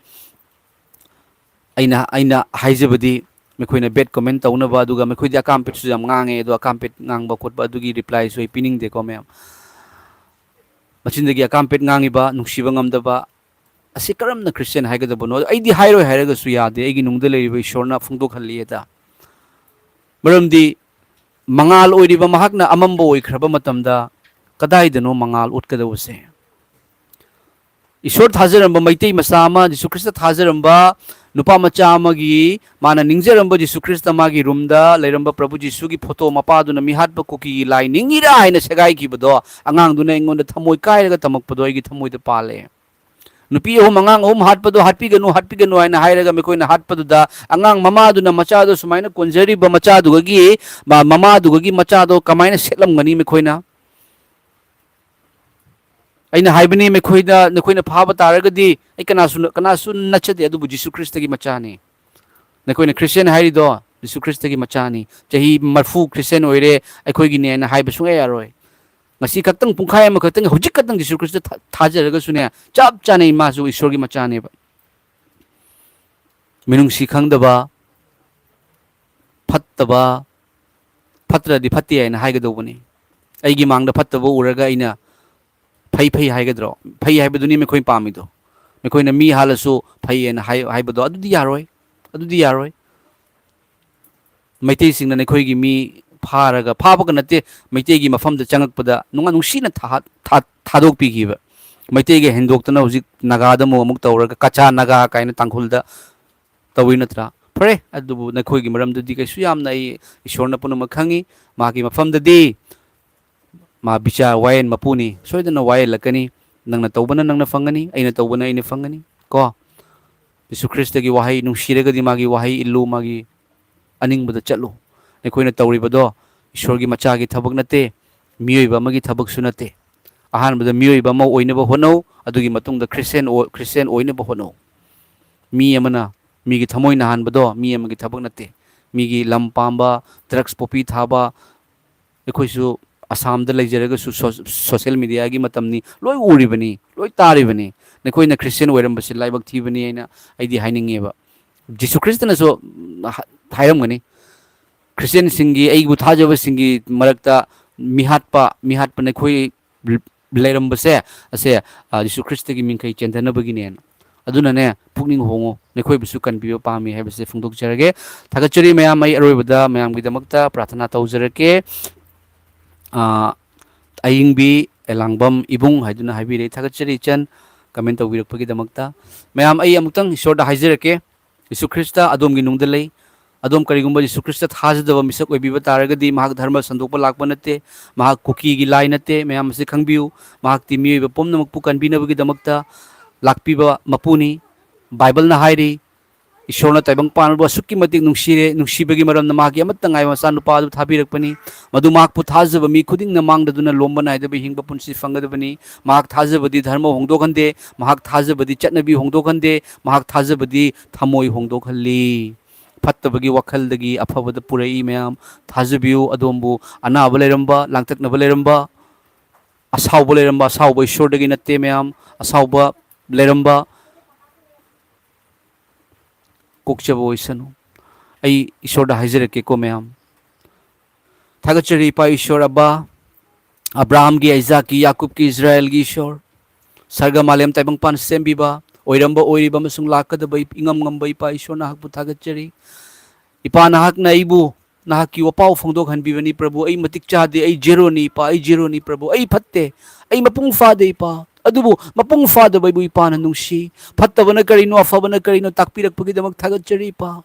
ꯑꯩꯅ, ꯑꯩꯅ ꯍꯥꯏꯖꯕꯗꯤ ꯃꯈꯣꯏꯅ bad comment ꯇꯧꯅꯕ, ꯑꯗꯨꯒ ꯃꯈꯣꯏꯗꯤ ꯑꯀꯥꯝꯄꯦꯠꯁꯨ ꯌꯥꯝ ꯉꯥꯡꯉꯦ, ꯑꯗꯣ ꯑꯀꯥꯝꯄꯦꯠ ꯉꯥꯡꯕ ꯈꯣꯠꯄ ꯑꯗꯨꯒꯤ replyꯁꯨ ꯑꯩ ꯄꯤꯅꯤꯡꯗꯦꯀꯣ ꯃꯌꯥꯝ꯫ ꯃꯆꯤꯟꯗꯒꯤ ꯑꯀꯥꯝꯄꯦꯠ ꯉꯥꯡꯉꯤꯕ, ꯅꯨꯡꯁꯤꯕ ꯉꯝꯗꯕ, ꯑꯁꯤ ꯀꯔꯝꯅ ꯈ꯭ꯔꯤꯁꯇꯤꯌꯥꯟ ꯍꯥꯏꯒꯗꯕꯅꯣ? ꯑꯩꯗꯤ ꯍꯥꯏꯔꯣꯏ ꯍꯥꯏꯔꯒꯁꯨ ꯌꯥꯗꯦ, ꯑꯩꯒꯤ ꯅꯨꯡꯗ ꯂꯩꯔꯤꯕ ꯏꯁꯣꯔꯅ ꯐꯣꯡꯗꯣꯛꯍꯜꯂꯤ ꯑꯗ꯫ ꯃꯔꯝꯗꯤ ꯃꯉꯥꯜ ꯑꯣꯏꯔꯤꯕ ꯃꯍꯥꯛꯅ ꯑꯃꯝꯕ ꯑꯣꯏꯈ꯭ꯔꯕ ꯃꯇꯝꯗ ꯀꯗꯥꯏꯗꯅꯣ ꯃꯉꯥꯜ ꯎꯠꯀꯗꯧꯕꯁꯦ? ꯏꯁꯣꯔ ꯊꯥꯖꯔꯝꯕ ꯃꯩꯇꯩ ꯃꯆꯥ ꯑꯃ, ꯖꯤꯁꯨ ꯈ꯭ꯔꯤꯁꯇ ꯊꯥꯖꯔꯝꯕ ꯅꯨꯄꯥ ꯃꯆꯥ ꯑꯃꯒꯤ, ꯃꯥꯅ ꯅꯤꯡꯖꯔꯝꯕ ꯖꯤꯁꯨ ꯈ꯭ꯔꯤꯁꯇ ꯃꯥꯒꯤ ꯔꯨꯝꯗ ꯂꯩꯔꯝꯕ ꯄ꯭ꯔꯚꯨ ꯖꯤꯁꯨꯒꯤ ꯐꯣꯇꯣ ꯃꯄꯥꯗꯨꯅ ꯃꯤꯍꯥꯠꯄ ꯀꯨꯀꯤꯒꯤ ꯂꯥꯏ ꯅꯤꯡꯉꯤꯔꯥ ꯍꯥꯏꯅ ꯁꯦꯒꯥꯏꯈꯤꯕꯗꯣ, ꯑꯉꯥꯡꯗꯨꯅ ꯑꯩꯉꯣꯟꯗ ꯊꯃꯣꯏ ꯀꯥꯏꯔꯒ ꯇꯝꯃꯛꯄꯗꯣ ꯑꯩꯒꯤ ꯊꯃꯣꯏꯗ ꯄꯥꯜꯂꯦ꯫ ꯅꯨꯄꯤ ꯑꯍꯨꯝ, ꯑꯉꯥꯡ ꯑꯍꯨꯝ ꯍꯥꯠꯄꯗꯣ ꯍꯥꯠꯄꯤꯒꯅꯨ, ꯍꯥꯠꯄꯤꯒꯅꯨ ꯍꯥꯏꯅ ꯍꯥꯏꯔꯒ ꯃꯈꯣꯏꯅ ꯍꯥꯠꯄꯗꯨꯗ, ꯑꯉꯥꯡ ꯃꯃꯥꯗꯨꯅ ꯃꯆꯥꯗꯣ ꯁꯨꯃꯥꯏꯅ ꯀꯣꯟꯖꯔꯤꯕ ꯃꯆꯥꯗꯨꯒꯤ, ꯃ-, ꯃꯃꯥꯗꯨꯒꯤ ꯃꯆꯥꯗꯣ ꯀꯃꯥꯏꯅ ꯁꯦꯠꯂꯝꯒꯅꯤ ꯃꯈꯣꯏꯅ? ꯑꯩꯅ ꯍꯥꯏꯕꯅꯤ, ꯃꯈꯣꯏꯗ, ꯅꯈꯣꯏꯅ ꯐꯥꯕ ꯇꯥꯔꯒꯗꯤ ꯑꯩ ꯀꯅꯥꯁꯨ, ꯀꯅꯥꯁꯨ ꯅꯠꯆꯗꯦ, ꯑꯗꯨꯕꯨ ꯖꯤꯁꯨ ꯈ꯭ꯔꯤꯁꯇꯒꯤ ꯃꯆꯥꯅꯤ꯫ ꯅꯈꯣꯏꯅ ꯈ꯭ꯔꯤꯁꯇꯤꯌꯥꯟ ꯍꯥꯏꯔꯤꯗꯣ ꯖꯤꯁꯨ ꯈ꯭ꯔꯤꯁꯇꯒꯤ ꯃꯆꯥꯅꯤ꯫ ꯆꯍꯤ ꯃꯔꯐꯨ ꯈ꯭ꯔꯤꯁꯇꯤꯌꯥꯟ ꯑꯣꯏꯔꯦ, ꯑꯩꯈꯣꯏꯒꯤꯅꯦꯅ ꯍꯥꯏꯕ ꯁꯨꯡꯌꯥ ꯌꯥꯔꯣꯏ꯫ ꯉꯁꯤ ꯈꯛꯇꯪ, ꯄꯨꯡꯈꯥꯏ ꯑꯃꯈꯛꯇꯪ, ꯍꯧꯖꯤꯛ ꯈꯛꯇꯪ ꯖꯤꯁꯨ ꯈ꯭ꯔꯤꯁꯇ ꯊꯥ-, ꯊꯥꯖꯔꯒꯁꯨꯅꯦ, ꯆꯞ ꯆꯥꯅꯩ, ꯃꯥꯁꯨ ꯏꯁꯣꯔꯒꯤ ꯃꯆꯥꯅꯦꯕ꯫ ꯃꯤꯅꯨꯡꯁꯤ ꯈꯪꯗꯕ, ꯐꯠꯇꯕ, ꯐꯠꯇ꯭ꯔꯗꯤ ꯐꯠꯇꯦ ꯍꯥꯏꯅ ꯍꯥꯏꯒꯗꯧꯕꯅꯤ꯫ ꯑꯩꯒꯤ ꯃꯥꯡꯗ ꯐꯠꯇꯕ ꯎꯔꯒ ꯑꯩꯅ ꯐꯩ, ꯐꯩ ꯍꯥꯏꯒꯗ꯭ꯔꯣ? ꯐꯩ ꯍꯥꯏꯕꯗꯨꯅꯤ ꯃꯈꯣꯏ ꯄꯥꯝꯃꯤꯗꯣ꯫ ꯃꯈꯣꯏꯅ ꯃꯤ ꯍꯥꯠꯂꯁꯨ ꯐꯩ ꯍꯥꯏꯅ ꯍꯥꯏ-, ꯍꯥꯏꯕꯗꯣ, ꯑꯗꯨꯗꯤ ꯌꯥꯔꯣꯏ꯫ ꯑꯗꯨꯗꯤ ꯌꯥꯔꯣꯏ꯫ ꯃꯩꯇꯩꯁꯤꯡꯅ ꯅꯈꯣꯏꯒꯤ ꯃꯤ ꯐꯥꯔꯒ, ꯐꯥꯕꯒ ꯅꯠꯇꯦ, ꯃꯩꯇꯩꯒꯤ ꯃꯐꯝꯗ ꯆꯪꯉꯛꯄꯗ ꯅꯨꯡꯉꯥꯏ ꯅꯨꯡꯁꯤꯅ ꯊꯥ-, ꯊꯥ-, ꯊꯥꯗꯣꯛꯄꯤꯈꯤꯕ꯫ ꯃꯩꯇꯩꯒ ꯍꯦꯟꯗꯣꯛꯇꯅ ꯍꯧꯖꯤꯛ ꯅꯥꯒꯥꯗ ꯑꯃꯨꯛ, ꯑꯃꯨꯛ ꯇꯧꯔꯒ ꯀꯆꯥ ꯅꯥꯒꯥ ꯀꯥꯏꯅ ꯇꯥꯡꯈꯨꯜꯗ ꯇꯧꯏ ꯅꯠꯇ꯭ꯔꯥ? ꯐꯔꯦ, ꯑꯗꯨꯕꯨ ꯅꯈꯣꯏꯒꯤ ꯃꯔꯝꯗꯗꯤ ꯀꯩꯁꯨ ꯌꯥꯝꯅ ꯑꯩ, ꯏꯁꯣꯔꯅ ꯄꯨꯝꯅꯃꯛ ꯈꯪꯉꯤ꯫ ꯃꯥꯒꯤ ꯃꯐꯝꯗꯗꯤ ꯃꯥ ꯕꯤꯆꯥꯔ ꯋꯥꯌꯦꯜ ꯃꯄꯨꯅꯤ, ꯁꯣꯏꯗꯅ ꯋꯥꯌꯦꯜꯂꯛꯀꯅꯤ꯫ ꯅꯪꯅ ꯇꯧꯕꯅ ꯅꯪꯅ ꯐꯪꯒꯅꯤ, ꯑꯩꯅ ꯇꯧꯕꯅ ꯑꯩꯅ ꯐꯪꯒꯅꯤ꯫ ꯀꯣ, ꯖꯤꯁꯨ ꯈ꯭ꯔꯤꯁꯇꯒꯤ ꯋꯥꯍꯩ, ꯅꯨꯡꯁꯤꯔꯒꯗꯤ ꯃꯥꯒꯤ ꯋꯥꯍꯩ ꯏꯜꯂꯨ, ꯃꯥꯒꯤ ꯑꯅꯤꯡꯕꯗ ꯆꯠꯂꯨ꯫ ꯑꯩꯈꯣꯏꯅ ꯇꯧꯔꯤꯕꯗꯣ ꯏꯁꯣꯔꯒꯤ ꯃꯆꯥꯒꯤ ꯊꯕꯛ ꯅꯠꯇꯦ, ꯃꯤꯑꯣꯏꯕ ꯑꯃꯒꯤ ꯊꯕꯛꯁꯨ ꯅꯠꯇꯦ꯫ ꯑꯍꯥꯟꯕꯗ ꯃꯤꯑꯣꯏꯕ ꯑꯃ ꯑꯣꯏꯅꯕ ꯍꯣꯠꯅꯧ, ꯑꯗꯨꯒꯤ ꯃꯇꯨꯡꯗ ꯈ꯭ꯔꯤꯁꯇꯤꯌꯥꯟ ꯑꯣ-, ꯈ꯭ꯔꯤꯁꯇꯤꯌꯥꯟ ꯑꯣꯏꯅꯕ ꯍꯣꯠꯅꯧ꯫ ꯃꯤ ꯑꯃꯅ ꯃꯤꯒꯤ ꯊꯃꯣꯏ ꯅꯥꯍꯟꯕꯗꯣ ꯃꯤ ꯑꯃꯒꯤ ꯊꯕꯛ ꯅꯠꯇꯦ꯫ ꯃꯤꯒꯤ ꯂꯝ ꯄꯥꯝꯕ, ꯗ꯭ꯔꯒꯁ ꯄꯣꯄꯤ ꯊꯥꯕ, ꯑꯩꯈꯣꯏꯁꯨ ꯑꯁꯥꯝꯗ ꯂꯩꯖꯔꯒꯁꯨ ꯁꯣ-, ꯁꯣꯁꯤꯌꯦꯜ ꯃꯦꯗꯤꯌꯥꯒꯤ ꯃꯇꯝꯅꯤ, ꯂꯣꯏ ꯎꯔꯤꯕꯅꯤ, ꯂꯣꯏ ꯇꯥꯔꯤꯕꯅꯤ꯫ ꯅꯈꯣꯏꯅ ꯈ꯭ꯔꯤꯁꯇꯤꯌꯥꯟ ꯑꯣꯏꯔꯝꯕꯁꯤ ꯂꯥꯏꯕꯛ ꯊꯤꯕꯅꯤ ꯍꯥꯏꯅ ꯑꯩꯗꯤ ꯍꯥꯏꯅꯤꯡꯉꯦꯕ꯫ ꯖꯤꯁꯨ ꯈ꯭ꯔꯤꯁꯇꯅꯁꯨ ꯍꯥ-, ꯍꯥꯏꯔꯝꯒꯅꯤ, ꯈ꯭ꯔꯤꯁꯇꯤꯌꯥꯟꯁꯤꯡꯒꯤ, ꯑꯩꯕꯨ ꯊꯥꯖꯕꯁꯤꯡꯒꯤ ꯃꯔꯛꯇ ꯃꯤꯍꯥꯠꯄ, ꯃꯤꯍꯥꯠꯄ ꯅꯈꯣꯏ ꯂꯩꯔꯝꯕꯁꯦ, ꯑꯁꯦ, ꯑ, ꯖꯤꯁꯨ ꯈ꯭ꯔꯤꯁꯇꯒꯤ ꯃꯤꯡꯈꯩ ꯆꯦꯟꯊꯅꯕꯒꯤꯅꯦꯅ꯫ ꯑꯗꯨꯅꯅꯦ, ꯄꯨꯛꯅꯤꯡ ꯍꯣꯡꯉꯨ, ꯅꯈꯣꯏꯕꯨꯁꯨ ꯀꯟꯕꯤꯕ ꯄꯥꯝꯃꯤ ꯍꯥꯏꯕꯁꯦ ꯐꯣꯡꯗꯣꯛꯆꯔꯒꯦ꯫ ꯊꯥꯒꯠꯆꯔꯤ ꯃꯌꯥꯝ꯫ ꯑꯩ ꯑꯔꯣꯏꯕꯗ ꯃꯌꯥꯝꯒꯤꯗꯃꯛꯇ ꯄ꯭ꯔꯥꯊꯅꯥ ꯇꯧꯖꯔꯛꯀꯦ꯫ ꯑ, ꯑꯌꯤꯡꯕꯤ ꯑꯦꯂꯥꯡꯕꯝ ꯏꯕꯨꯡ ꯍꯥꯏꯗꯨꯅ ꯍꯥꯏꯕꯤꯔꯦ꯫ ꯊꯥꯒꯠꯆꯔꯤ ꯏꯆꯟ, ꯀꯃꯦꯟ ꯇꯧꯕꯤꯔꯛꯄꯒꯤꯗꯃꯛꯇ꯫ ꯃꯌꯥꯝ, ꯑꯩ ꯑꯃꯨꯛꯇꯪ ꯏꯁꯣꯔꯗ ꯍꯥꯏꯖꯔꯛꯀꯦ, ꯖꯤꯁꯨ ꯈ꯭ꯔꯤꯁꯇ ꯑꯗꯣꯝꯒꯤ ꯅꯨꯡꯗ ꯂꯩ꯫ ꯑꯗꯣꯝ ꯀꯔꯤꯒꯨꯝꯕ ꯖꯤꯁꯨ ꯈ꯭ꯔꯤꯁꯇ ꯊꯥꯖꯗꯕ ꯃꯤꯁꯛ ꯑꯣꯏꯕꯤꯕ ꯇꯥꯔꯒꯗꯤ, ꯃꯍꯥꯛ ꯙꯔꯃ ꯁꯟꯗꯣꯛꯄ ꯂꯥꯛꯄ ꯅꯠꯇꯦ, ꯃꯍꯥꯛ ꯀꯨꯀꯤꯒꯤ ꯂꯥꯏ ꯅꯠꯇꯦ꯫ ꯃꯌꯥꯝ ꯑꯁꯤ ꯈꯪꯕꯤꯌꯨ, ꯃꯍꯥꯛꯇꯤ ꯃꯤꯑꯣꯏꯕ ꯄꯨꯝꯅꯃꯛꯄꯨ ꯀꯟꯕꯤꯅꯕꯒꯤꯗꯃꯛꯇ ꯂꯥꯛꯄꯤꯕ ꯃꯄꯨꯅꯤ꯫ ꯕꯥꯏꯕꯜꯅ ꯍꯥꯏꯔꯤ, ꯏꯁꯣꯔꯅ ꯇꯥꯏꯕꯪ ꯄꯥꯟꯕꯕꯨ ꯑꯁꯨꯛꯀꯤ ꯃꯇꯤꯛ ꯅꯨꯡꯁꯤꯔꯦ, ꯅꯨꯡꯁꯤꯕꯒꯤ ꯃꯔꯝꯅ ꯃꯍꯥꯛꯀꯤ ꯑꯃꯠꯇ ꯉꯥꯏꯕ ꯃꯆꯥꯅꯨꯄꯥ ꯑꯗꯨ ꯊꯥꯕꯤꯔꯛꯄꯅꯤ꯫ ꯃꯗꯨ ꯃꯍꯥꯛꯄꯨ ꯊꯥꯖꯕ ꯃꯤ ꯈꯨꯗꯤꯡꯅ ꯃꯥꯡꯗꯗꯨꯅ ꯂꯣꯝꯕ ꯅꯥꯏꯗꯕ ꯍꯤꯡꯕ ꯄꯨꯟꯁꯤ ꯐꯪꯒꯗꯕꯅꯤ꯫ ꯃꯍꯥꯛ ꯊꯥꯖꯕꯗꯤ ꯙꯔꯃ ꯍꯣꯡꯗꯣꯛꯍꯟꯗꯦ, ꯃꯍꯥꯛ ꯊꯥꯖꯕꯗꯤ ꯆꯠꯅꯕꯤ ꯍꯣꯡꯗꯣꯛꯍꯟꯗꯦ, ꯃꯍꯥꯛ ꯊꯥꯖꯕꯗꯤ ꯊꯃꯣꯏ ꯍꯣꯡꯗꯣꯛꯍꯜꯂꯤ꯫ ꯐꯠꯇꯕꯒꯤ ꯋꯥꯈꯜꯗꯒꯤ ꯑꯐꯕꯗ ꯄꯨꯔꯛꯏ꯫ ꯃꯌꯥꯝ ꯊꯥꯖꯕꯤꯌꯨ꯫ ꯑꯗꯣꯝꯕꯨ ꯑꯅꯥꯕ ꯂꯩꯔꯝꯕ, ꯂꯥꯡꯇꯛꯅꯕ ꯂꯩꯔꯝꯕ, ꯑꯁꯥꯎꯕ ꯂꯩꯔꯝꯕ, ꯑꯁꯥꯎꯕ ꯏꯁꯣꯔꯗꯒꯤ ꯅꯠꯇꯦ꯫ ꯃꯌꯥꯝ ꯑꯁꯥꯎꯕ ꯂꯩꯔꯝꯕ, ꯀꯣꯛꯆꯕ ꯑꯣꯏꯁꯅꯨ꯫ ꯑꯩ ꯏꯁꯣꯔꯗ ꯍꯥꯏꯖꯔꯛꯀꯦꯀꯣ ꯃꯌꯥꯝ꯫ ꯊꯥꯒꯠꯆꯔꯤ ꯏꯄꯥ ꯏꯁꯣꯔ ꯑꯕꯥ, ꯑꯕ꯭ꯔꯥꯍꯥꯝꯒꯤ, ꯑꯩꯖꯥꯛꯀꯤ, ꯌꯥꯀꯨꯕꯀꯤ, ꯏꯁꯔꯥꯌꯦꯜꯒꯤ ꯏꯁꯣꯔ, ꯁꯔꯒ ꯃꯥꯂꯦꯝ ꯇꯥꯏꯕꯪꯄꯥꯟ ꯁꯦꯝꯕꯤꯕ, ꯑꯣꯏꯔꯝꯕ, ꯑꯣꯏꯔꯤꯕ ꯑꯃꯁꯨꯡ ꯂꯥꯛꯀꯗꯕ ꯏꯉꯝ ꯉꯝꯕ ꯏꯄꯥ ꯏꯁꯣꯔ, ꯅꯍꯥꯛꯄꯨ ꯊꯥꯒꯠꯆꯔꯤ꯫ ꯏꯄꯥ, ꯅꯍꯥꯛꯅ ꯑꯩꯕꯨ ꯅꯍꯥꯛꯀꯤ ꯋꯥꯄꯥꯎ ꯐꯣꯡꯗꯣꯛꯍꯟꯕꯤꯕꯅꯤ ꯄ꯭ꯔꯚꯨ꯫ ꯑꯩ ꯃꯇꯤꯛ ꯆꯥꯗꯦ, ꯑꯩ ꯖꯦꯔꯣꯅꯤ ꯏꯄꯥ, ꯑꯩ ꯖꯦꯔꯣꯅꯤ ꯄ꯭ꯔꯚꯨ, ꯑꯩ ꯐꯠꯇꯦ, ꯑꯩ ꯃꯄꯨꯡ ꯐꯥꯗꯦ ꯏꯄꯥ꯫ ꯑꯗꯨꯕꯨ ꯃꯄꯨꯡ ꯐꯥꯗꯕ ꯑꯩꯕꯨ ꯏꯄꯥꯅ ꯅꯨꯡꯁꯤ꯫ ꯐꯠꯇꯕꯅ ꯀꯔꯤꯅꯣ, ꯑꯐꯕꯅ ꯀꯔꯤꯅꯣ ꯇꯥꯛꯄꯤꯔꯛꯄꯒꯤꯗꯃꯛ ꯊꯥꯒꯠꯆꯔꯤ ꯏꯄꯥ꯫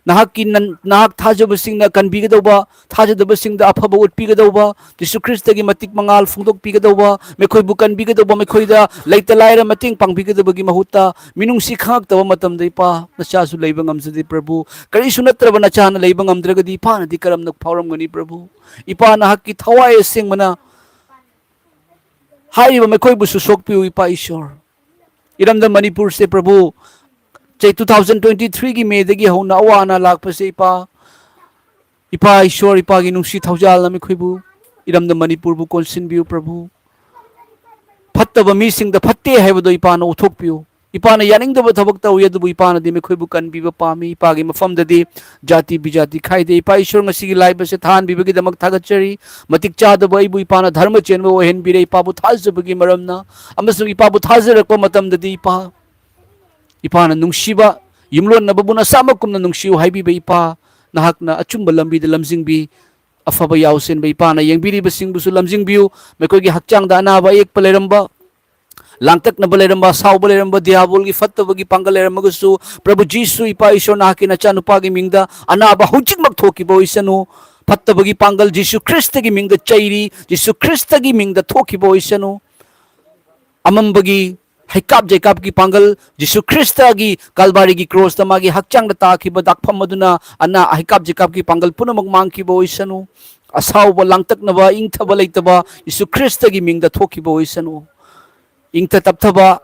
ꯅꯍꯥꯛꯀꯤ ꯅꯟ-, ꯅꯍꯥꯛ ꯊꯥꯖꯕꯁꯤꯡꯅ ꯀꯟꯕꯤꯒꯗꯧꯕ, ꯊꯥꯖꯗꯕꯁꯤꯡꯗ ꯑꯐꯕ ꯎꯠꯄꯤꯒꯗꯧꯕ, ꯖꯤꯁꯨ ꯈ꯭ꯔꯤꯁꯇꯒꯤ ꯃꯇꯤꯛ ꯃꯉꯥꯜ ꯐꯣꯡꯗꯣꯛꯄꯤꯒꯗꯧꯕ, ꯃꯈꯣꯏꯕꯨ ꯀꯟꯕꯤꯒꯗꯧꯕ, ꯃꯈꯣꯏꯗ ꯂꯩꯇ ꯂꯥꯏꯔ ꯃꯇꯦꯡ ꯄꯥꯡꯕꯤꯒꯗꯕꯒꯤ ꯃꯍꯨꯠꯇ ꯃꯤꯅꯨꯡꯁꯤ ꯈꯪꯉꯛꯇꯕ ꯃꯇꯝꯗ ꯏꯄꯥ, ꯅꯆꯥꯁꯨ ꯂꯩꯕ ꯉꯝꯖꯗꯦ ꯄ꯭ꯔꯚꯨ꯫ ꯀꯔꯤꯁꯨ ꯅꯠꯇ꯭ꯔꯕ ꯅꯆꯥꯅ ꯂꯩꯕ ꯉꯝꯗ꯭ꯔꯒꯗꯤ ꯏꯄꯥꯅꯗꯤ ꯀꯔꯝꯅ ꯐꯥꯎꯔꯝꯒꯅꯤ ꯄ꯭ꯔꯚꯨ? ꯏꯄꯥ, ꯅꯍꯥꯛꯀꯤ ꯊꯋꯥꯏ ꯑꯁꯦꯡꯕꯅ ꯍꯥꯏꯔꯤꯕ ꯃꯈꯣꯏꯕꯨꯁꯨ ꯁꯣꯛꯄꯤꯌꯨ ꯏꯄꯥ ꯏꯁꯣꯔ꯫ ꯏꯔꯝꯗꯝ ꯃꯅꯤꯄꯨꯔꯁꯦ ꯄ꯭ꯔꯚꯨ, ꯆꯍꯤ two thousand twenty threeꯒꯤ ꯃꯦꯗꯒꯤ ꯍꯧꯅ ꯑꯋꯥ ꯑꯅꯥ ꯂꯥꯛꯄꯁꯦ ꯏꯄꯥ, ꯏꯄꯥ ꯏꯁꯣꯔ, ꯏꯄꯥꯒꯤ ꯅꯨꯡꯁꯤ ꯊꯧꯖꯥꯜꯅ ꯃꯈꯣꯏꯕꯨ, ꯏꯔꯝꯗꯝ ꯃꯅꯤꯄꯨꯔꯕꯨ ꯀꯣꯟꯁꯤꯟꯕꯤꯌꯨ ꯄ꯭ꯔꯚꯨ꯫ ꯐꯠꯇꯕ ꯃꯤꯁꯤꯡꯗ ꯐꯠꯇꯦ ꯍꯥꯏꯕꯗꯣ ꯏꯄꯥꯅ ꯎꯠꯊꯣꯛꯄꯤꯌꯨ꯫ ꯏꯄꯥꯅ ꯌꯥꯅꯤꯡꯗꯕ ꯊꯕꯛ ꯇꯧꯏ, ꯑꯗꯨꯕꯨ ꯏꯄꯥꯅꯗꯤ ꯃꯈꯣꯏꯕꯨ ꯀꯟꯕꯤꯕ ꯄꯥꯝꯃꯤ꯫ ꯏꯄꯥꯒꯤ ꯃꯐꯝꯗꯗꯤ ꯖꯥꯇꯤ ꯕꯤꯖꯥꯇꯤ ꯈꯥꯏꯗꯦ꯫ ꯏꯄꯥ ꯏꯁꯣꯔ, ꯉꯁꯤꯒꯤ live ꯑꯁꯤ ꯊꯥꯍꯟꯕꯤꯕꯒꯤꯗꯃꯛ ꯊꯥꯒꯠꯆꯔꯤ꯫ ꯃꯇꯤꯛ ꯆꯥꯗꯕ ꯑꯩꯕꯨ ꯏꯄꯥꯅ ꯙꯔꯃ ꯆꯦꯟꯕ ꯑꯣꯏꯍꯟꯕꯤꯔꯦ꯫ ꯏꯄꯥꯕꯨ ꯊꯥꯖꯕꯒꯤ ꯃꯔꯝꯅ ꯑꯃꯁꯨꯡ ꯏꯄꯥꯕꯨ ꯊꯥꯖꯔꯛꯄ ꯃꯇꯝꯗꯗꯤ ꯏꯄꯥ, ꯏꯄꯥꯅ ꯅꯨꯡꯁꯤꯕ ꯌꯨꯝꯂꯣꯟꯅꯕꯕꯨ ꯅꯁꯥꯃꯛ ꯀꯨꯝꯅ ꯅꯨꯡꯁꯤꯌꯨ ꯍꯥꯏꯕꯤꯕ ꯏꯄꯥ, ꯅꯍꯥꯛꯅ ꯑꯆꯨꯝꯕ ꯂꯝꯕꯤꯗ ꯂꯝꯖꯤꯡꯕꯤ꯫ ꯑꯐꯕ ꯌꯥꯎꯁꯦꯟꯕ ꯏꯄꯥꯅ ꯌꯦꯡꯕꯤꯔꯤꯕꯁꯤꯡꯕꯨꯁꯨ ꯂꯝꯖꯤꯡꯕꯤꯌꯨ꯫ ꯃꯈꯣꯏꯒꯤ ꯍꯛꯆꯥꯡꯗ ꯑꯅꯥꯕ ꯑꯌꯦꯛꯄ ꯂꯩꯔꯝꯕ, ꯂꯥꯡꯇꯛꯅꯕ ꯂꯩꯔꯝꯕ, ꯑꯁꯥꯎꯕ ꯂꯩꯔꯝꯕ, ꯗꯤꯌꯥꯕꯣꯜꯒꯤ ꯐꯠꯇꯕꯒꯤ ꯄꯥꯡꯒꯜ ꯂꯩꯔꯝꯃꯒꯁꯨ, ꯄ꯭ꯔꯚꯨ ꯖꯤꯁꯨ ꯏꯄꯥ ꯏꯁꯣꯔ, ꯅꯍꯥꯛꯀꯤ ꯅꯆꯥꯅꯨꯄꯥꯒꯤ ꯃꯤꯡꯗ ꯑꯅꯥꯕ ꯍꯧꯖꯤꯛꯃꯛ ꯊꯣꯛꯈꯤꯕ ꯑꯣꯏꯁꯅꯨ꯫ ꯐꯠꯇꯕꯒꯤ ꯄꯥꯡꯒꯜ ꯖꯤꯁꯨ ꯈ꯭ꯔꯤꯁꯇꯒꯤ ꯃꯤꯡꯗ ꯆꯩꯔꯤ, ꯖꯤꯁꯨ ꯈ꯭ꯔꯤꯁꯇꯒꯤ ꯃꯤꯡꯗ ꯊꯣꯛꯈꯤꯕ ꯑꯣꯏꯁꯅꯨ꯫ ꯑꯃꯝꯕꯒꯤ ꯍꯩꯀꯥꯞ ꯖꯩꯀꯥꯞꯀꯤ ꯄꯥꯡꯒꯜ, ꯖꯤꯁꯨ ꯈ꯭ꯔꯤꯁꯇꯒꯤ ꯀꯜꯕꯥꯔꯤꯒꯤ ꯀ꯭ꯔꯣꯁꯇ ꯃꯥꯒꯤ ꯍꯛꯆꯥꯡꯗ ꯇꯥꯈꯤꯕ ꯗꯥꯛꯐꯝ ꯑꯗꯨꯅ ꯑꯅꯥ ꯍꯩꯀꯥꯞ ꯖꯩꯀꯥꯞꯀꯤ ꯄꯥꯡꯒꯜ ꯄꯨꯝꯅꯃꯛ ꯃꯥꯡꯈꯤꯕ ꯑꯣꯏꯁꯅꯨ꯫ ꯑꯁꯥꯎꯕ, ꯂꯥꯡꯇꯛꯅꯕ, ꯏꯪꯊꯕ ꯂꯩꯇꯕ ꯖꯤꯁꯨ ꯈ꯭ꯔꯤꯁꯇꯒꯤ ꯃꯤꯡꯗ ꯊꯣꯛꯈꯤꯕ ꯑꯣꯏꯁꯅꯨ꯫ ꯏꯪꯊ ꯇꯞꯊꯕ,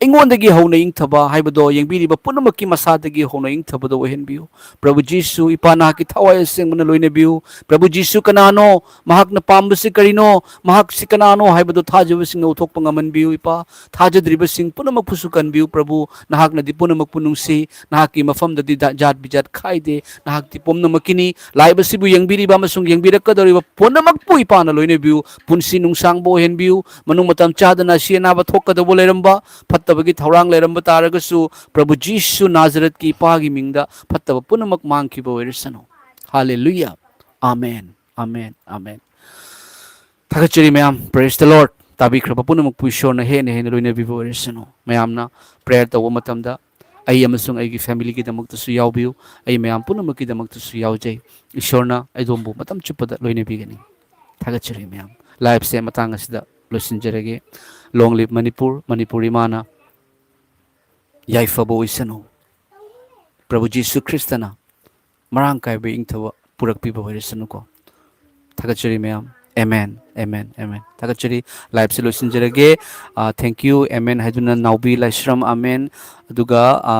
ꯑꯩꯉꯣꯟꯗꯒꯤ ꯍꯧꯅ ꯏꯪꯊꯕ ꯍꯥꯏꯕꯗꯣ ꯌꯦꯡꯕꯤꯔꯤꯕ ꯄꯨꯝꯅꯃꯛꯀꯤ ꯃꯁꯥꯗꯒꯤ ꯍꯧꯅ ꯏꯪꯊꯕꯗꯣ ꯑꯣꯏꯍꯟꯕꯤꯌꯨ꯫ ꯄ꯭ꯔꯚꯨ ꯖꯤꯁꯨ, ꯏꯄꯥ ꯅꯍꯥꯛꯀꯤ ꯊꯋꯥꯏ ꯑꯁꯦꯡꯕꯅ ꯂꯣꯏꯅꯕꯤꯌꯨ꯫ ꯄ꯭ꯔꯚꯨ ꯖꯤꯁꯨ ꯀꯅꯥꯅꯣ, ꯃꯍꯥꯛꯅ ꯄꯥꯝꯕꯁꯤ ꯀꯔꯤꯅꯣ, ꯃꯍꯥꯛꯁꯤ ꯀꯅꯥꯅꯣ ꯍꯥꯏꯕꯗꯨ ꯊꯥꯖꯕꯁꯤꯡꯅ ꯎꯊꯣꯛꯄ ꯉꯝꯍꯟꯕꯤꯌꯨ꯫ ꯏꯄꯥ, ꯊꯥꯖꯗ꯭ꯔꯤꯕꯁꯤꯡ ꯄꯨꯝꯅꯃꯛꯄꯨꯁꯨ ꯀꯟꯕꯤꯌꯨ꯫ ꯄ꯭ꯔꯚꯨ, ꯅꯍꯥꯛꯅꯗꯤ ꯄꯨꯝꯅꯃꯛꯄꯨ ꯅꯨꯡꯁꯤ, ꯅꯍꯥꯛꯀꯤ ꯃꯐꯝꯗꯗꯤ ꯖꯥꯠ ꯕꯤꯖꯥꯠ ꯈꯥꯏꯗꯦ꯫ ꯅꯍꯥꯛꯇꯤ ꯄꯨꯝꯅꯃꯛꯀꯤꯅꯤ꯫ Live ꯑꯁꯤꯕꯨ ꯌꯦꯡꯕꯤꯔꯤꯕ ꯑꯃꯁꯨꯡ ꯌꯦꯡꯕꯤꯔꯛꯀꯗꯧꯔꯤꯕ ꯄꯨꯝꯅꯃꯛꯄꯨ ꯏꯄꯥꯅ ꯂꯣꯏꯅꯕꯤꯌꯨ꯫ ꯄꯨꯟꯁꯤ ꯅꯨꯡꯁꯥꯡꯕ ꯑꯣꯏꯍꯟꯕꯤꯌꯨ꯫ ꯃꯅꯨꯡ ꯃꯇꯝ ꯆꯥꯗꯅ ꯑꯁꯤ ꯑꯅꯥꯕ ꯊꯣꯛꯀꯗꯧꯕ ꯂꯩꯔꯝꯕ, ꯐꯠꯇꯕꯒꯤ ꯊꯧꯔꯥꯡ ꯂꯩꯔꯝꯕ ꯇꯥꯔꯒꯁꯨ, ꯄ꯭ꯔꯚꯨ ꯖꯤꯁꯨ ꯅꯥꯖꯔꯠꯀꯤ ꯏꯄꯥꯒꯤ ꯃꯤꯡꯗ ꯐꯠꯇꯕ ꯄꯨꯝꯅꯃꯛ ꯃꯥꯡꯈꯤꯕ ꯑꯣꯏꯔꯁꯅꯨ꯫ ꯍꯥꯂꯦꯂꯨꯌꯥ꯫ Amen, amen, amen. ꯊꯥꯒꯠꯆꯔꯤ ꯃꯌꯥꯝ꯫ Praise the Lord꯫ ꯇꯥꯕꯤꯈ꯭ꯔꯕ ꯄꯨꯝꯅꯃꯛꯄꯨ ꯏꯁꯣꯔꯅ ꯍꯦꯟꯅ ꯍꯦꯟꯅ ꯂꯣꯏꯅꯕꯤꯕ ꯑꯣꯏꯔꯁꯅꯨ꯫ ꯃꯌꯥꯝꯅ prayer ꯇꯧꯕ ꯃꯇꯝꯗ ꯑꯩ ꯑꯃꯁꯨꯡ ꯑꯩꯒꯤ familyꯒꯤꯗꯃꯛꯇꯁꯨ ꯌꯥꯎꯕꯤꯌꯨ꯫ ꯑꯩ ꯃꯌꯥꯝ ꯄꯨꯝꯅꯃꯛꯀꯤꯗꯃꯛꯇꯁꯨ ꯌꯥꯎꯖꯩ꯫ ꯏꯁꯣꯔꯅ ꯑꯗꯣꯝꯕꯨ ꯃꯇꯝ ꯆꯨꯞꯄꯗ ꯂꯣꯏꯅꯕꯤꯒꯅꯤ꯫ ꯊꯥꯒꯠꯆꯔꯤ ꯃꯌꯥꯝ꯫ Liveꯁꯦ ꯃꯇꯥꯡ ꯑꯁꯤꯗ ꯂꯣꯏꯁꯤꯟꯖꯔꯒꯦ꯫ Long live Manipur. ꯃꯅꯤꯄꯨꯔ ꯏꯃꯥꯅ ꯌꯥꯏꯐꯕ ꯑꯣꯏꯁꯅꯨ꯫ ꯄ꯭ꯔꯚꯨ ꯖꯤꯁꯨ ꯈ꯭ꯔꯤꯁꯇꯅ ꯃꯔꯥꯡ ꯀꯥꯏꯕ ꯏꯪꯊꯕ ꯄꯨꯔꯛꯄꯤꯕ ꯑꯣꯏꯔꯁꯅꯨꯀꯣ꯫ ꯊꯥꯒꯠꯆꯔꯤ ꯃꯌꯥꯝ꯫ ꯑꯦꯃꯦꯟ, ꯑꯦꯃꯦꯟ, ꯑꯦꯃꯦꯟ꯫ ꯊꯥꯒꯠꯆꯔꯤ꯫ Liveꯁꯦ ꯂꯣꯏꯁꯤꯟꯖꯔꯒꯦ꯫ ꯑ, thank you, ꯑꯦꯃꯦꯟ ꯍꯥꯏꯗꯨꯅ ꯅꯥꯎꯕꯤ ꯂꯥꯏꯁ꯭ꯔꯝ, ꯑꯃꯦꯟ꯫ ꯑꯗꯨꯒ, ꯑ,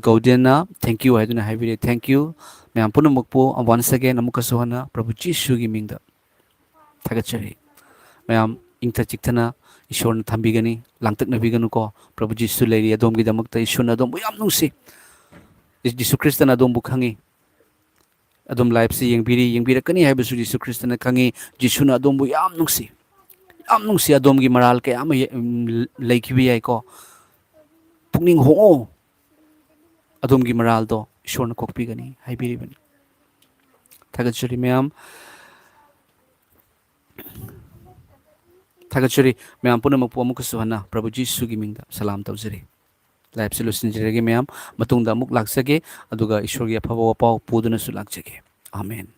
ꯒꯧꯗꯦꯟꯅ thank you ꯍꯥꯏꯗꯨꯅ ꯍꯥꯏꯕꯤꯔꯦ꯫ Thank you꯫ ꯃꯌꯥꯝ ꯄꯨꯝꯅꯃꯛꯄꯨ once again ꯑꯃꯨꯛꯀꯁꯨ ꯍꯟꯅ ꯄ꯭ꯔꯚꯨ ꯖꯤꯁꯨꯒꯤ ꯃꯤꯡꯗ ꯊꯥꯒꯠꯆꯔꯤ꯫ ꯃꯌꯥꯝ ꯏꯪꯊ ꯆꯤꯛꯊꯅ ꯏꯁꯣꯔꯅ ꯊꯝꯕꯤꯒꯅꯤ, ꯂꯥꯡꯇꯛꯅꯕꯤꯒꯅꯨꯀꯣ꯫ ꯄ꯭ꯔꯚꯨ ꯖꯤꯁꯨ ꯂꯩꯔꯤ ꯑꯗꯣꯝꯒꯤꯗꯃꯛꯇ꯫ ꯏꯁꯣꯔꯅ ꯑꯗꯣꯝꯕꯨ ꯌꯥꯝ ꯅꯨꯡꯁꯤ꯫ ꯖꯤꯁꯨ ꯈ꯭ꯔꯤꯁꯇꯅ ꯑꯗꯣꯝꯕꯨ ꯈꯪꯉꯤ꯫ ꯑꯗꯣꯝ liveꯁꯤ ꯌꯦꯡꯕꯤꯔꯤ, ꯌꯦꯡꯕꯤꯔꯛꯀꯅꯤ ꯍꯥꯏꯕꯁꯨ ꯖꯤꯁꯨ ꯈ꯭ꯔꯤꯁꯇꯅ ꯈꯪꯉꯤ꯫ ꯖꯤꯁꯨꯅ ꯑꯗꯣꯝꯕꯨ ꯌꯥꯝ ꯅꯨꯡꯁꯤ, ꯌꯥꯝ ꯅꯨꯡꯁꯤ꯫ ꯑꯗꯣꯝꯒꯤ ꯃꯔꯥꯜ ꯀꯌꯥ ꯑꯃ ꯌꯦ-, ꯎꯝ, ꯂꯩꯈꯤꯕ ꯌꯥꯏꯀꯣ꯫ ꯄꯨꯛꯅꯤꯡ ꯍꯣꯡꯉꯣ꯫ ꯑꯗꯣꯝꯒꯤ ꯃꯔꯥꯜꯗꯣ ꯏꯁꯣꯔꯅ ꯀꯣꯛꯄꯤꯒꯅꯤ ꯍꯥꯏꯕꯤꯔꯤꯕꯅꯤ꯫ ꯊꯥꯒꯠꯆꯔꯤ ꯃꯌꯥꯝ꯫ ꯊꯥꯒꯠꯆꯔꯤ ꯃꯌꯥꯝ ꯄꯨꯝꯅꯃꯛꯄꯨ꯫ ꯑꯃꯨꯛꯀꯁꯨ ꯍꯟꯅ ꯄ꯭ꯔꯚꯨ ꯖꯤꯁꯨꯒꯤ ꯃꯤꯡꯗ ꯁꯂꯥꯝ ꯇꯧꯖꯔꯤ꯫ Liveꯁꯤ ꯂꯣꯏꯁꯤꯟꯖꯔꯒꯦ ꯃꯌꯥꯝ꯫ ꯃꯇꯨꯡꯗ ꯑꯃꯨꯛ ꯂꯥꯛꯆꯒꯦ, ꯑꯗꯨꯒ ꯏꯁꯣꯔꯒꯤ ꯑꯐꯕ ꯋꯥꯄꯥꯎ ꯄꯨꯗꯨꯅꯁꯨ ꯂꯥꯛꯆꯒꯦ꯫ ꯑꯃꯦꯟ꯫